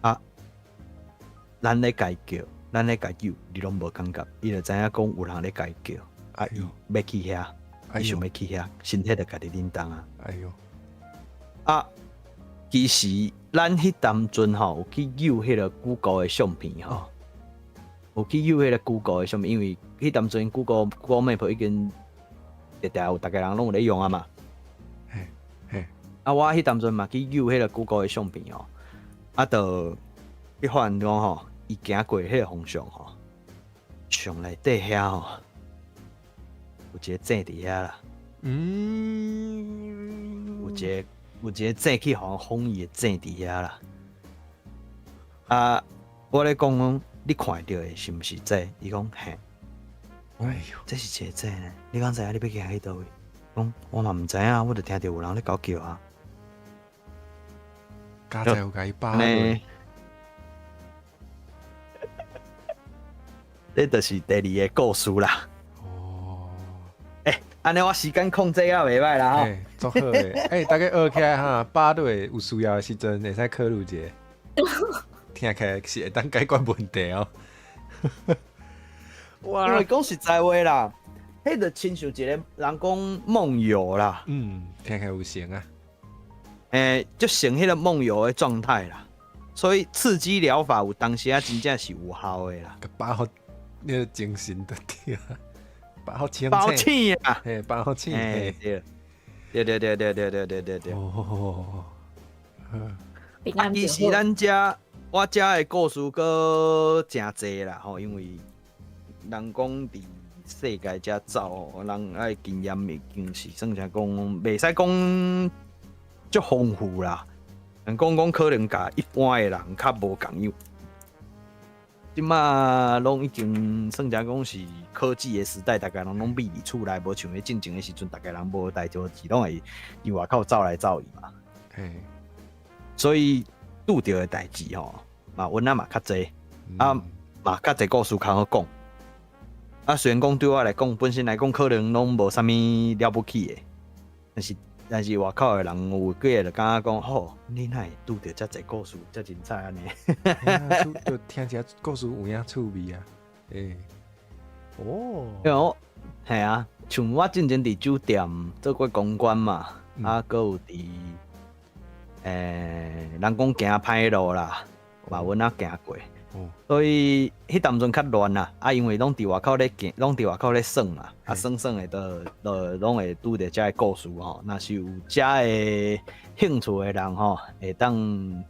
啊，咱咧共伊叫，咱咧共伊叫，你攏無感覺，伊就知影講有人咧共伊叫，哎喲，欲去遐，伊想欲去遐，身體就家己震動啊，哎喲，啊，其實咱彼當陣吼有去搝彼個 Google 的相片吼，有去搝彼個 Google 的相片，因為彼當陣 Google Map 已經定定有，逐家人攏有咧用啊嘛。嘿，嘿。啊，我彼當陣嘛去搝彼個 Google 的相片吼，啊，就去發現講吼，伊行過彼個方向吼，上內底遐吼，有一個井佇遐啦。有一個井去予人封伊的井佇遐啦。啊，我咧講講，你看著的是毋是這？伊講嘿。哎喲，這是一個井呢，你敢知影你欲行去佗位？講我嘛毋知影，我就聽著有人咧共我叫啊。佳哉有共伊巴落。這就是第二個故事啦。哦。欸，按呢我時間控制也袂䆀啦吼。欸，足好的。欸，大家學起來哈，巴落有需要的時陣會使考慮一下。聽起來是會當解決問題哦。哇！因為講實在話啦，彼就親像一個人講夢遊啦。嗯，聽起來有成啊。欸，就成彼個夢遊的狀態啦。所以刺激療法有當時啊，真正是有效的啦。共巴予那個精神就對啊，巴予清包醒啊！嘿，巴予醒。嘿，對，對對對對對對對對對。哦。啊，其實咱遮我遮的故事閣誠濟啦吼，因為人講佇世界遮走，人愛經驗已經是算啥講，袂使講足豐富啦。人講講可能共一般的人較無仝樣。這馬攏已經算啥講是科技的時代，逐家人攏覕佇厝內，無像彼進前的時陣，逐家人無代誌，攏會佇外口走來走去嘛。嘿，所以拄著的代誌吼，嘛阮仔嘛較濟，啊嘛較濟故事較好講。啊，雖然講對我來講，本身來講可能攏無啥物了不起的，但是外口的人有幾個就感覺講，吼，你哪會拄著遮濟故事，遮精彩按呢？就聽起來故事有影趣味啊！欸，哦，因為我，嘿啊，像我進前佇酒店做過公關嘛，啊，閣有佇，欸，人講行歹路啦，嘛阮仔行過。所以彼當陣較亂啦，啊，因為攏佇外口咧行，攏佇外口咧耍嘛，啊，耍耍的都攏會拄著遮个故事吼。若是有遮个興趣的人吼，會當，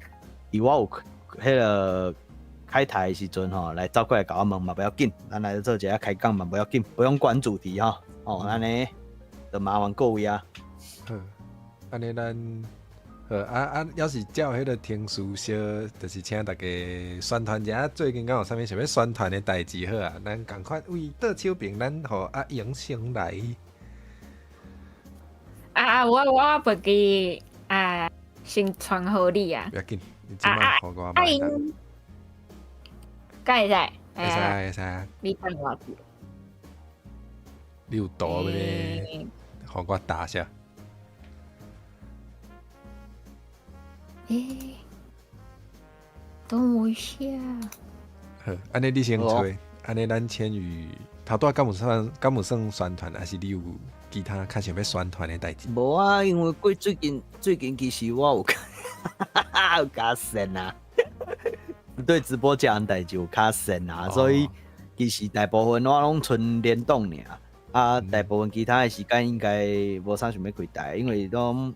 伊我有彼個開開台的時陣吼，來走過來共我問嘛不要緊，咱來做一下開講嘛不要緊，不用管主題吼。哦，按呢就麻煩各位啊。好，按呢咱好啊啊，猶是照彼个程序小，就是請大家宣傳一下最近敢有啥物想欲宣傳的代誌好啊？咱仝款為倒手邊，咱予阿英先來。啊，我袂記啊，先傳予你啊。不要緊，你這擺予我阿英，敢會使？會使會使。你等我。你有圖欲予我打下。欸，等我一下。好，按呢你先揣，按呢咱千羽頭拄仔敢有算敢有算宣傳，還是你有其他較想欲宣傳的代誌？無啊，因為過最近最近其實我有有較閒啊，對直播這項代誌有較閒啊，所以其實大部分我攏賰聯動爾。啊，大部分其他的時間應該無啥想欲開台，因為攏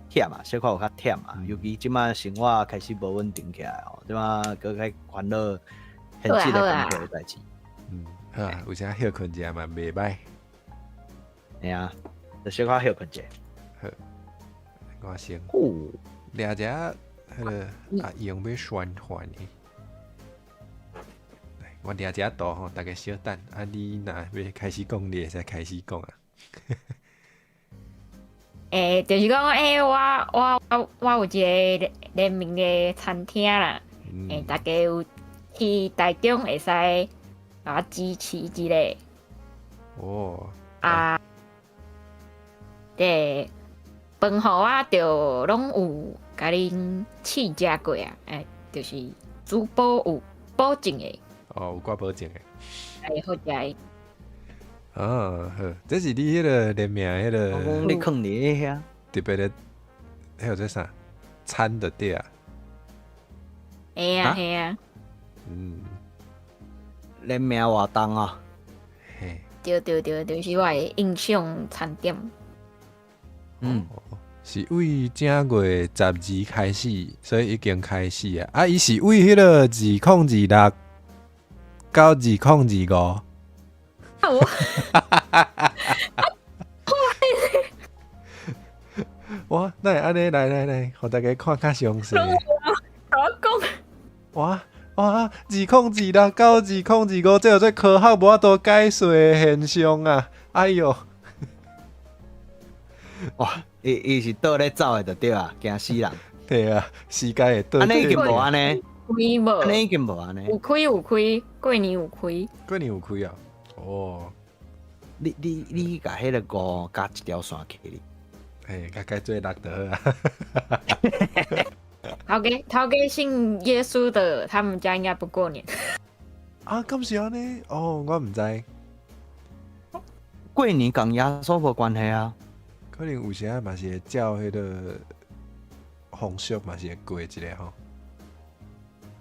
忝啊，小可有較忝啊，尤其這擺生活開始無穩定起來哦，這擺閣較煩惱現實的工作的代誌。嗯，好啊，有啥歇睏一下嘛，袂䆀。嘿啊，就小可歇睏者。好，我先掠一下彼个阿英欲宣傳的。我掠一下圖吼，大家小等。啊，你若欲開始講，你會使開始講啊。欸，就是講，欸，我有一个聯名的餐廳啦。欸，大家有去台中會使共我支持一下。哦。啊，對，飯予我就攏有共恁試食過啊。欸，就是主播有保證的。哦，有掛保證的。會好食的。哦，好，這是你彼个聯名彼个。我講你囥佇遐。特別的，彼個做啥？餐的對啊。會啊，會啊。聯名活動啊。嘿。對對對，就是我的印象餐點。是為正月12開始，所以已經開始啊。啊，伊是為彼个2026到2025。我，哇，哪會按呢？來來來，予大家看較詳細。我講。哇哇，2026到2025，這叫做科學無法度解釋的現象啊！哎喲，哇，伊伊是倒咧走的就對啊，驚死人。對啊，時間會倒。按呢已經無按呢。開無？按呢已經無按呢。有開有開，過年有開。過年有開啊？哦。你你你共彼个五加一條線去哩？嘿，共改做六就好啊。頭家頭家信耶穌的，他們家應該不過年。啊，敢是按呢？哦，我毋知。過年仝耶穌無關係啊。可能有時仔嘛是會照彼个風俗嘛是會過一下吼。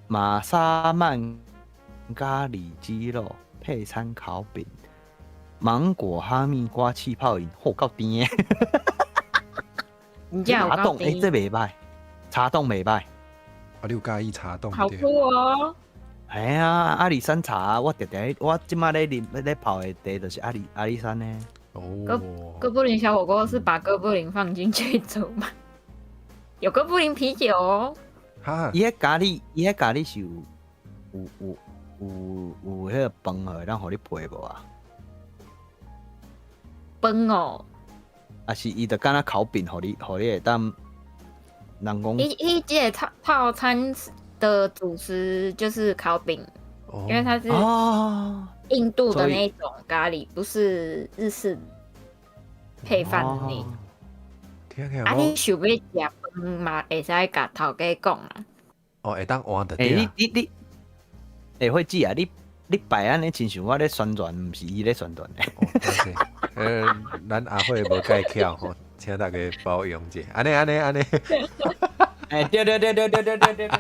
瑪莎曼咖喱雞肉配餐烤餅，芒果哈密瓜氣泡飲，嚯，夠甜的。茶凍，欸，這袂䆀，茶凍袂䆀。啊，你有佮意茶凍？好酷哦！嘿啊，阿里山茶，我定定，我這擺咧啉咧泡的茶就是阿里阿里山的。哦。哥布林小火鍋是把哥布林放進去煮嗎？有哥布林啤酒哦。哈，伊彼咖喱，伊彼咖喱是有有有有有彼个飯會當予你配無啊？飯哦。啊是伊就敢若烤餅，予你予你會當人講。伊伊這個套套餐的主食就是烤餅，因為它是印度的那種咖喱，不是日式配飯的那種。啊，你想欲食飯嘛，會使共頭家講啊。哦，會當換就欸，對啊。你你你，欸，伙姊啊，你你擺按呢，親像我咧宣傳，毋是伊咧宣傳的。哦，歹勢，咱阿伙無蓋巧吼，請大家包容者。按呢按呢按呢。欸，對對對對對對對對對。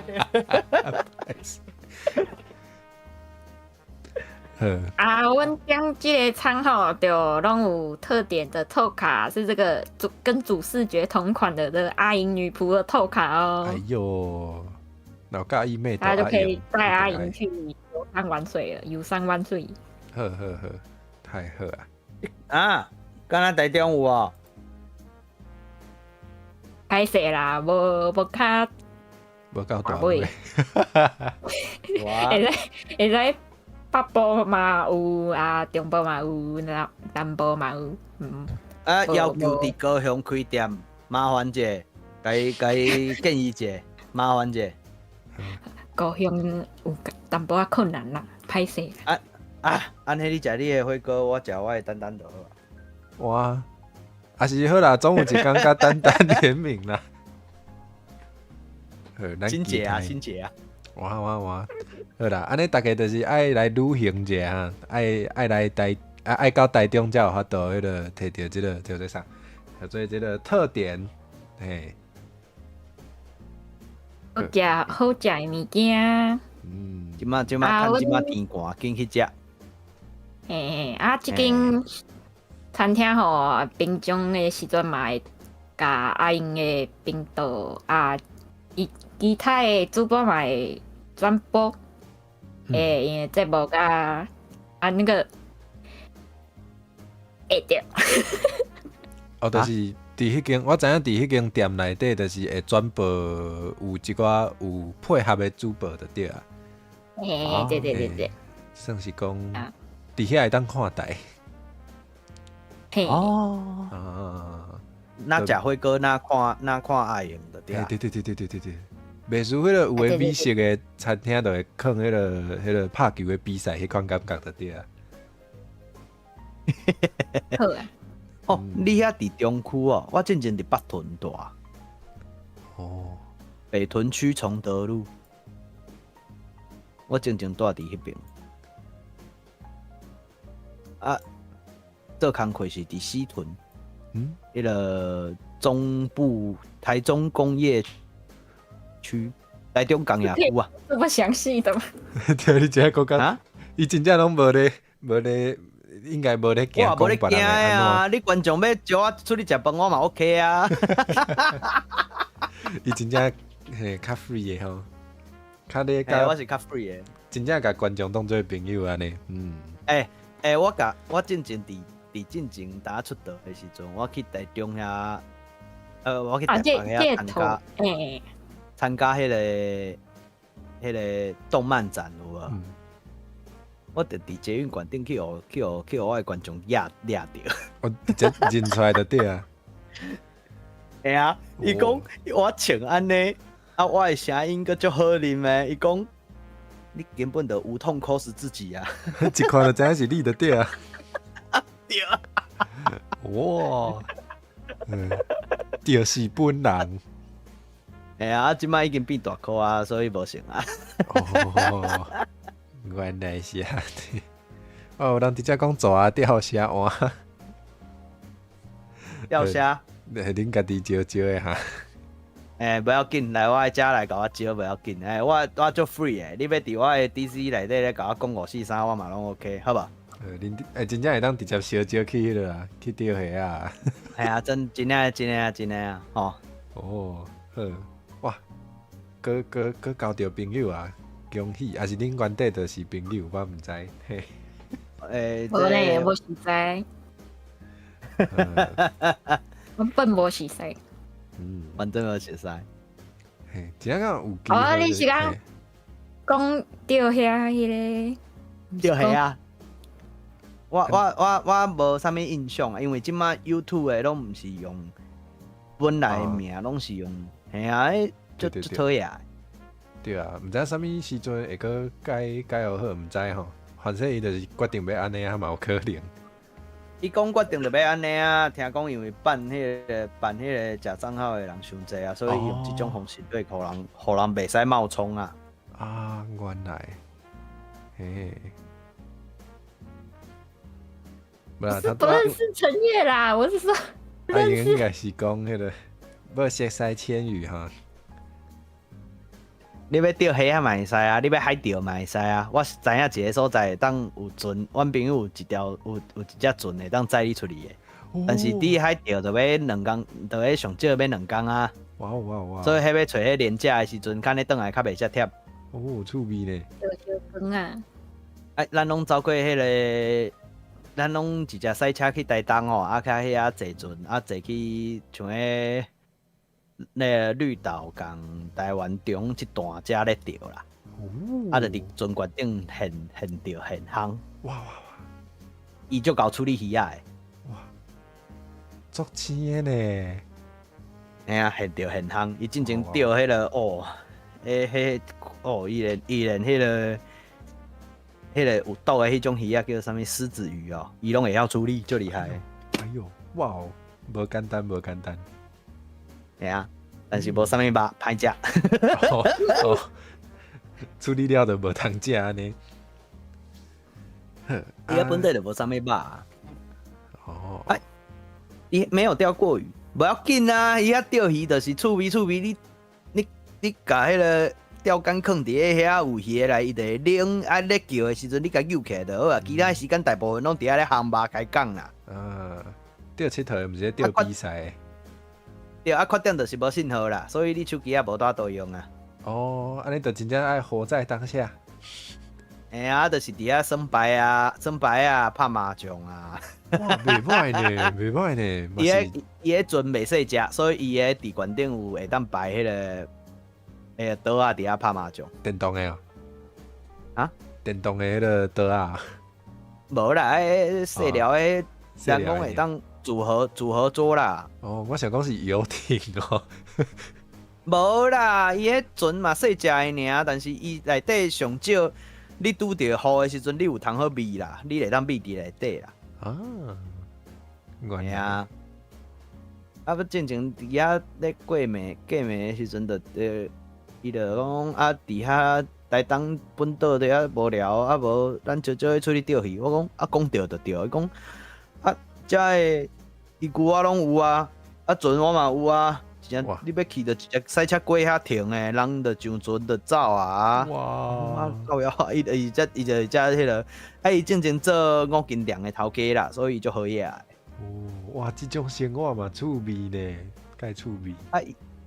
啊，阮點這个餐吼，就攏有特點的透卡，是這個主跟主視覺同款的這個阿英女僕的透卡哦。哎喲，若有佮意咩？大家就可以帶阿瑩去遊山玩水了，遊山玩水。好好好，太好啊！啊，敢若台中有哦？歹勢啦，無無較無夠大尾。會使會使北部嘛有啊，中部嘛有，南南部嘛有，嗯。啊，要求佇高雄開店，麻煩者，共共建議者，麻煩者。高雄有淡薄仔困難啦，歹勢。啊啊，按呢你食你的火鍋，我食我的丹丹就好啊。哇，啊是好啦，總有一工佮丹丹聯名啦。好，新姐啊，新姐啊。哇哇哇，好啦，按呢大家就是愛來旅行者哈，愛愛來台啊，愛到台中才有法度彼個提著這個叫做啥？叫做這個特點，嘿。好食好食的物件。嗯，這馬這馬趁這馬天寒，緊去食。嘿，啊，這間餐廳吼，平常的時陣嘛會共阿英的頻道啊，伊其他的主播嘛會轉播，欸，𪜶的節目佮啊那個，會對。哦，就是佇彼間，我知影佇彼間店內底，就是會轉播有一寡有配合的主播就對啊。嘿，對對對對。算是講佇遐會當看台。嘿。哦。啊。若食火鍋，若看若看阿英就對啊。對對對對對對對。袂輸彼個有的美食的餐廳，就會囥彼個彼個拍球的比賽，彼款感覺就對啊。好啊。哦，你遐佇中區哦，我進前佇北屯蹛。哦。北屯區崇德路。我進前蹛佇彼爿。啊，做工課是佇西屯。嗯。彼個中部台中工業區，台中工業區啊。這麼詳細的嗎？對，你這個講啊？伊真正攏無咧，無咧，應該無咧驚。我也無咧驚啊！你觀眾欲招我出去食飯，我嘛 OK 啊。伊真正嘿較 free 的吼，較咧。我是較 free 的。真正共觀眾當做朋友按呢，嗯。欸欸，我共我進前佇佇進前當出道的時陣，我去台中遐，我去台北遐參加，參加彼個彼個動漫展有無？我就佇捷運館頂去予去予去予我的觀眾掠掠著。我直接認出來就對啊。會啊，伊講我穿按呢，啊，我的聲音閣足好啉的，伊講你根本就無痛 cos 自己啊！一看就知影是你就對啊。對啊。哇，嗯，就是本人。會啊，這擺已經變大箍啊，所以無成啊。哦，原來是按呢。哦，有人直接講蛇仔釣蝦換。釣蝦？恁家己招招的哈。欸，無要緊，來我的遮來共我招無要緊。欸，我我足 free 的，你欲佇我的 DC 內底咧共我講五四三，我嘛攏 OK，好無？恁欸，真正會當直接相招去彼落啊，去釣蝦啊。係啊，真真的真的真的啊，吼。哦，好，哇，閣閣閣交著朋友啊，恭喜！抑是恁原底就是朋友，我毋知。嘿。欸，無咧，無熟似。阮本無熟似。嗯，反正無熟似。嘿，真正有機哦，你是講講釣蝦彼個？釣蝦啊！我我我我無啥物印象啊，因為這擺 YouTube 的攏毋是用本來的名，攏是用嘿啊，彼足足討厭。對啊，毋知啥物時陣會閣改改予好，毋知吼。反正伊就是決定欲按呢啊，嘛有可能。伊講決定就欲按呢啊，聽講因為辦彼個辦彼個假帳號的人傷濟啊，所以用這種方式對，予人予人袂使冒充啊。啊，原來，嘿。不是不認識陳燁啦，我是說，啊，應該是講彼個無熟似千羽哈。你欲釣蝦仔嘛會使啊，你欲海釣嘛會使啊。我是知影一個所在會當有船，阮朋友有一條有有一隻船會當載你出去的。但是佇海釣就欲兩工，就欲上少欲兩工啊。哇哇哇！所以彼欲揣彼連假的時陣，較呢轉來較袂遮忝。哦，趣味呢。小小啊！哎，咱攏走過彼个，咱攏直接駛車去台東吼，啊，較遐坐船，啊，坐去像彼那个綠島仝台灣中這段遮咧釣啦。哦。啊，就佇船舷頂現現釣現烘。哇哇哇！伊足𠢕處理魚仔的。哇，足鮮的呢！嘿啊，現釣現烘，伊進前釣彼个哦，欸，彼哦，伊連彼个有毒的彼種魚仔叫啥物獅子魚哦，伊攏會曉處理，足厲害。哎喲，哇哦，無簡單，無簡單。嘿啊，但是無啥物肉，歹食。哦，處理了就無通食按呢。伊遐本底就無啥物肉。哦。哎，伊沒有釣過魚，無要緊啊！伊遐釣魚就是趣味趣味，你共彼个釣竿囥佇咧遐有魚來，伊就會拎啊咧叫的時陣，你共揪起來就好啊。其他時間大部分攏佇遐咧烘肉開講啦。嗯，釣𨑨迌毋是釣比賽。對啊，缺點就是無信號啦，所以你手機也無大多用啊。哦，按呢就真正愛活在當下。嘿啊，就是佇遐耍牌啊，耍牌啊，拍麻將啊。哇，袂歹呢，袂歹呢。伊彼船袂細隻，所以伊个佇船頂有會當擺彼个桌仔佇遐拍麻將。電動的哦？啊？電動的彼个桌仔？無啦，彼細條的，人講會當組合桌啦。哦，我想講是遊艇哦。無啦，伊彼船嘛細隻的爾，但是伊內底上少，你拄著雨的時陣，你有通好避啦，你會當避佇內底啦。啊，嘿啊，啊不，進前佇遐咧過暝過暝的時陣，就伊就講啊，佇遐台東本島佇遐無聊，啊無咱少少出去釣魚。我講啊，講釣就釣，伊講啊，遮的漁具我攏有啊，啊船我嘛有啊，真正你欲去就直接駛車過遐停的，人就上船就走啊。哇！啊，靠腰，伊伊遮伊就遮彼个，啊伊進前做五金店的頭家啦，所以伊足好野的。哦，哇，這種生活嘛趣味呢，蓋趣味。啊，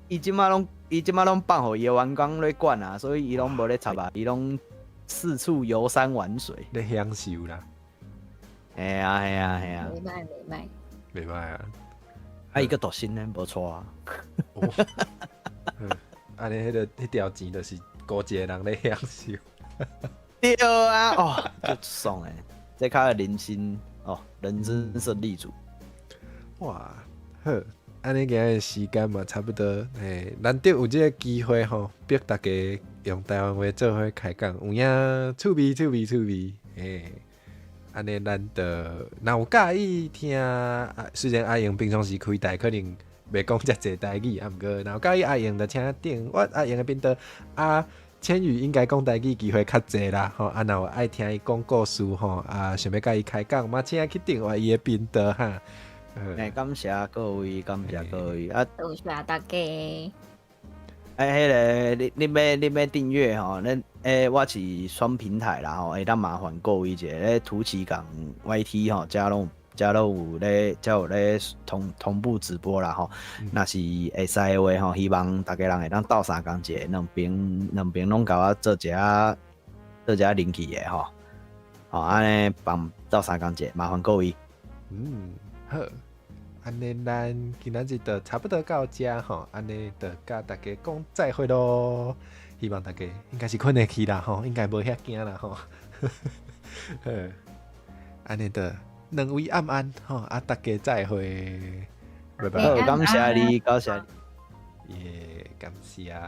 伊這馬攏放予伊的員工咧管啊，所以伊攏無咧插啊，伊攏四處遊山玩水。咧享受啦。嘿啊嘿啊嘿啊。袂歹袂歹。袂歹啊。啊，伊閣獨身呢，無錯啊。按呢，彼个彼條錢就是孤一个人咧享受。對啊，哦，足爽的，這較人生哦，人生勝利組。哇，好，按呢今日時間嘛差不多，嘿，難得有這个機會吼，逼大家用台灣話做伙開講，有影趣味趣味趣味，嘿，按呢咱就若有佮意聽，雖然阿英平常時開台可能袂講遮濟台語，啊毋過若有佮意阿英就請訂閱阿英的頻道啊。千羽應該講台語機會較濟啦，吼啊，若有愛聽伊講故事吼，啊，想欲佮伊開講嘛，請去訂閱伊的頻道哈。欸，感謝各位，感謝各位啊！多謝大家。哎，彼个你欲訂閱吼，咱欸，我是雙平台啦吼，會當麻煩各位一下，咧圖奇共 YT 吼，遮攏有咧，遮有咧同步直播啦吼。若是會使的話吼，希望逐家人會當鬥相共一下，兩邊攏共我做一下人氣的吼。吼，按呢幫鬥相共一下，麻煩各位。嗯，好。按呢，咱今仔日就差不多到遮吼，按呢就佮大家講再會囉。希望大家應該是睏會去啦吼，應該無遐驚啦吼。好，按呢就兩位暗安吼，啊，大家再會，拜拜。好，感謝你，感謝你。耶，感謝。